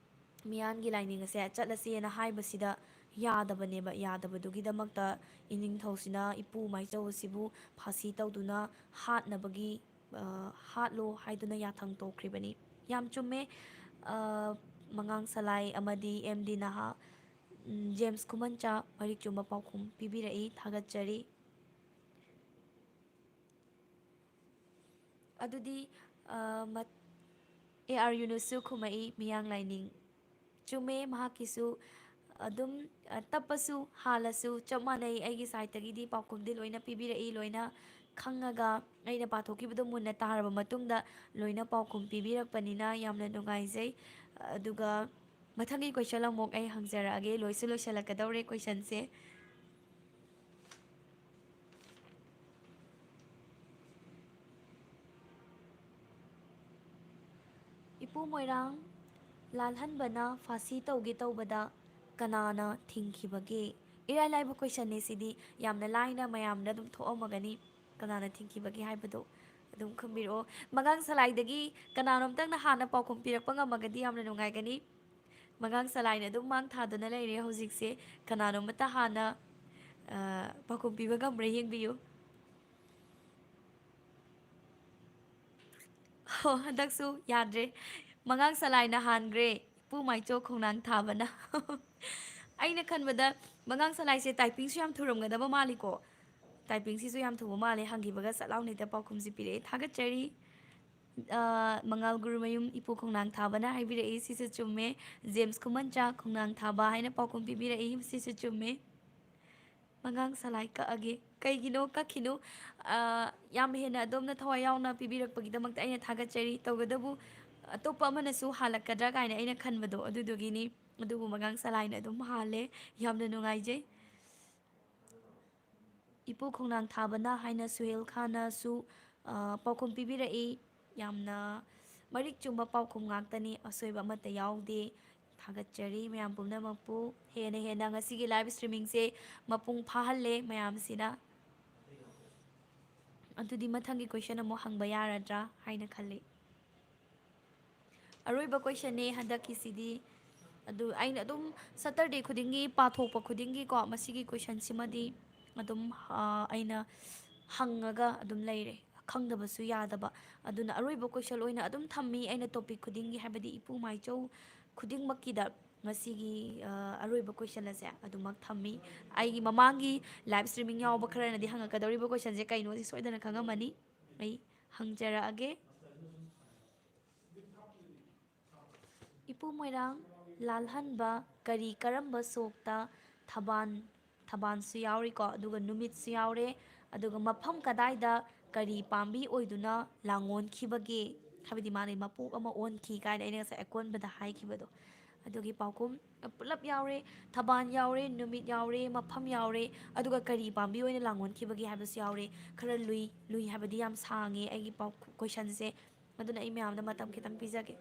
ꯃꯤꯌꯥꯟꯒꯤ ꯂꯥꯏꯅꯤꯡ ꯑꯁꯦ ꯆꯠꯂꯁꯦꯅ ꯍꯥꯏꯕꯁꯤꯗ ꯌꯥꯗꯕꯅꯦꯕ꯫ ꯌꯥꯗꯕꯗꯨꯒꯤꯗꯃꯛꯇ ꯏꯅꯤꯡꯊꯧꯁꯤꯅ ꯏꯄꯨ ꯃꯥꯏꯆꯧ ꯑꯁꯤꯕꯨ ꯐꯥꯁꯤ ꯇꯧꯗꯨꯅ ꯍꯥꯠꯅꯕꯒꯤ, ꯑ, ꯍꯥꯠꯂꯣ ꯍꯥꯏꯗꯨꯅ ꯌꯥꯊꯪ ꯇꯧꯈ꯭ꯔꯤꯕꯅꯤ꯫ ꯌꯥꯝ ꯆꯨꯝꯃꯦ, ꯑ, ꯃꯉꯥꯡ ꯁꯂꯥꯏ ꯑꯃꯗꯤ ꯑꯦꯝ ꯗꯤ ꯅꯍꯥ, ꯎꯝ, ꯖꯦꯝꯁ ꯈꯨꯃꯟꯆꯥ ꯃꯔꯤꯛ ꯆꯨꯝꯕ ꯄꯥꯎꯈꯨꯝ ꯄꯤꯕꯤꯔꯛꯏ, ꯊꯥꯒꯠꯆꯔꯤ꯫ ꯑꯗꯨꯗꯤ, ꯑ, ꯃꯠ-, ꯑꯦ ꯑꯥꯔ ꯌꯨꯅꯁꯁꯨ ꯈꯨꯝꯃꯛꯏ, ꯃꯤꯌꯥꯡ ꯂꯥꯏꯅꯤꯡ꯫ ꯆꯨꯝꯃꯦ, ꯃꯍꯥꯛꯀꯤꯁꯨ ꯑꯗꯨꯝ, ꯑ, ꯇꯞꯄꯁꯨ ꯍꯥꯜꯂꯁꯨ ꯆꯞ ꯃꯥꯟꯅꯩ꯫ ꯑꯩꯒꯤ side ꯇꯒꯤꯗꯤ ꯄꯥꯎꯈꯨꯝꯗꯤ ꯂꯣꯏꯅ ꯄꯤꯕꯤꯔꯛꯏ, ꯂꯣꯏꯅ ꯈꯪꯉꯒ ꯑꯩꯅ ꯄꯥꯊꯣꯛꯈꯤꯕꯗꯣ ꯃꯨꯟꯅ ꯇꯥꯔꯕ ꯃꯇꯨꯡꯗ ꯂꯣꯏꯅ ꯄꯥꯎꯈꯨꯝ ꯄꯤꯕꯤꯔꯛꯄꯅꯤꯅ ꯌꯥꯝꯅ ꯅꯨꯡꯉꯥꯏꯖꯩ꯫ ꯑꯗꯨꯒ ꯃꯊꯪꯒꯤ question ꯑꯃꯨꯛ ꯑꯩ ꯍꯪꯖꯔꯛꯑꯒꯦ, ꯂꯣꯏꯁꯨ ꯂꯣꯏꯁꯤꯜꯂꯛꯀꯗꯧꯔꯦ question ꯁꯦ꯫ ꯏꯄꯨ ꯃꯣꯏꯔꯥꯡ, ꯂꯥꯜꯍꯟꯕꯅ ꯐꯥꯁꯤ ꯇꯧꯒꯦ ꯇꯧꯕꯗ ꯀꯅꯥꯅ ꯊꯤꯡꯈꯤꯕꯒꯦ? ꯏꯔꯥꯏ ꯂꯥꯏꯕ ꯀꯣꯏꯁꯟꯅꯦ ꯁꯤꯗꯤ, ꯌꯥꯝꯅ ꯂꯥꯏꯅ ꯃꯌꯥꯝꯗ ꯑꯗꯨꯝ ꯊꯣꯛꯑꯝꯃꯒꯅꯤ꯫ ꯀꯅꯥꯅ ꯊꯤꯡꯈꯤꯕꯒꯦ ꯍꯥꯏꯕꯗꯣ ꯑꯗꯨꯝ ꯈꯨꯝꯕꯤꯔꯛꯑꯣ꯫ ꯃꯉꯥꯡ ꯁꯂꯥꯏꯗꯒꯤ ꯀꯅꯥꯅꯣꯝꯇꯪꯅ ꯍꯥꯟꯅ ꯄꯥꯎꯈꯨꯝ ꯄꯤꯔꯛꯄ ꯉꯝꯃꯒꯗꯤ ꯌꯥꯝꯅ ꯅꯨꯡꯉꯥꯏꯒꯅꯤ꯫ ꯃꯉꯥꯡ ꯁꯂꯥꯏꯅ ꯑꯗꯨꯝ ꯃꯥꯡ ꯊꯥꯗꯨꯅ ꯂꯩꯔꯦ ꯍꯧꯖꯤꯛꯁꯦ꯫ ꯀꯅꯥꯅꯣꯝꯇ ꯍꯥꯟꯅ, ꯑ, ꯄꯥꯎꯈꯨꯝ ꯄꯤꯕ ꯉꯝꯕ꯭ꯔꯥ ꯌꯦꯡꯕꯤꯌꯨ꯫ ꯍꯣ, ꯍꯟꯗꯛꯁꯨ ꯌꯥꯗ꯭ꯔꯦ꯫ ꯃꯉꯥꯡ ꯁꯂꯥꯏꯅ ꯍꯥꯟꯈ꯭ꯔꯦ, ꯏꯄꯨ ꯃꯥꯏꯆꯣ ꯈꯣꯡꯅꯥꯡ ꯊꯥꯕꯅ꯫ ꯑꯩꯅ ꯈꯟꯕꯗ ꯃꯉꯥꯡ ꯁꯂꯥꯏꯁꯦ ꯇꯥꯏꯄꯤꯡꯁꯨ ꯌꯥꯝ ꯊꯨꯔꯝꯒꯗꯕ ꯃꯥꯜꯂꯤꯀꯣ꯫ ꯇꯥꯏꯄꯤꯡꯁꯤꯁꯨ ꯌꯥꯝ ꯊꯨꯕ ꯃꯥꯜꯂꯦ, ꯍꯪꯈꯤꯕꯒ ꯁꯠ ꯂꯥꯎꯅ ꯍꯦꯛꯇ ꯄꯥꯎꯈꯨꯝꯁꯤ ꯄꯤꯔꯛꯑꯦ꯫ ꯊꯥꯒꯠꯆꯔꯤ꯫ ꯑ, ꯃꯉꯥꯜ ꯒꯨꯔꯨꯃꯌꯨꯝ ꯏꯄꯨ ꯈꯣꯡꯅꯥꯡ ꯊꯥꯕꯅ ꯍꯥꯏꯕꯤꯔꯛꯏ, ꯁꯤꯁꯨ ꯆꯨꯝꯃꯦ꯫ ꯖꯦꯝꯁ ꯈꯨꯃꯟꯆꯥ ꯈꯣꯡꯅꯥꯡ ꯊꯥꯕ ꯍꯥꯏꯅ ꯄꯥꯎꯈꯨꯝ ꯄꯤꯕꯤꯔꯛꯏ, ꯁꯤꯁꯨ ꯆꯨꯝꯃꯦ꯫ ꯃꯉꯥꯡ ꯁꯂꯥꯏ ꯀꯛꯑꯒꯦ꯫ ꯀꯩꯒꯤꯅꯣ ꯀꯛꯈꯤꯅꯨ? ꯑ, ꯌꯥꯝ ꯍꯦꯟꯅ ꯑꯗꯣꯝꯅ ꯊꯋꯥꯏ ꯌꯥꯎꯅ ꯄꯤꯕꯤꯔꯛꯄꯒꯤꯗꯃꯛꯇ ꯑꯩꯅ ꯊꯥꯒꯠꯆꯔꯤ꯫ ꯇꯧꯕꯇꯕꯨ ꯑꯇꯣꯞꯄ ꯑꯃꯅꯁꯨ ꯍꯥꯜꯂꯛꯀꯗ꯭ꯔꯥ ꯀꯥꯏꯅ ꯑꯩꯅ ꯈꯟꯕꯗꯣ ꯑꯗꯨꯗꯨꯒꯤꯅꯤ꯫ ꯑꯗꯨꯕꯨ ꯃꯉꯥꯡ ꯁꯂꯥꯏꯅ ꯑꯗꯨꯝ ꯍꯥꯜꯂꯦ꯫ ꯌꯥꯝꯅ ꯅꯨꯡꯉꯥꯏꯖꯩ꯫ ꯏꯄꯨ ꯈꯣꯡꯅꯥꯡ ꯊꯥꯕꯅ ꯍꯥꯏꯅ ꯁꯨꯍꯦꯜ ꯈꯥꯟꯅꯁꯨ, ꯑ, ꯄꯥꯎꯈꯨꯝ ꯄꯤꯕꯤꯔꯛꯏ꯫ ꯌꯥꯝꯅ ꯃꯔꯤꯛ ꯆꯨꯝꯕ ꯄꯥꯎꯈꯨꯝ ꯉꯥꯛꯇꯅꯤ, ꯑꯁꯣꯏꯕ ꯑꯃꯠꯇ ꯌꯥꯎꯗꯦ꯫ ꯊꯥꯒꯠꯆꯔꯤ ꯃꯌꯥꯝ ꯄꯨꯝꯅꯃꯛꯄꯨ꯫ ꯍꯦꯟꯅ ꯍꯦꯟꯅ ꯉꯁꯤꯒꯤ live streamingꯁꯦ ꯃꯄꯨꯡ ꯐꯥꯍꯜꯂꯦ ꯃꯌꯥꯝꯁꯤꯅ꯫ ꯑꯗꯨꯗꯤ ꯃꯊꯪꯒꯤ question ꯑꯃꯨꯛ ꯍꯪꯕ ꯌꯥꯔꯗ꯭ꯔꯥ ꯍꯥꯏꯅ ꯈꯜꯂꯤ꯫ ꯑꯔꯣꯏꯕ questionꯅꯦ ꯍꯟꯗꯛꯀꯤꯁꯤꯗꯤ꯫ ꯑꯗꯨ ꯑꯩꯅ ꯑꯗꯨꯝ Saturday ꯈꯨꯗꯤꯡꯒꯤ ꯄꯥꯊꯣꯛꯄ ꯈꯨꯗꯤꯡꯒꯤꯀꯣ, ꯃꯁꯤꯒꯤ questionꯁꯤꯃꯗꯤ ꯑꯗꯨꯝ, ꯑ, ꯑꯩꯅ ꯍꯪꯉꯒ ꯑꯗꯨꯝ ꯂꯩꯔꯦ꯫ ꯈꯪꯗꯕꯁꯨ ꯌꯥꯗꯕ꯫ ꯑꯗꯨꯅ ꯑꯔꯣꯏꯕ question ꯑꯣꯏꯅ ꯑꯗꯨꯝ ꯊꯝꯃꯤ ꯑꯩꯅ topic ꯈꯨꯗꯤꯡꯒꯤ, ꯍꯥꯏꯕꯗꯤ ꯏꯄꯨ ꯃꯥꯏꯆꯧ ꯈꯨꯗꯤꯡꯃꯛꯀꯤꯗ ꯉꯁꯤꯒꯤ, ꯑ, ꯑꯔꯣꯏꯕ question ꯑꯁꯦ ꯑꯗꯨꯃꯛ ꯊꯝꯃꯤ꯫ ꯑꯩꯒꯤ ꯃꯃꯥꯡꯒꯤ live streaming ꯌꯥꯎꯕ ꯈꯔꯅꯗꯤ ꯍꯪꯉꯛꯀꯗꯧꯔꯤꯕ questionꯁꯦ ꯀꯩꯅꯣ ꯁꯤ ꯁꯣꯏꯗꯅ ꯈꯪꯉꯝꯃꯅꯤ꯫ ꯑꯩ ꯍꯪꯖꯔꯛꯑꯒꯦ꯫ ꯏꯄꯨ ꯃꯣꯏꯔꯥꯡ ꯂꯥꯜꯍꯟꯕ ꯀꯔꯤ ꯀꯔꯝꯕ ꯁꯣꯛꯇ ꯊꯕꯥꯟ, ꯊꯕꯥꯟꯁꯨ ꯌꯥꯎꯔꯤꯀꯣ, ꯑꯗꯨꯒ ꯅꯨꯃꯤꯠꯁꯨ ꯌꯥꯎꯔꯦ, ꯑꯗꯨꯒ ꯃꯐꯝ ꯀꯗꯥꯏꯗ ꯀꯔꯤ ꯄꯥꯝꯕꯤ ꯑꯣꯏꯗꯨꯅ ꯂꯥꯡꯑꯣꯟꯈꯤꯕꯒꯦ? ꯍꯥꯏꯕꯗꯤ ꯃꯥꯅ ꯃꯄꯣꯛ ꯑꯃ ꯑꯣꯟꯈꯤ ꯀꯥꯏꯅ ꯑꯩꯅ ꯉꯁꯥꯏ ꯑꯀꯣꯟꯕꯗ ꯍꯥꯏꯈꯤꯕꯗꯣ꯫ ꯑꯗꯨꯒꯤ ꯄꯥꯎꯈꯨꯝ ꯄꯨꯂꯞ ꯌꯥꯎꯔꯦ, ꯊꯕꯥꯟ ꯌꯥꯎꯔꯦ, ꯅꯨꯃꯤꯠ ꯌꯥꯎꯔꯦ, ꯃꯐꯝ ꯌꯥꯎꯔꯦ, ꯑꯗꯨꯒ ꯀꯔꯤ ꯄꯥꯝꯕꯤ ꯑꯣꯏꯅ ꯂꯥꯡꯑꯣꯟꯈꯤꯕꯒꯦ ꯍꯥꯏꯕꯁꯨ ꯌꯥꯎꯔꯦ꯫ ꯈꯔ ꯂꯨꯏ, ꯂꯨꯏ ꯍꯥꯏꯕꯗꯤ ꯌꯥꯝ ꯁꯥꯡꯉꯦ ꯑꯩꯒꯤ ꯄꯥꯎ, questionꯁꯦ꯫ ꯑꯗꯨꯅ ꯑꯩ ꯃꯌꯥꯝꯗ ꯃꯇꯝ ꯈꯤꯇꯪ ꯄꯤꯖꯒꯦ꯫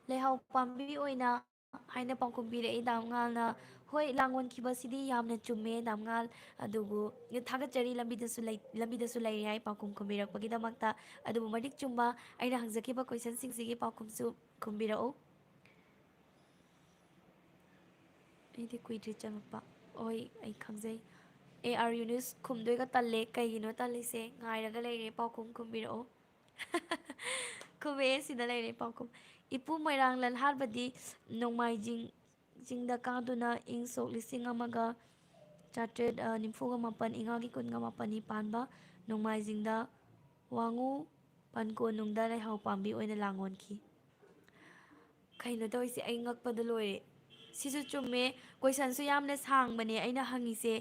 ꯂꯩꯍꯥꯎ ꯄꯥꯝꯕꯤ ꯑꯣꯏꯅ ꯍꯥꯏꯅ ꯄꯥꯎꯈꯨꯝ ꯄꯤꯔꯛꯏ ꯗꯥꯝꯉꯥꯜꯅ꯫ ꯍꯣꯏ, ꯂꯥꯡꯒꯣꯟꯈꯤꯕꯁꯤꯗꯤ ꯌꯥꯝꯅ ꯆꯨꯝꯃꯦ ꯗꯥꯝꯉꯥꯜ, ꯑꯗꯨꯕꯨ ꯊꯥꯒꯠꯆꯔꯤ, ꯂꯝꯕꯤꯗꯁꯨ ꯂꯩ, ꯂꯝꯕꯤꯗꯁꯨ ꯂꯩꯔꯦ ꯍꯥꯏ ꯄꯥꯎꯈꯨꯝ ꯈꯨꯝꯕꯤꯔꯛꯄꯒꯤꯗꯃꯛꯇ꯫ ꯑꯗꯨꯕꯨ ꯃꯔꯤꯛ ꯆꯨꯝꯕ ꯑꯩꯅ ꯍꯪꯖꯈꯤꯕ ꯀꯣꯏꯁꯟꯁꯤꯡꯁꯤꯒꯤ ꯄꯥꯎꯈꯨꯝꯁꯨ ꯈꯨꯝꯕꯤꯔꯛꯎ꯫ ꯑꯩꯗꯤ ꯀꯨꯏꯗ꯭ꯔꯤ ꯆꯪꯉꯛꯄ꯫ ꯍꯣꯏ, ꯑꯩ ꯈꯪꯖꯩ꯫ ꯑꯦ ꯑꯥꯔ ꯌꯨꯅꯤꯁ ꯈꯨꯝꯗꯣꯏꯒ ꯇꯜꯂꯦ꯫ ꯀꯩꯒꯤꯅꯣ ꯇꯜꯂꯤꯁꯦ? ꯉꯥꯏꯔꯒ ꯂꯩꯔꯦ, ꯄꯥꯎꯈꯨꯝ ꯈꯨꯝꯕꯤꯔꯛꯑꯣ꯫ ꯈꯨꯝꯃꯛꯑꯦ, ꯁꯤꯗ ꯂꯩꯔꯦ ꯄꯥꯎꯈꯨꯝ꯫ ꯏꯄꯨ ꯃꯣꯏꯔꯥꯡ ꯂꯜꯍꯥꯔꯕꯗꯤ ꯅꯣꯡꯃꯥꯏꯖꯤꯡ ꯆꯤꯡꯗ ꯀꯥꯗꯨꯅ ꯏꯪ ꯁꯣꯛ ꯂꯤꯁꯤꯡ ꯑꯃꯒ ꯆꯥꯇ꯭ꯔꯦꯠ, ꯑ, ꯅꯤꯐꯨꯒ ꯃꯥꯄꯟ, ꯏꯉꯥꯒꯤ ꯀꯨꯟꯒ ꯃꯥꯄꯟꯅꯤ ꯄꯥꯟꯕ ꯅꯣꯡꯃꯥꯏꯖꯤꯡꯗ ꯋꯥꯉꯨ ꯄꯟꯀꯣꯅꯨꯡꯗ ꯂꯩꯍꯥꯎ ꯄꯥꯝꯕꯤ ꯑꯣꯏꯅ ꯂꯥꯡꯑꯣꯟꯈꯤ꯫ ꯀꯩꯅꯣ ꯇꯧꯔꯤꯁꯦ? ꯑꯩ ꯉꯛꯄꯗ ꯂꯣꯏꯔꯦ꯫ ꯁꯤꯁꯨ ꯆꯨꯝꯃꯦ꯫ ꯀꯣꯏꯁꯟꯁꯨ ꯌꯥꯝꯅ ꯁꯥꯡꯕꯅꯦ ꯑꯩꯅ ꯍꯪꯉꯤꯁꯦ꯫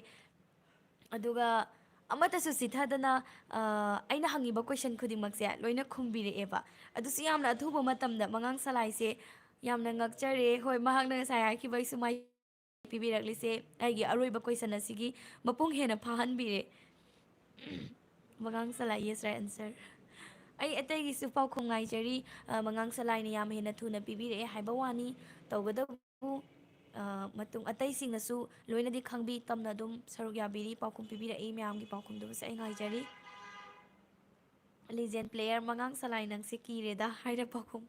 ꯑꯗꯨꯒ ꯑꯃꯠꯇꯁꯨ ꯆꯤꯊꯗꯅ, ꯑ, ꯑꯩꯅ ꯍꯪꯉꯤꯕ ꯀꯣꯏꯁꯟ ꯈꯨꯗꯤꯡꯃꯛꯁꯦ ꯂꯣꯏꯅ ꯈꯨꯝꯕꯤꯔꯛꯑꯦꯕ꯫ ꯑꯗꯨꯁꯨ ꯌꯥꯝꯅ ꯑꯊꯨꯕ ꯃꯇꯝꯗ꯫ ꯃꯉꯥꯡ ꯁꯂꯥꯏꯁꯦ ꯌꯥꯝꯅ ꯉꯛꯆꯔꯦ꯫ ꯍꯣꯏ, ꯃꯍꯥꯛꯅ ꯉꯁꯥꯏ ꯍꯥꯏꯈꯤꯕ ꯑꯩꯁꯨ ꯃꯥꯏ ꯄꯤꯕꯤꯔꯛꯂꯤꯁꯦ꯫ ꯑꯩꯒꯤ ꯑꯔꯣꯏꯕ ꯀꯣꯏꯁꯟ ꯑꯁꯤꯒꯤ ꯃꯄꯨꯡ ꯍꯦꯟꯅ ꯐꯥꯍꯟꯕꯤꯔꯦ꯫ ꯃꯉꯥꯡ ꯁꯂꯥꯏ, yes, right answer꯫ ꯑꯩ ꯑꯇꯩꯒꯤꯁꯨ ꯄꯥꯎꯈꯨꯝ ꯉꯥꯏꯖꯔꯤ꯫ ꯑ, ꯃꯉꯥꯡ ꯁꯂꯥꯏꯅ ꯌꯥꯝ ꯍꯦꯟꯅ ꯊꯨꯅ ꯄꯤꯕꯤꯔꯛꯑꯦ ꯍꯥꯏꯕ ꯋꯥꯅꯤ꯫ ꯇꯧꯕꯇꯕꯨ, ꯑ, ꯃꯇꯨꯡ ꯑꯇꯩꯁꯤꯡꯅꯁꯨ ꯂꯣꯏꯅꯗꯤ ꯈꯪꯕꯤ ꯇꯝꯅ ꯑꯗꯨꯝ ꯁꯔꯨꯛ ꯌꯥꯕꯤꯔꯤ, ꯄꯥꯎꯈꯨꯝ ꯄꯤꯕꯤꯔꯛꯏ꯫ ꯃꯌꯥꯝꯒꯤ ꯄꯥꯎꯈꯨꯝꯗꯨꯕꯨꯁꯨ ꯑꯩ ꯉꯥꯏꯖꯔꯤ꯫ Legend player ꯃꯉꯥꯡ ꯁꯂꯥꯏ ꯅꯪꯁꯦ ꯀꯤꯔꯦꯗ ꯍꯥꯏꯅ ꯄꯥꯎꯈꯨꯝ,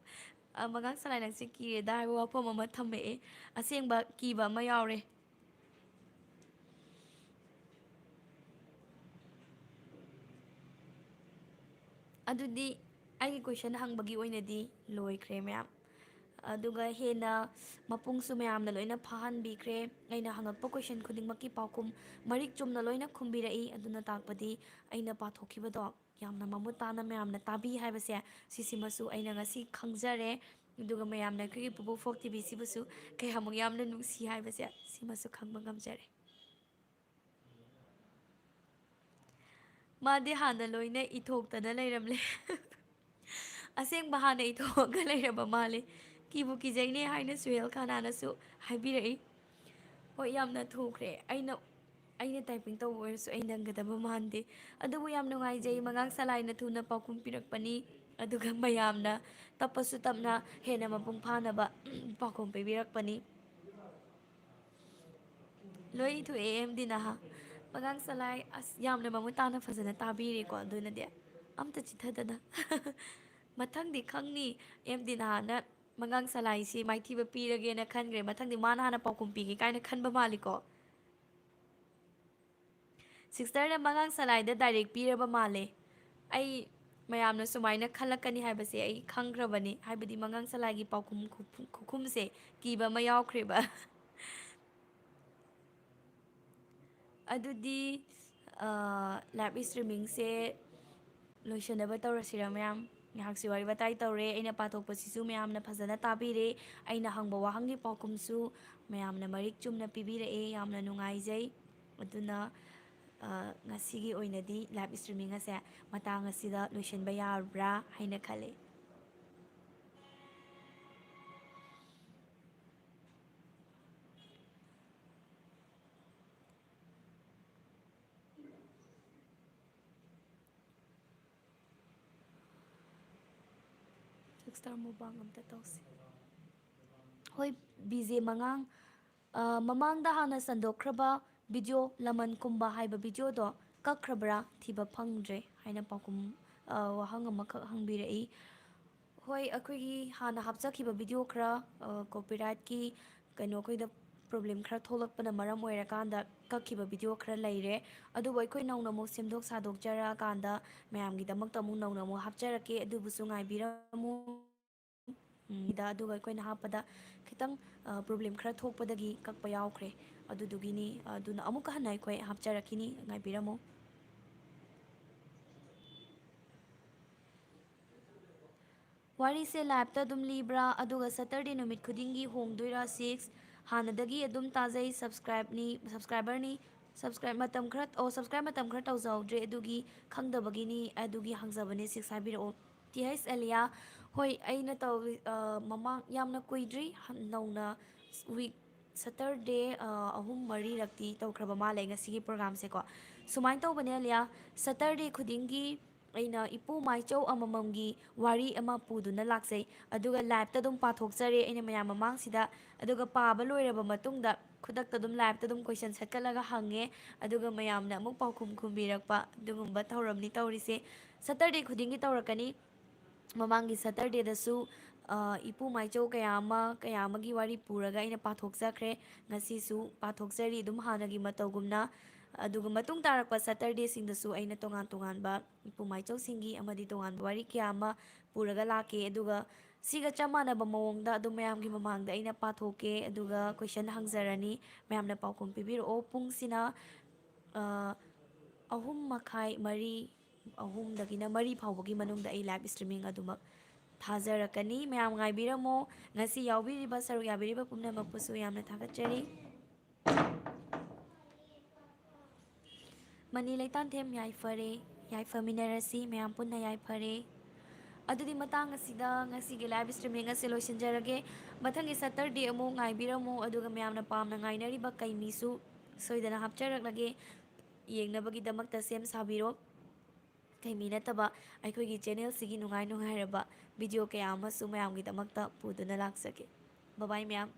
ꯑ, ꯃꯉꯥꯡ ꯁꯂꯥꯏ ꯅꯪꯁꯦ ꯀꯤꯔꯦꯗ ꯍꯥꯏꯕ ꯋꯥꯐꯝ ꯑꯃ ꯊꯝꯃꯛꯑꯦ꯫ ꯑꯁꯦꯡꯕ ꯀꯤꯕ ꯑꯃ ꯌꯥꯎꯔꯦ꯫ ꯑꯗꯨꯗꯤ ꯑꯩꯒꯤ ꯀꯣꯏꯁꯟ ꯍꯪꯕꯒꯤ ꯑꯣꯏꯅꯗꯤ ꯂꯣꯏꯈ꯭ꯔꯦ ꯃꯌꯥꯝ꯫ ꯑꯗꯨꯒ ꯍꯦꯟꯅ ꯃꯄꯨꯡꯁꯨ ꯃꯌꯥꯝꯅ ꯂꯣꯏꯅ ꯐꯥꯍꯟꯕꯤꯈ꯭ꯔꯦ꯫ ꯑꯩꯅ ꯍꯪꯉꯛꯄ ꯀꯣꯏꯁꯟ ꯈꯨꯗꯤꯡꯃꯛꯀꯤ ꯄꯥꯎꯈꯨꯝ ꯃꯔꯤꯛ ꯆꯨꯝꯅ ꯂꯣꯏꯅ ꯈꯨꯝꯕꯤꯔꯛꯏ꯫ ꯑꯗꯨꯅ ꯇꯥꯛꯄꯗꯤ ꯑꯩꯅ ꯄꯥꯊꯣꯛꯈꯤꯕꯗꯣ ꯌꯥꯝꯅ ꯃꯃꯨꯠ ꯇꯥꯅ ꯃꯌꯥꯝꯅ ꯇꯥꯕꯤ ꯍꯥꯏꯕꯁꯦ, ꯁꯤꯁꯤꯃꯁꯨ ꯑꯩꯅ ꯉꯁꯤ ꯈꯪꯖꯔꯦ꯫ ꯑꯗꯨꯒ ꯃꯌꯥꯝꯅ ꯑꯩꯈꯣꯏꯒꯤ ꯄꯨꯄꯨ ꯐꯣꯛ ꯇꯤ ꯚꯤꯁꯤꯕꯨꯁꯨ ꯀꯌꯥꯃꯨꯛ ꯌꯥꯝꯅ ꯅꯨꯡꯁꯤ ꯍꯥꯏꯕꯁꯦ, ꯁꯤꯃꯁꯨ ꯈꯪꯕ ꯉꯝꯖꯔꯦ꯫ ꯃꯥꯗꯤ ꯍꯥꯟꯅ ꯂꯣꯏꯅ ꯏꯊꯣꯛꯇꯅ ꯂꯩꯔꯝꯂꯦ꯫ ꯑꯁꯦꯡꯕ ꯍꯥꯟꯅ ꯏꯊꯣꯛꯑꯒ ꯂꯩꯔꯕ ꯃꯥꯜꯂꯦ꯫ ꯀꯤꯕꯨ ꯀꯤꯖꯩꯅꯦ ꯍꯥꯏꯅ ꯁꯨꯍꯦꯜ ꯈꯥꯅꯥꯅꯁꯨ ꯍꯥꯏꯕꯤꯔꯛꯏ꯫ ꯍꯣꯏ, ꯌꯥꯝꯅ ꯊꯨꯈ꯭ꯔꯦ꯫ ꯑꯩꯅ, ꯑꯩꯅ ꯇꯥꯏꯄꯤꯡ ꯇꯧꯕ ꯑꯣꯏꯔꯁꯨ ꯑꯩ ꯅꯪꯒꯗꯕ ꯃꯥꯟꯗꯦ꯫ ꯑꯗꯨꯕꯨ ꯌꯥꯝ ꯅꯨꯡꯉꯥꯏꯖꯩ, ꯃꯉꯥꯡ ꯁꯂꯥꯏꯅ ꯊꯨꯅ ꯄꯥꯎꯈꯨꯝ ꯄꯤꯔꯛꯄꯅꯤ꯫ ꯑꯗꯨꯒ ꯃꯌꯥꯝꯅ ꯇꯞꯄꯁꯨ ꯇꯞꯅ ꯍꯦꯟꯅ ꯃꯄꯨꯡ ꯐꯥꯅꯕ ꯄꯥꯎꯈꯨꯝ ꯄꯤꯕꯤꯔꯛꯄꯅꯤ꯫ ꯂꯣꯏ ꯊꯣꯛꯑꯦ ꯑꯦꯝ ꯗꯤ ꯅꯍꯥ꯫ ꯃꯉꯥꯡ ꯁꯂꯥꯏ, ꯑꯁ, ꯌꯥꯝꯅ ꯃꯃꯨꯠ ꯇꯥꯅ ꯐꯖꯅ ꯇꯥꯕꯤꯔꯦꯀꯣ꯫ ꯑꯗꯨꯅꯗꯤ ꯑꯝꯇ ꯆꯤꯊꯗꯅ꯫ ꯃꯊꯪꯗꯤ ꯈꯪꯅꯤ, ꯑꯦꯝ ꯗꯤ ꯅꯍꯥꯅ ꯃꯉꯥꯡ ꯁꯂꯥꯏꯁꯤ ꯃꯥꯏꯊꯤꯕ ꯄꯤꯔꯒꯦꯅ ꯈꯟꯈ꯭ꯔꯦ꯫ ꯃꯊꯪꯗꯤ ꯃꯥꯅ ꯍꯥꯟꯅ ꯄꯥꯎꯈꯨꯝ ꯄꯤꯒꯦ ꯀꯥꯏꯅ ꯈꯟꯕ ꯃꯥꯜꯂꯤꯀꯣ꯫ ꯁꯤꯁꯇꯔꯅ ꯃꯉꯥꯡ ꯁꯂꯥꯏꯗ ꯗꯥꯏꯔꯦꯛ ꯄꯤꯔꯕ ꯃꯥꯜꯂꯦ꯫ ꯑꯩ ꯃꯌꯥꯝꯅ ꯁꯨꯃꯥꯏꯅ ꯈꯜꯂꯛꯀꯅꯤ ꯍꯥꯏꯕꯁꯦ ꯑꯩ ꯈꯪꯈ꯭ꯔꯕꯅꯤ, ꯍꯥꯏꯕꯗꯤ ꯃꯉꯥꯡ ꯁꯂꯥꯏꯒꯤ ꯄꯥꯎꯈꯨꯝ ꯈꯨ-, ꯈꯨꯈꯨꯝꯁꯦ ꯀꯤꯕ ꯑꯃ ꯌꯥꯎꯈ꯭ꯔꯦꯕ꯫ ꯑꯗꯨꯗꯤ, ꯑ, ꯂꯥꯏꯚ ꯁ꯭ꯇ꯭ꯔꯤꯃꯤꯡꯁꯦ ꯂꯣꯏꯁꯤꯟꯅꯕ ꯇꯧꯔꯁꯤꯔ ꯃꯌꯥꯝ? ꯉꯥꯏꯍꯥꯛꯁꯤ ꯋꯥꯔꯤ ꯋꯥꯇꯥꯏ ꯇꯧꯔꯦ, ꯑꯩꯅ ꯄꯥꯊꯣꯛꯄꯁꯤꯁꯨ ꯃꯌꯥꯝꯅ ꯐꯖꯅ ꯇꯥꯕꯤꯔꯦ, ꯑꯩꯅ ꯍꯪꯕ ꯋꯥꯍꯪꯒꯤ ꯄꯥꯎꯈꯨꯝꯁꯨ ꯃꯌꯥꯝꯅ ꯃꯔꯤꯛ ꯆꯨꯝꯅ ꯄꯤꯕꯤꯔꯛꯑꯦ, ꯌꯥꯝꯅ ꯅꯨꯡꯉꯥꯏꯖꯩ꯫ ꯑꯗꯨꯅ, ꯑ, ꯉꯁꯤꯒꯤ ꯑꯣꯏꯅꯗꯤ ꯂꯥꯏꯚ ꯁ꯭ꯇ꯭ꯔꯤꯃꯤꯡ ꯑꯁꯦ ꯃꯇꯥꯡ ꯑꯁꯤꯗ ꯂꯣꯏꯁꯤꯟꯕ ꯌꯥꯔꯕ꯭ꯔꯥ ꯍꯥꯏꯅ ꯈꯜꯂꯦ꯫ ꯁꯤꯁꯇꯔ ꯃꯨꯛꯕꯥꯡ ꯑꯝꯇ ꯇꯧꯁꯤ꯫ ꯍꯣꯏ, ꯕꯤ ꯖꯦ ꯃꯉꯥꯡ, ꯑ, ꯃꯃꯥꯡꯗ ꯍꯥꯟꯅ ꯁꯟꯗꯣꯛꯈ꯭ꯔꯕ ꯚꯤꯗꯤꯑꯣ ꯂꯃꯟ ꯀꯨꯝꯕ ꯍꯥꯏꯕ ꯚꯤꯗꯤꯑꯣꯗꯣ ꯀꯛꯈ꯭ꯔꯕ꯭ꯔꯥ ꯊꯤꯕ ꯐꯪꯗ꯭ꯔꯦ ꯍꯥꯏꯅ ꯄꯥꯎꯈꯨꯝ, ꯑ, ꯋꯥꯍꯪ ꯑꯃꯈꯛ ꯍꯪꯕꯤꯔꯛꯏ꯫ ꯍꯣꯏ, ꯑꯩꯈꯣꯏꯒꯤ ꯍꯥꯟꯅ ꯍꯥꯞꯆꯈꯤꯕ ꯚꯤꯗꯤꯑꯣ ꯈꯔ, ꯑ, ꯀꯣꯄꯤꯔꯥꯏꯠꯀꯤ ꯀꯩꯅꯣ, ꯑꯩꯈꯣꯏꯗ ꯄ꯭ꯔꯣꯕ꯭ꯂꯦꯝ ꯈꯔ ꯊꯣꯛꯂꯛꯄꯅ ꯃꯔꯝ ꯑꯣꯏꯔꯀꯥꯟꯗ ꯀꯛꯈꯤꯕ ꯚꯤꯗꯤꯑꯣ ꯈꯔ ꯂꯩꯔꯦ꯫ ꯑꯗꯨꯕꯨ ꯑꯩꯈꯣꯏ ꯅꯧꯅ ꯑꯃꯨꯛ ꯁꯦꯝꯗꯣꯛ ꯁꯥꯗꯣꯛꯆꯔꯛꯑꯀꯥꯟꯗ ꯃꯌꯥꯝꯒꯤꯗꯃꯛꯇ ꯑꯃꯨꯛ ꯅꯧꯅ ꯑꯃꯨꯛ ꯍꯥꯞꯆꯔꯛꯀꯦ꯫ ꯑꯗꯨꯕꯨꯁꯨ ꯉꯥꯏꯕꯤꯔꯝꯃꯨ꯫ ꯎꯝ, ꯗ ꯑꯗꯨꯒ ꯑꯩꯈꯣꯏꯅ ꯍꯥꯞꯄꯗ ꯈꯤꯇꯪ, ꯑ, ꯄ꯭ꯔꯣꯕ꯭ꯂꯦꯝ ꯈꯔ ꯊꯣꯛꯄꯗꯒꯤ ꯀꯛꯄ ꯌꯥꯎꯈ꯭ꯔꯦ꯫ ꯑꯗꯨꯗꯨꯒꯤꯅꯤ꯫ ꯑꯗꯨꯅ ꯑꯃꯨꯛꯀ ꯍꯟꯅ ꯑꯩꯈꯣꯏ ꯍꯥꯞꯆꯔꯛꯈꯤꯅꯤ, ꯉꯥꯏꯕꯤꯔꯝꯃꯨ꯫ ꯋꯥꯔꯤꯁꯦ ꯂꯥꯏꯞꯇ ꯑꯗꯨꯝ ꯂꯤꯕ꯭ꯔꯥ? ꯑꯗꯨꯒ ꯁꯇꯔꯗꯦ ꯅꯨꯃꯤꯠ ꯈꯨꯗꯤꯡꯒꯤ ꯍꯣꯡꯗꯣꯏꯔꯥ, ꯁꯤꯛꯁ? ꯍꯥꯟꯅꯗꯒꯤ ꯑꯗꯨꯝ ꯇꯥꯖꯩ, ꯁꯕꯁꯀ꯭ꯔꯥꯏꯕꯅꯤ, ꯁꯕꯁꯀ꯭ꯔꯥꯏꯕ ꯃꯇꯝ ꯈꯔ, ꯑꯣ, ꯁꯕꯁꯀ꯭ꯔꯥꯏꯕ ꯃꯇꯝ ꯈꯔ ꯇꯧꯖꯍꯧꯗ꯭ꯔꯦ, ꯑꯗꯨꯒꯤ ꯈꯪꯗꯕꯒꯤꯅꯤ, ꯑꯗꯨꯒꯤ ꯍꯪꯖꯕꯅꯦ, ꯁꯤꯛꯁ ꯍꯥꯏꯕꯤꯔꯛꯑꯣ꯫ ꯇꯤ ꯍꯩꯆ ꯑꯦꯂꯤꯌꯥ, ꯍꯣꯏ, ꯑꯩꯅ ꯇꯧꯔꯤ, ꯑ, ꯃꯃꯥꯡ ꯌꯥꯝꯅ ꯀꯨꯏꯗ꯭ꯔꯤ, ꯍꯟ-, ꯅꯧꯅ ꯋꯤꯛ, ꯁꯇꯔꯗꯦ, ꯑ, ꯑꯍꯨꯝ ꯃꯔꯤꯔꯛꯇꯤ ꯇꯧꯈ꯭ꯔꯕ ꯃꯥꯜꯂꯦ ꯉꯁꯤꯒꯤ ꯄ꯭ꯔꯣꯒ꯭ꯔꯥꯝꯁꯦꯀꯣ꯫ ꯁꯨꯃꯥꯏꯅ ꯇꯧꯕꯅꯦ ꯑꯦꯂꯤꯌꯥ, ꯁꯇꯔꯗꯦ ꯈꯨꯗꯤꯡꯒꯤ ꯑꯩꯅ ꯏꯄꯨ ꯃꯥꯏꯆꯧ ꯑꯃꯃꯝꯒꯤ ꯋꯥꯔꯤ ꯑꯃ ꯄꯨꯗꯨꯅ ꯂꯥꯛꯆꯩ꯫ ꯑꯗꯨꯒ ꯂꯥꯏꯞꯇ ꯑꯗꯨꯝ ꯄꯥꯊꯣꯛꯆꯔꯦ ꯑꯩꯅ ꯃꯌꯥꯝ ꯃꯃꯥꯡꯁꯤꯗ꯫ ꯑꯗꯨꯒ ꯄꯥꯕ ꯂꯣꯏꯔꯕ ꯃꯇꯨꯡꯗ ꯈꯨꯗꯛꯇ ꯑꯗꯨꯝ ꯂꯥꯏꯞꯇ ꯑꯗꯨꯝ ꯀꯣꯏꯁꯟ ꯁꯠꯀꯠꯂꯒ ꯍꯪꯉꯦ꯫ ꯑꯗꯨꯒ ꯃꯌꯥꯝꯅ ꯑꯃꯨꯛ ꯄꯥꯎꯈꯨꯝ ꯈꯨꯝꯕꯤꯔꯛꯄ ꯑꯗꯨꯒꯨꯝꯕ ꯊꯧꯔꯝꯅꯤ ꯇꯧꯔꯤꯁꯦ꯫ ꯁꯇꯔꯗꯦ ꯈꯨꯗꯤꯡꯒꯤ ꯇꯧꯔꯛꯀꯅꯤ꯫ ꯃꯃꯥꯡꯒꯤ ꯁꯇꯔꯗꯦꯗꯁꯨ, ꯑ, ꯏꯄꯨ ꯃꯥꯏꯆꯧ ꯀꯌꯥ ꯑꯃ, ꯀꯌꯥ ꯑꯃꯒꯤ ꯋꯥꯔꯤ ꯄꯨꯔꯒ ꯑꯩꯅ ꯄꯥꯊꯣꯛꯆꯈ꯭ꯔꯦ꯫ ꯉꯁꯤꯁꯨ ꯄꯥꯊꯣꯛꯆꯔꯤ ꯑꯗꯨꯝ ꯍꯥꯟꯅꯒꯤ ꯃꯇꯧꯒꯨꯝꯅ꯫ ꯑꯗꯨꯒ ꯃꯇꯨꯡ ꯇꯥꯔꯛꯄ ꯁꯇꯔꯗꯦꯁꯤꯡꯗꯁꯨ ꯑꯩꯅ ꯇꯣꯉꯥꯟ ꯇꯣꯉꯥꯟꯕ ꯏꯄꯨ ꯃꯥꯏꯆꯧꯁꯤꯡꯒꯤ ꯑꯃꯗꯤ ꯇꯣꯉꯥꯟꯕ ꯋꯥꯔꯤ ꯀꯌꯥ ꯑꯃ ꯄꯨꯔꯒ ꯂꯥꯛꯀꯦ꯫ ꯑꯗꯨꯒ ꯁꯤꯒ ꯆꯞ ꯃꯥꯟꯅꯕ ꯃꯑꯣꯡꯗ ꯑꯗꯨꯝ ꯃꯌꯥꯝꯒꯤ ꯃꯃꯥꯡꯗ ꯑꯩꯅ ꯄꯥꯊꯣꯛꯀꯦ꯫ ꯑꯗꯨꯒ ꯀꯣꯏꯁꯟ ꯍꯪꯖꯔꯅꯤ꯫ ꯃꯌꯥꯝꯅ ꯄꯥꯎꯈꯨꯝ ꯄꯤꯕꯤꯔꯛꯑꯣ꯫ ꯄꯨꯡꯁꯤꯅ, ꯑ, ꯑꯍꯨꯝ ꯃꯈꯥꯏ, ꯃꯔꯤ, ꯑꯍꯨꯝꯗꯒꯤꯅ ꯃꯔꯤ ꯐꯥꯎꯕꯒꯤ ꯃꯅꯨꯡꯗ ꯑꯩ ꯂꯥꯏꯞ ꯏꯁꯇ꯭ꯔꯤꯃꯤꯡ ꯑꯗꯨꯃꯛ ꯊꯥꯖꯔꯛꯀꯅꯤ꯫ ꯃꯌꯥꯝ ꯉꯥꯏꯕꯤꯔꯝꯃꯣ꯫ ꯉꯁꯤ ꯌꯥꯎꯕꯤꯔꯤꯕ, ꯁꯔꯨꯛ ꯌꯥꯕꯤꯔꯤꯕ ꯄꯨꯝꯅꯃꯛꯄꯨꯁꯨ ꯌꯥꯝꯅ ꯊꯥꯒꯠꯆꯔꯤ꯫ ꯃꯅꯤ ꯂꯩꯇꯥꯟꯊꯦꯝ ꯌꯥꯏꯐꯔꯦ, ꯌꯥꯏꯐꯃꯤꯟꯅꯔꯁꯤ, ꯃꯌꯥꯝ ꯄꯨꯟꯅ ꯌꯥꯏꯐꯔꯦ꯫ ꯑꯗꯨꯗꯤ ꯃꯇꯥꯡ ꯑꯁꯤꯗ ꯉꯁꯤꯒꯤ ꯂꯥꯏꯞ ꯏꯁꯇ꯭ꯔꯤꯃꯤꯡ ꯑꯁꯤ ꯂꯣꯏꯁꯤꯟꯖꯔꯒꯦ꯫ ꯃꯊꯪꯒꯤ ꯁꯇꯔꯗꯦ ꯑꯃꯨꯛ ꯉꯥꯏꯕꯤꯔꯝꯃꯨ, ꯑꯗꯨꯒ ꯃꯌꯥꯝꯅ ꯄꯥꯝꯅ ꯉꯥꯏꯅꯔꯤꯕ ꯀꯩꯃꯤꯁꯨ ꯁꯣꯏꯗꯅ ꯍꯥꯞꯆꯔꯛꯂꯒꯦ꯫ ꯌꯦꯡꯅꯕꯒꯤꯗꯃꯛꯇ ꯁꯦꯝ ꯁꯥꯕꯤꯔꯣ꯫ ꯀꯩꯃꯤ ꯅꯠꯇꯕ ꯑꯩꯈꯣꯏꯒꯤ ꯆꯦꯅꯦꯜꯁꯤꯒꯤ ꯅꯨꯡꯉꯥꯏ ꯅꯨꯡꯉꯥꯏꯔꯕ ꯚꯤꯗꯤꯑꯣ ꯀꯌꯥ ꯑꯃꯁꯨ ꯃꯌꯥꯝꯒꯤꯗꯃꯛꯇ ꯄꯨꯗꯨꯅ ꯂꯥꯛꯆꯒꯦ꯫ ꯕꯕꯥꯏ ꯃꯌꯥꯝ꯫